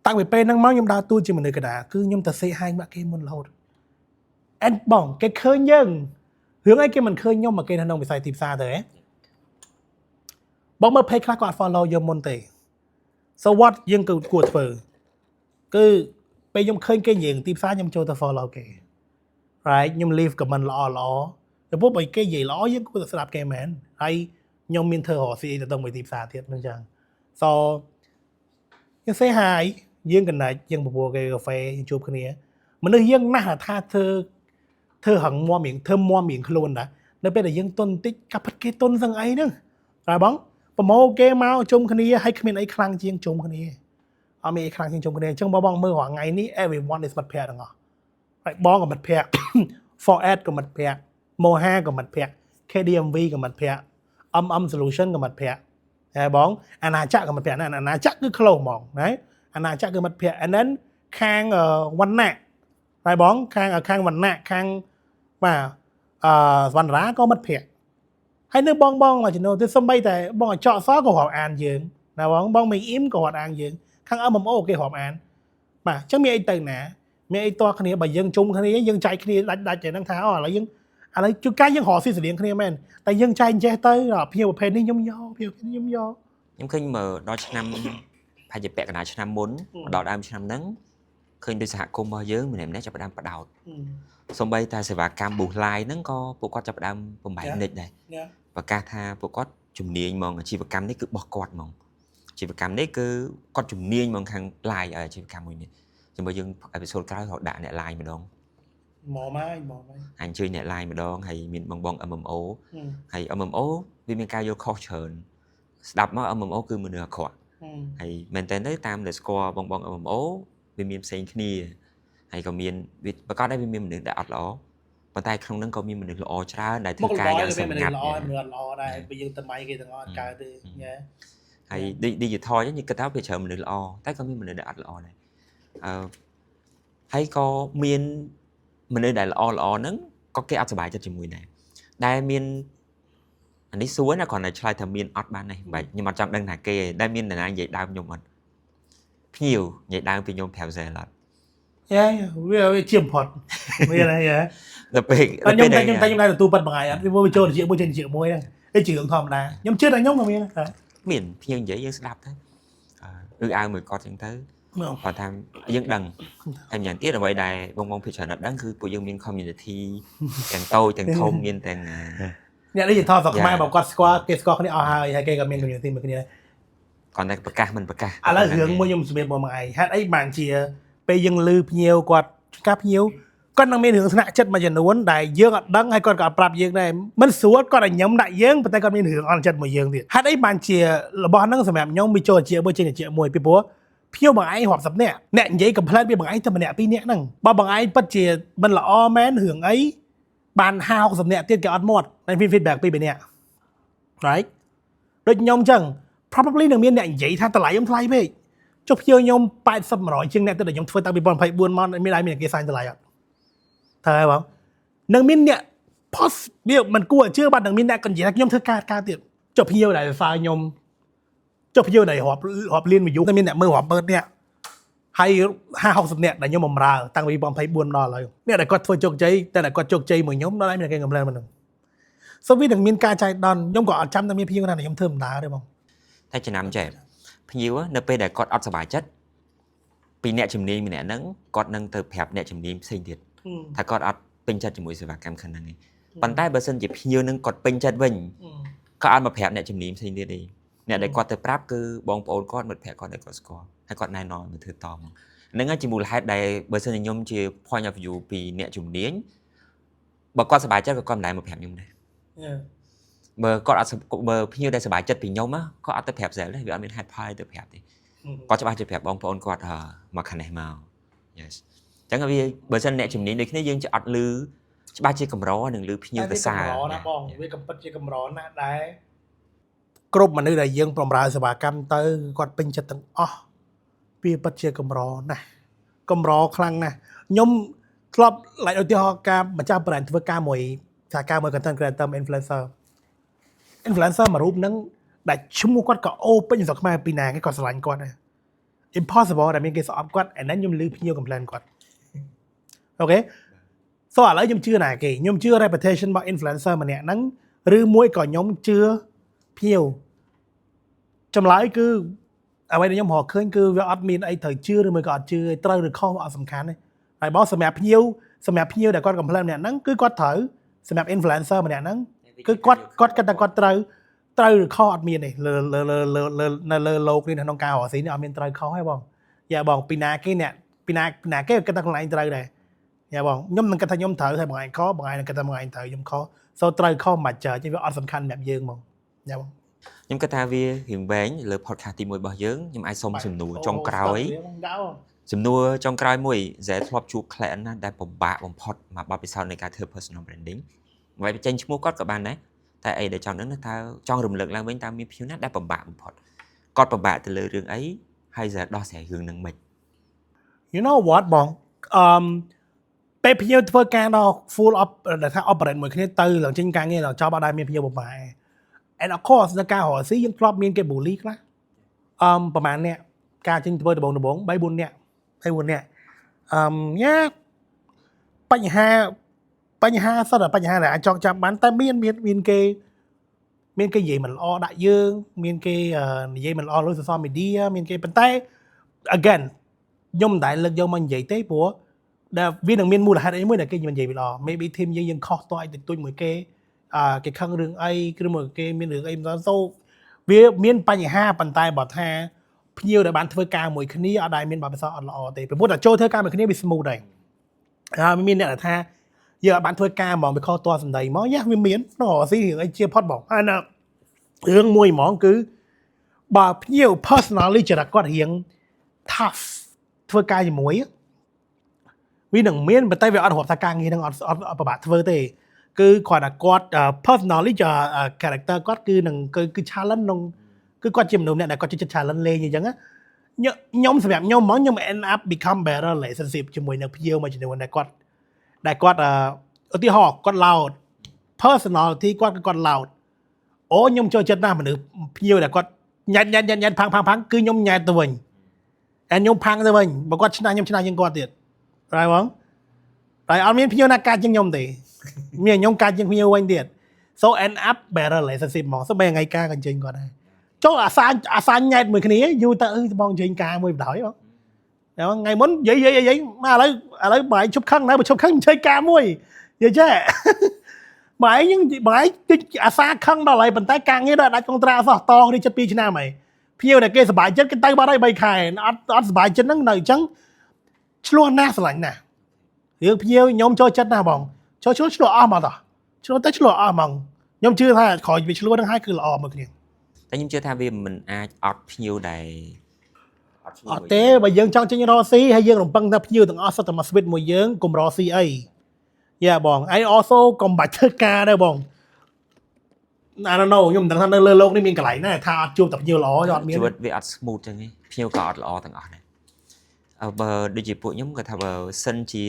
តាំងពីពេលហ្នឹងមកខ្ញុំដើរតួជាមនុស្សកណ្ដាលគឺខ្ញុំទៅ say hi មកគេមុនរហូត អែនបងគេឃើញយើងរឿងអីគេមិនឃើញខ្ញុំមកគេនៅក្នុងវិស័យទីផ្សារទៅហ៎បងមើល page ខ្លះគាត់អត់ follow យើងមុនទេ so what យើងគឺគួរធ្វើគឺពេលខ្ញុំឃើញគេនិយាយទីផ្សារខ្ញុំចូលទៅ follow គេ Right, ខ្ញុំ leave comment ល្អល្អពីព្រោះបើគេនិយាយល្អយើងគួរតែស្ដាប់គេមែនហើយខ្ញុំមានធ្វើរកស៊ីអីទៅទៅមួយទីផ្សារទៀតហ្នឹងចឹង so យើង say hi យើង connect យើងបបួលគេកាហ្វេយើងជួបគ្នាមនុស្សយើងណាស់ថាធ្វើធ្វើហឹងមមរៀងធ្វើមមរៀងខ្លួនដែរនៅពេលដែលយើងទុនបន្តិចកាប់ផិតគេទុនសឹងអីហ្នឹងតែបងប្រមូលគេមកជុំគ្នាហើយគ្មានអីខ្លាំងជាងជុំគ្នាអត់មានអីខ្លាំងជាងជុំគ្នាអញ្ចឹងបងបងមើលរាល់ថ្ងៃនេះ everyone is មិត្តភ័ក្តិទាំងអស់ហើយបងក៏មិត្តភ័ក្តិ for ad ក៏មិត្តភ័ក្តិ Moha ក៏មិត្តភ័ក្តិ KDMV ក៏មិត្តភ័ក្តិ MM Solution ក៏មិត្តភ័ក្តិហើយបងអាណាចក្រក៏មិត្តភ័ក្តិណាអាណាចក្រគឺ close ហ្មងណាអាណាចក្រគឺមិត្តភ័ក្តិ and then ខាងវណ្ណៈហើយបងខាងខាងវណ្ណៈខាងបាទអឺសវណ្ណរាក៏មិត្តភ័ក្តិហើយនៅបងបងមួយចំនួនទៅសំបីតែបងអចកសក៏រាប់អានយើងណាបងបងមីអ៊ីមក៏រាប់អានយើងខាង MMO គេរាប់អានបាទអញ្ចឹងមានអីទៅណាមានអីតគ្នាបើយើងជុំគ្នាយើងចែកគ្នាដាច់ដាច់តែហ្នឹងថាអូឥឡូវយើងឥឡូវជួនកាលយើងរកស៊ីស្រៀងគ្នាមែនតែយើងចែកចេះទៅដល់ភ្ញៀវប្រភេទនេះខ្ញុំយកភ្ញៀវប្រភេទនេះខ្ញុំយក ខ្ញុំឃើញមើលដល់ឆ្នាំប្រហែលជាពាក់កណ្ដាលឆ្នាំមុនមកដល់ដើមឆ្នាំហ្នឹងឃើញដូចសហគមន៍របស់យើងម្នាក់ម្នាក់ចាប់ផ្ដើមបដោតសំបីតែសេវាកម្ម boost live ហ្នឹងក៏ពួកគាត់ចាប់ផ្ដើមបំបែកនិចដែរប្រកាសថាពួកគាត់ជំនាញហ្មងអាជីវកម្មនេះគឺរបស់គាត់ហ្មងអាជីវកម្មនេះគឺគាត់ជំនាញហ្មងខាង live ឲ្យអាជីវកម្មមួយនេះចាំបើយើង episode ក្រោយរកដាក់អ្នក live ម្ដង មកមកមកមក អញ្ជើញអ្នក live ម្ដងហើយមានបងបង MMO ហើយ MMO វាមានការយល់ខុសច្រើនស្ដាប់មក MMO គឺមនុស្សអាក្រក់ហើយមែនតើទៅតាមដែលស្គាល់បងបង MMO វាមានផ្សេងគ្នាហើយក៏មានវាប្រកាសដែរវាមានមនុស្សដែលអត់ល្អប៉ុន្តែក្នុងហ្នឹងក៏មានមនុស្សល្អច្រើនដែល មុ ធ្វើ ខល្អក៏ ការយ៉ាងសម្ មានមនុស្ស ងាត់ ល្អមនុស្សអត់ល្អដែរបើយើងទៅម៉ៃគេទាំងអស់អត់កើតទេញ៉ែ ហើយ digital អញ្ចឹងយើងគិតថាវាច្រើនមនុស្សល្អតែក៏មានមនុស្សដែលអត់ល្អដែរអឺហើយក៏មានមនុស្សដែលល្អល្អហ្នឹងក៏គេអត់សប្បាយចិត្តជាមួយដែរដែលមានអានេះសួរណាគ្រាន់តែឆ្លើយថាមានអត់បានទេមិនបាច់ខ្ញុំអត់ចង់ដឹងថាគេទេដែលមាននរណានិយាយដើមខ្ញុំអត់ភ្ញៀវនិយាយដើមពីខ្ញុំប្រាប់សែឡអត់ យ៉ាវាវាជាបំផុតមានហើយយ៉ា ដល់ពេល តែខ្ញុំតែខ្ញុំតែខ្ញុំដែរទទួលប៉ាត់មួយថ្ងៃអត់វាចូលជាមួយចេញជាមួយហ្នឹងឯជារឿងធម្មតាខ្ញុំជឿថាខ្ញុំក៏មានដែរ មានភ្ញៀវនិយាយយើងស្ដាប់ទៅអឺអឺអៅមួយគាត់ចឹងទៅគាត់ថាយើងដឹងហើយម្យ៉ាងទៀតអ្វីដែលបងបងភាគច្រើនអត់ដឹងគឺពួកយើងមាន community ទាំងតូចទាំងធំមានទាំង អ្នកនេះថតស្រុកខ្មែរបើគាត់ស្គាល់គេស្គាល់គ្នាអស់ហើយហើយគេក៏មាន community មួយគ្នា គាត់តែប្រកាសមិនប្រកាស ឥឡូវរឿងមួយខ្ញុំជំរាបបងមួយឯងហេតុអីបានជាពេលយើងលឺភ្ញៀវគាត់ការភ្ញៀវគាត់នឹងមានរឿងស្នាក់ចិត្តមួយចំនួនដែលយើងអត់ដឹងហើយគាត់ក៏អត់ប្រាប់យើងដែរមិនស្រួលគាត់ឲ្យញឹមដាក់យើងប៉ុន្តែគាត់មានរឿងអន់ចិត្តមួយយើងទៀតហេតុអីបានជារបស់ហ្នឹងសម្រាប់ខ្ញុំវាចូលជាមួយចេញជាមួយពីព្រោះភ្ញៀវបងឯងរាប់សិបនាក់អ្នកនិយាយ complain ពីបងឯងតែម្នាក់ពីរនាក់ហ្នឹងបើបងឯងពិតជាមិនល្អមែនរឿងអីបាន50 60នាក់ទៀតគេអត់មាត់តែមាន feedback ពីរនាក់ right ដូចខ្ញុំចឹង probably នឹងមានអ្នកនិយាយថាតម្លៃខ្ញុំថ្លៃពេកចុះភ្ញៀវខ្ញុំ80 100ជាងអ្នកទៅដែលខ្ញុំធ្វើតាំងពី2024មកមានដៃមានគេសាញតម្លៃអត់ត្រូវហើយបងនឹងមានអ្នក post វាមិនគួរឲ្យជឿបាទនឹងមានអ្នកក៏និយាយថាខ្ញុំធ្វើការការទៀតចុះភ្ញៀវដែលសរសើរខ្ញុំចុះភ្ញៀវដែលរាប់រាប់លាន view តែមានអ្នកមើលរាប់ម៉ឺនអ្នកហើយ50 60នាក់ដែលខ្ញុំបំរើតាំងពី2024ដល់ឥឡូវអ្នកដែលគាត់ធ្វើជោគជ័យតែដែលគាត់ជោគជ័យមួយខ្ញុំដល់ហើយមានគេ complain មកនឹង so វានឹងមានការចែកដន្យខ្ញុំក៏អត់ចាំតែមានភ្ញៀវណាដែលខ្ញុំធ្វើមិនដើរទេបង តែចំណាំចេះភ្ញៀវនៅពេលដែលគាត់អត់សប្បាយចិត្តពីអ្នកជំនាញម្នាក់ហ្នឹងគាត់នឹងទៅប្រាប់អ្នកជំនាញផ្សេងទៀតថាគាត់អត់ពេញចិត្តជាមួយសេវាកម្មខាងហ្នឹងឯងប៉ុន្តែបើសិនជាភ្ញៀវហ្នឹងគាត់ពេញចិត្តវិញក៏អត់មកប្រាប់អ្នកជំនាញផ្សេងទៀតទេអ្នកដែលគាត់ទៅប្រាប់គឺបងប្អូនគាត់មិត្តភក្តិគាត់ដែលគាត់ស្គាល់ហើយគាត់ណែនាំមកធ្វើតមកហ្នឹងហើយជាមូលហេតុដែលបើសិនជាខ្ញុំជា point of view ពីអ្នកជំនាញបើគាត់សប្បាយចិត្តក៏គាត់មិនដែលមកប្រាប់ខ្ញុំដែរបើគាត់អត់បើភ្ញៀវដែលសប្បាយចិត្តពីខ្ញុំគាត់អត់ទៅប្រាប់ស្អែទេវាអត់មានហេតុផលទៅប្រាប់ទេគាត់ច្បាស់ជាប្រាប់បងប្អូនគាត់មកខាងនេះមក yes អញ្ចឹងវាបើសិនអ្នកជំនាញដូចគ្នាយើងจะអត់លឺច្បាស់ជាកម្រនឹងលឺភ្ញៀវទៅសារ កម្រណាស់បងវាកំពិតជាកម្រណាស់ដែរគ្រប់មនុស្សដែលយើងបំរើសេវាកម្មទៅគាត់ពេញចិត្តទាំងអស់វាពិតជាកម្រណាស់កម្រខ្លាំងណាស់ខ្ញុំធ្លាប់ like ឧទាហរណ៍ការម្ចាស់ brand ធ្វើការមួយសហការមួយ content creator influencer influencer មួយរូបហ្នឹងដែលឈ្មោះគាត់ក៏អូពេញស្រុកខ្មែរពីណាគេក៏ស្រឡាញ់គាត់ដែរ impossible ដែលមានគេស្អប់គាត់ and then ខ្ញុំលឺភ្ញៀវ complain គាត់okay so ឥឡូវខ្ញុំជឿណាគេខ្ញុំជឿ reputation របស់ influencer ម្នាក់ហ្នឹងឬមួយក៏ខ្ញុំជឿភ្ញៀវចម្លើយគឺអ្វីដែលខ្ញុំរកឃើញគឺវាអត់មានអីត្រូវជឿឬមួយក៏អត់ជឿត្រូវឬខុសវាអត់សំខាន់ទេហើយបើសម្រាប់ភ្ញៀវ សម្រាប់ភ្ញៀវដែលគាត់ complain ម្នាក់ហ្នឹងគឺគាត់ត្រូវសម្រាប់ influencer ម្នាក់ហ្នឹងគឺគាត់គាត់គិតថាគាត់ត្រូវត្រូវឬខុសអត់មានទេលើលើលើលើលើនៅលើលោកនេះនៅក្នុងការរកស៊ីនេះអត់មានត្រូវខុសទេបងយ៉ាបងពីណាគេអ្នកពីណាពីណាគេគិតថាខ្លួនឯងត្រូវដែរយ៉ាបងខ្ញុំនឹងគិតថាខ្ញុំត្រូវហើយបងឯងខុសបងឯងនឹងគិតថាបងឯងត្រូវខ្ញុំខុស so ត្រូវខុសមិនបាច់ចើចវាអត់សំខាន់សម្រាប់យើងហ្មងយ៉ាបង ខ្ញុំគិតថាវារៀងវែងលើ podcast ទី1របស់យើងខ្ញុំអាចសុំសំណួរចុងក្រោយ សំណួរចុងក្រោយមួយហ្សែធ្លាប់ជួប client ណាដែលពិបាកបំផុតមកបទពិសោធន៍នៃការធ្វើ personal branding មិនបញ្ចេញឈ្មោះគាត់ក៏បានដែរតែអីដែលចង់ដឹងថាតើចង់រំលឹកឡើងវិញតើមានភ្ញៀវណាដែលពិបាកបំផុតគាត់ពិបាកទៅលើរឿងអីហើយហ្សែដោះស្រាយរឿងហ្នឹងមិន You know what បងអឺមពេលភ្ញៀវធ្វើការដល់ full up ដែលថា operate មួយគ្នាទៅឡើងចេញការងារឡើងចប់អត់ដែលមានភ្ញៀវពិបាក and of course នៅការរកស៊ីយើងធ្លាប់មានគេ bully ខ្លះអឺមប្រហែលអ្នកការចេញធ្វើដំបងដំបង3 4នាក់3 4នាក់អឺមយ៉ាបញ្ហាបញ្ហាសិតតែបញ្ហាដែលអាចចងចាំបានតែមានមានមានគេមានគេនិយាយមិនល្អដាក់យើង មានគេនិយាយមិនល្អលើ social media មានគេប៉ុន្តែ again ខ្ញុំមិនដែលលើកយកមកនិយាយទេព្រោះដែលវានឹងមានមូលហេតុអីមួយដែលគេមិននិយាយវាល្អ maybe team យើងយើងខុសតអីតិចតួចមួយគេអឺគេខឹងរឿងអីឬមួយគេមានរឿងអីមិនដឹង so វាមានបញ្ហាប៉ុន្តែបើថាភ្ញៀវដែលបានធ្វើការមួយគ្នាអត់ដែលមានបទពិសោធន៍អត់ល្អទេព្រោះតែចូលធ្វើការមួយគ្នាវា smooth ដែរហើយមានអ្នកដែលថាយើងអត់បានធ្វើការហ្មងវាខុសតសម្ដីហ្មងយ៉ាវាមានក្នុងរស៊ីរឿងអីជាផុតហ្មងហើយណារឿងមួយហ្មងគឺបើភ្ញៀវ personally ចរិតគាត់រៀង tough ធ្វើការជាមួយវានឹងមានប៉ុន្តែវាអត់រាប់ថាការងារនឹងអត់អត់អត់ពិបាកធ្វើទេគឺគ្រាន់តែគាត់ personally character គាត់គឺនឹងគឺគឺ challenge ក្នុងគឺគាត់ជាមនុស្សម្នាក់ដែលគាត់ចូលចិត្ត challenge លេងអញ្ចឹងណាខ្ញុំសម្រាប់ខ្ញុំហ្មងខ្ញុំ end up become better relationship ជាមួយនឹងភ្ញៀវមួយចំនួនដែលគាត់ឧទាហរណ៍គាត់ loud personality គាត់គឺគាត់ loud អូខ្ញុំចូលចិត្តណាស់មនុស្សភ្ញៀវដែលគាត់ញ៉ាត់ញ៉ាត់ញ៉ាត់ញ៉ាត់ផាំងផាំងផាំងគឺខ្ញុំញ៉ែតទៅវិញតែខ្ញុំផាំងទៅវិញបើគាត់ឆ្នះខ្ញុំឆ្នះជាងគាត់ទៀតហើយបងតែអត់មានភ្ញៀវណាកាចជាងខ្ញុំទេមានខ្ញុំកាចជាងភ្ញៀវវិញទៀត so end up better relationship ហ្មងសូម្បីថ្ងៃការក៏អញ្ជើញគាត់ដែរចូលអាសាអាសាញ៉ែតមួយគ្នាយូរទៅអឺបងអញ្ជើញការមួយបណ្ដោយបងថ្ងៃមុននិយាយនិយាយនិយាយមកឥឡូវឥឡូវបើឯងឈប់ខឹងណាបើឈប់ខឹងអញ្ជើញការមួយនិយាយចេះបើឯងយើងបើឯងតិចអាសាខឹងដល់ហើយប៉ុន្តែការងារដល់ដាច់កុងត្រាសោះតគ្នាចិត្ត2ឆ្នាំហើយភ្ញៀវដែលគេសប្បាយចិត្តគេទៅបាត់ហើយ3ខែអត់អត់សប្បាយចិត្តហ្នឹងនៅអញ្ចឹងឆ្លោះណាស់ស្រឡាញ់ណាស់រឿងភ្ញៀវខ្ញុំចូលចិត្តណាស់បងចូលឆ្លោះឆ្លោះអស់មកតោះឆ្លោះទៅឆ្លោះអស់ហ្មងខ្ញុំជឿថាក្រោយពីឆ្លោះហ្នឹងហើយគឺល្អមួយគ្នា តែខ្ញុំជឿថាវាមិនអាចអត់ភ្ញៀវដែលអត់ អត់ទេបើយើងចង់ចេញរកស៊ីហើយយើងរំពឹងថាភ្ញៀវទាំងអស់សុទ្ធតែមក switch មួយយើងកុំរកស៊ីអីយ៉ាបង I also កុំបាច់ធ្វើការដែរបង I don't know ខ្ញុំមិនដឹងថានៅលើโลกនេះមានកន្លែងណាថាអត់ជួបតែភ្ញៀវល្អទេអត់មាន ជីវិតវាអត់ smooth ចឹងទេភ្ញៀវក៏អត់ល្អទាំងអស់ដែរអឺបើដូចជាពួកខ្ញុំគាត់ថាបើសិនជា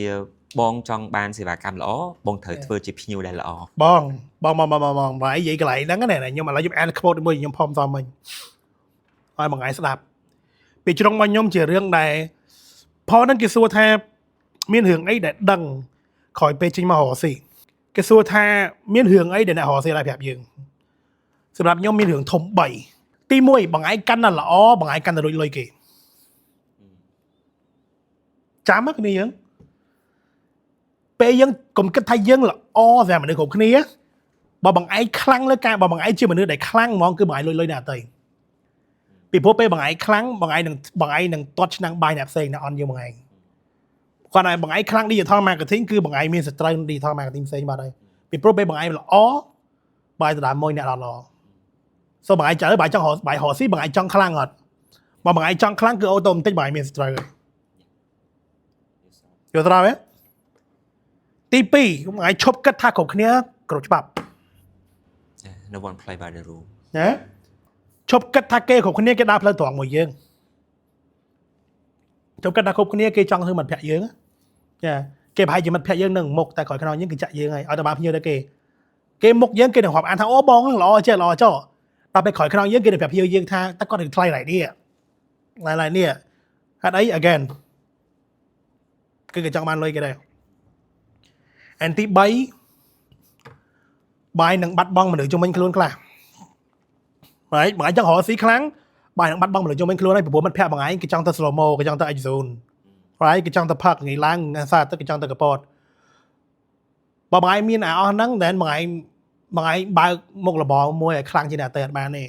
បងចង់បានសេវាកម្មល្អបងត្រូវធ្វើជាភ្ញៀវដែលល្អ បងបងបងបងបងបងនិយាយកន្លែងហ្នឹងណាខ្ញុំឥឡូវខ្ញុំអាន quote មួយខ្ញុំផមសមមិញឲ្យមួយថ្ងៃស្ដាប់ពីជ្រុងមកខ្ញុំជារឿងដែលផលហ្នឹងគេសួរថាមានរឿងអីដែលដឹងក្រោយពេលចេញមករកស៊ីគេសួរថាមានរឿងអីដែលអ្នករកស៊ីដែរប្រាប់យើងសម្រាប់ខ្ញុំមានរឿងធំ3ទី1បងឯងកាន់តែល្អបងឯងកាន់តែលួចលុយគេចាំមកគ្នាយើងពេលយើងកុំគិតថាយើងល្អសម្រាប់មនុស្សគ្រប់គ្នាបើបងឯងខ្លាំងលើការបើបងឯងជាមនុស្សដែលខ្លាំងហ្មងគឺបងឯងលួចលុយអ្នកដទៃពីព្រោះពេលបងឯងខ្លាំងបងឯងនឹងបងឯងនឹងទាត់ឆ្នាំងបាយអ្នកផ្សេងអ្នកអន់យើងបងឯងគាត់ឲ្យបងឯងខ្លាំង digital marketing គឺបងឯងមានសត្រូវ digital marketing ផ្សេងបាត់ហើយពីព្រោះពេលបងឯងល្អបាយដណ្ដើមមួយអ្នកអត់ល្អ so បងឯងចង់បងឯងចង់រកបងឯងរកស៊ីបងឯងចង់ខ្លាំងអត់បើបងឯងចង់ខ្លាំងគឺautomatic បងឯងមានសត្រូវហើយយល់ត្រូវទេទី2បងឯងឈប់គិតថាគ្រប់គ្នាគ្រប់ច្បាប់ No one play by the rule. ណាឈប់គិតថាគេគ្រប់គ្នាគេដើរផ្លូវត្រង់មួយយើងឈប់គិតថាគ្រប់គ្នាគេចង់ធ្វើមិត្តភក្តិយើងចាគេប្រហែលជាមិត្តភក្តិយើងនឹងមុខតែក្រោយខ្នងយើងគេចាក់យើងហើយឲ្យតែបានភ្ញៀវទៅគេគេមុខយើងគេនឹងរាប់អានថាអូបងហ្នឹងល្អចេះល្អចោះដល់ពេលក្រោយខ្នងយើងគេនឹងប្រាប់ភ្ញៀវយើងថាតើគាត់នឹងថ្លៃណៃនេះណៃណៃនេះហេតុអី again គឺគេចង់បានលុយគេដែរ and ទី3បាយនឹងបាត់បង់មនុស្សជុំវិញខ្លួនខ្លះ right បងឯងចង់រកស៊ីខ្លាំងបាយនឹងបាត់បង់មនុស្សជុំវិញខ្លួនហើយព្រោះមិត្តភក្តិបងឯងគេចង់ទៅ slow mo គេចង់ទៅ X zone right គេចង់ទៅផឹកថ្ងៃឡើងសាទឹកគេចង់ទៅកពត បើបងឯងមានអាអស់ហ្នឹងតែបងឯងបើកមុខរបរមួយឲ្យខ្លាំងជាងអ្នកដទៃអត់បានទេ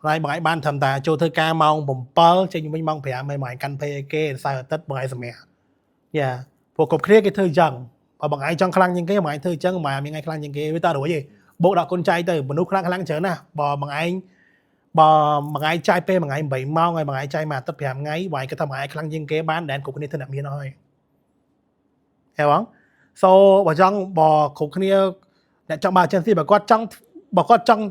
ហើយបងឯងបានត្រឹមតែចូលធ្វើការម៉ោង7ចេញវិញម៉ោង5ហើយបងឯងកាន់ page ឲ្យគេសៅរ៍អាទិត្យបងឯងសម្រាកយ៉ាព្រោះគ្រប់គ្នាគេធ្វើអញ្ចឹងបើបងឯងចង់ខ្លាំងជាងគេបងឯងធ្វើអញ្ចឹងបងឯងមានថ្ងៃខ្លាំងជាងគេវាតើរួចទេបូកដល់គុណចៃទៅមនុស្សខ្លាំងខ្លាំងច្រើនណាស់បើបងឯងបើមួយថ្ងៃចាយពេលមួយថ្ងៃ8ម៉ោងហើយមួយថ្ងៃចាយមួយអាទិត្យ5ថ្ងៃបងឯងគិតថាបងឯងខ្លាំងជាងគេបានដែលគ្រប់គ្នាធ្វើអ្នកមានអស់ហើយហេបង so បើចង់បើគ្រប់គ្នាអ្នកចង់បើ agency បើគាត់ចង់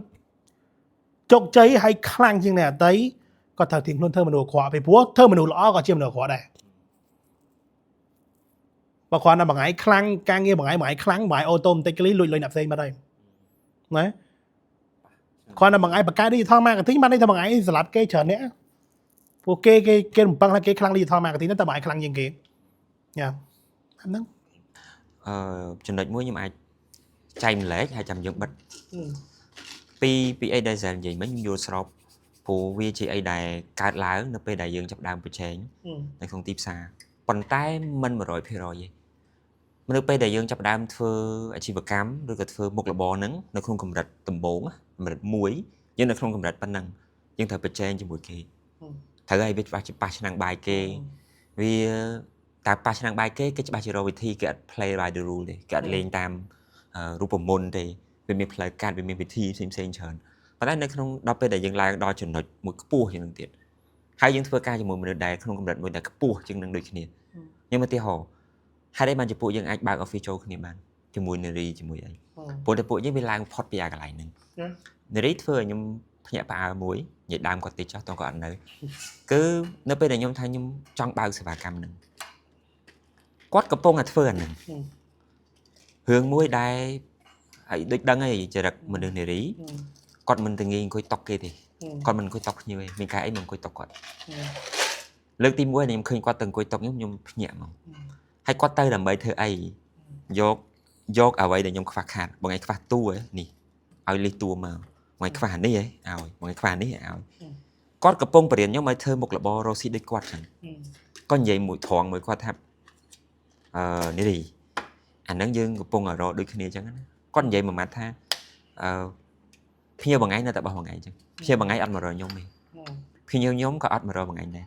ជោគជ័យហើយខ្លាំងជាងអ្នកដទៃគាត់ត្រូវទៀងខ្លួនធ្វើមនុស្សអាក្រក់ពីព្រោះធ្វើមនុស្សល្អក៏ជាមនុស្សអាក្រក់ដែរបើគ្រាន់តែមួយថ្ងៃខ្លាំងការងារមួយថ្ងៃមួយថ្ងៃខ្លាំងមួយថ្ងៃ automatically លួចលុយអ្នកផ្សេងបាត់ហើយណាគ្រាន់តែមួយថ្ងៃបកកែ digital marketing បានន័យថាមួយថ្ងៃសម្រាប់គេច្រើនអ្នកពួកគេគេគេរំពឹងថាគេខ្លាំង digital marketing តែមួយថ្ងៃខ្លាំងជាងគេយ៉ាហ្នឹង ចំណុចមួយខ្ញុំអាចចែកម្លែកហើយចាំយើងបិទពីអីដែលសែលនិយាយមិញខ្ញុំយល់ស្របព្រោះវាជាអីដែលកើតឡើងនៅពេលដែលយើងចាប់ផ្ដើមប្រជែងនៅក្នុងទីផ្សារប៉ុន្តែមិន100%ទេនៅពេលដែលយើងចាប់ផ្ដើមធ្វើអាជីវកម្មឬក៏ធ្វើមុខរបរហ្នឹងនៅក្នុងកម្រិតដំបូងកម្រិត1យើងនៅក្នុងកម្រិតប៉ុណ្ណឹងយើងត្រូវប្រជែងជាមួយគេត្រូវឲ្យវាច្បាស់ជាប៉ះឆ្នាំងបាយគេវាតែប៉ះឆ្នាំងបាយគេគេច្បាស់ជារកវិធីគេអត់ play by the rule ទេគេអត់លេងតាមរូបមន្តទេវាមានផ្លូវកាត់វាមានវិធីផ្សេងផ្សេងច្រើនប៉ុន្តែនៅក្នុងដល់ពេលដែលយើងឡើងដល់ចំណុចមួយខ្ពស់ជាងនឹងទៀតហើយយើងធ្វើការជាមួយមនុស្សដែលក្នុងកម្រិតមួយដែលខ្ពស់ជាងនឹងដូចគ្នាខ្ញុំឧទាហរណ៍ហេតុអីបានជាពួកយើងអាចបើក office ចូលគ្នាបានជាមួយនារីជាមួយអីព្រោះតែពួកយើងវាឡើងផុតពីអាកន្លែងហ្នឹងនារីធ្វើឲ្យខ្ញុំភ្ញាក់ផ្អើលមួយនិយាយដើមគាត់តិចចោះតោះគាត់អត់នៅគឺនៅពេលដែលខ្ញុំថាខ្ញុំចង់បើកសេវាកម្មហ្នឹងគាត់កំពុងតែធ្វើអាហ្នឹងរឿងមួយដែលហើយដូចដឹងហើយចរិតមនុស្សនារីគាត់មិនទៅងាយអង្គុយតុកគេទេគាត់មិនអង្គុយតុកភ្ញៀវទេមានការអីមិនអង្គុយតុកគាត់លើកទី1ខ្ញុំឃើញគាត់ទៅអង្គុយតុកខ្ញុំខ្ញុំភ្ញាក់ហ្មងហើយគាត់ទៅដើម្បីធ្វើអីយកយកអ្វីដែលខ្ញុំខ្វះខាតបងឯងខ្វះតួនេះឲ្យលិះតួមកបងឯងខ្វះអានេះហ៎ឲ្យបងឯងខ្វះអានេះឲ្យគាត់កំពុងបរៀនខ្ញុំឲ្យធ្វើមុខរបររកស៊ីដូចគាត់ចឹងគាត់និយាយមួយត្រង់មួយគាត់ថាអឺនេះរីអាហ្នឹងយើងកំពុងរកដូចគ្នាចឹងណាគាត់និយាយមួយម៉ាត់ថាអឺភ្ញៀវបងឯងនៅតែបោះបងឯងចឹងភ្ញៀវបងឯងអត់មករកខ្ញុំទេភ្ញៀវខ្ញុំក៏អត់មករកបងឯងដែរ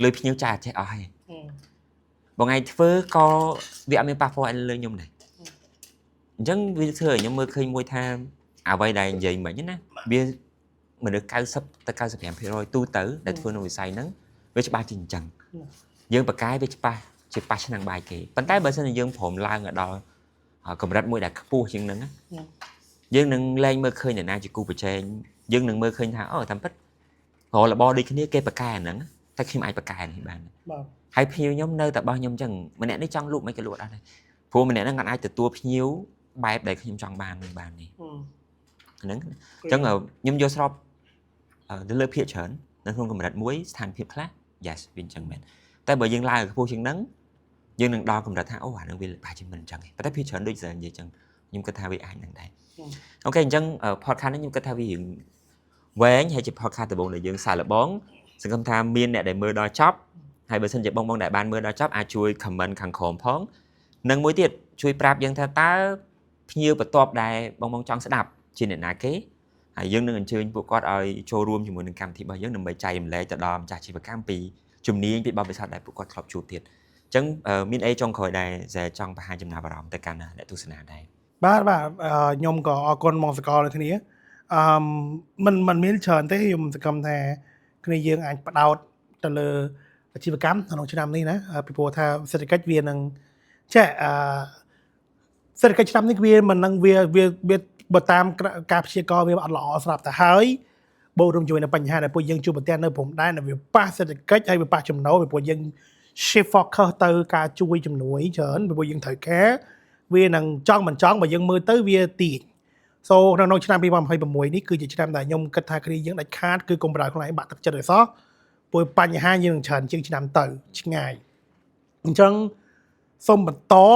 លុយភ្ញៀវចាយចេះអស់ហើយបងឯងធ្វើក៏វាអត់មានប៉ះពាល់អីលើខ្ញុំដែរអញ្ចឹងវាធ្វើឲ្យខ្ញុំមើលឃើញមួយថាអ្វីដែលនិយាយមិញណាវាមនុស្ស90ទៅ95%ទូទៅដែលធ្វើនៅវិស័យហ្នឹងវាច្បាស់ជាអញ្ចឹងយើងបកកែវាច្បាស់ជាប៉ះឆ្នាំងបាយគេប៉ុន្តែបើសិនជាយើងព្រមឡើងឲ្យដល់កម្រិតមួយដែលខ្ពស់ជាងហ្នឹងយើងនឹងលែងមើលឃើញអ្នកណាជាគូប្រជែងយើងនឹងមើលឃើញថាអូតាមពិតរករបរដូចគ្នាគេបកកែហ្នឹងតែខ្ញុំអាចបកកែនេះបាន បាទ ហើយភ្ញៀវខ្ញុំនៅតែបោះខ្ញុំអញ្ចឹងម្នាក់នេះចង់លក់មិនក៏លក់ដែរព្រោះម្នាក់ហ្នឹងគាត់អាចទទួលភ្ញៀវបែបដែលខ្ញុំចង់បាននឹងបាននេះហ្នឹងអញ្ចឹងខ្ញុំយកស្របទៅលើភាគច្រើននៅក្នុងកម្រិតមួយស្ថានភាពខ្លះ yes វាអញ្ចឹងមែនតែបើយើងឡើងខ្ពស់ជាងហ្នឹងយើងនឹងដល់កម្រិតថាអូអាហ្នឹងវាប្រហែលជាមិនអញ្ចឹងទេប៉ុន្តែភាគច្រើនដូចស្រីនិយាយអញ្ចឹងខ្ញុំគិតថាវាអាចនឹងដែរ okay អញ្ចឹង podcast នេះខ្ញុំគិតថាវារឿងវែងហើយជា podcast ដំបូងដែលយើងសាកល្បងសង្ឃឹមថាមានអ្នកដែលមើលដល់ចប់ហើយបើសិនជាបងបងដែលបានមើលដល់ចប់អាចជួយ comment ខាងក្រោមផងនិងមួយទៀតជួយប្រាប់យើងថាតើភ្ញៀវបន្ទាប់ដែលបងបងចង់ស្ដាប់ជាអ្នកណាគេហើយយើងនឹងអញ្ជើញពួកគាត់ឲ្យចូលរួមជាមួយនឹងកម្មវិធីរបស់យើងដើម្បីចែករំលែកទៅដល់ម្ចាស់អាជីវកម្មពីជំនាញពីបទពិសោធន៍ដែលពួកគាត់ធ្លាប់ជួបទៀតអញ្ចឹងមានអីចុងក្រោយដែលសែចង់បង្ហាញចំណាប់អារម្មណ៍ទៅកាន់អ្នកទស្សនាដែរ បាទបាទខ្ញុំក៏អរគុណមកសកលដូចគ្នាអឺមិនមិនមានច្រើនទេខ្ញុំសង្ឃឹមថាគ្នាយើងអាចផ្ដោតទៅលើអាជីវកម្មក្នុងឆ្នាំនេះណាពីព្រោះថាសេដ្ឋកិច្ចវានឹងចេះអឺសេដ្ឋកិច្ចឆ្នាំនេះវាមិននឹងវាវាវាបើតាមការព្យាករណ៍វាអត់ល្អស្រាប់តែហើយបូករួមជាមួយនឹងបញ្ហាដែលពួកយើងជួបប្រទះនៅព្រំដែនដែលវាប៉ះសេដ្ឋកិច្ចហើយវាប៉ះចំណូលពីព្រោះយើង shift focus ទៅការជួយជំនួយច្រើនពីព្រោះយើងត្រូវការវានឹងចង់មិនចង់បើយើងមើលទៅវាទាញ so ក្នុងឆ្នាំ2026នេះគឺជាឆ្នាំដែលខ្ញុំគិតថាគ្នាយើងដាច់ខាតគឺកុំប្រើខ្លួនឯងបាក់ទឹកចិត្តឲ្យសោះព្រោះបញ្ហាយើងនឹងច្រើនជាងឆ្នាំទៅឆ្ងាយអញ្ចឹងសូមបន្តរ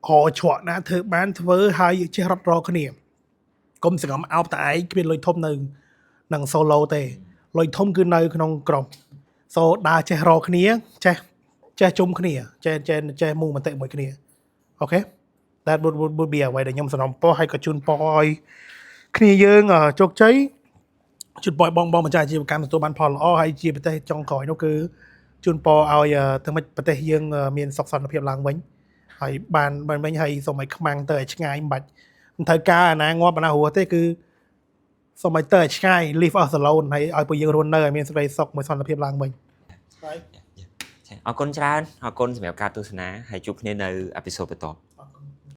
កច្រកណាធ្វើបានធ្វើហើយចេះរត់រកគ្នាកុំសង្ងំអោបតែឯងគ្មានលុយធំនៅនឹង solo ទេលុយធំគឺនៅក្នុងក្រុម so ដើរចេះរកគ្នាចេះចេះជុំគ្នាចេះចេះចេះមូមតិមួយគ្នាokay That would be អ្វីដែលខ្ញុំសំណូមពរហើយក៏ជូនពរឲ្យគ្នាយើងជោគជ័យជូនពរឲ្យបងបងម្ចាស់អាជីវកម្មទទួលបានផលល្អហើយជាប្រទេសចុងក្រោយនោះគឺជូនពរឲ្យធ្វើម៉េចប្រទេសយើងមានសុខសន្តិភាពឡើងវិញហើយបានបានវិញហើយសូមឲ្យខ្មាំងទៅឲ្យឆ្ងាយមិនបាច់មិនត្រូវការអាណាងាប់អាណារស់ទេគឺសូមឲ្យទៅឲ្យឆ្ងាយ leave us alone ហើយឲ្យពួកយើងរស់នៅឲ្យមានសេចក្តីសុខមួយសន្តិភាពឡើងវិញ អរគុណច្រើនអរគុណសម្រាប់ការទស្សនាហើយជួបគ្នានៅepisode បន្ទាប់។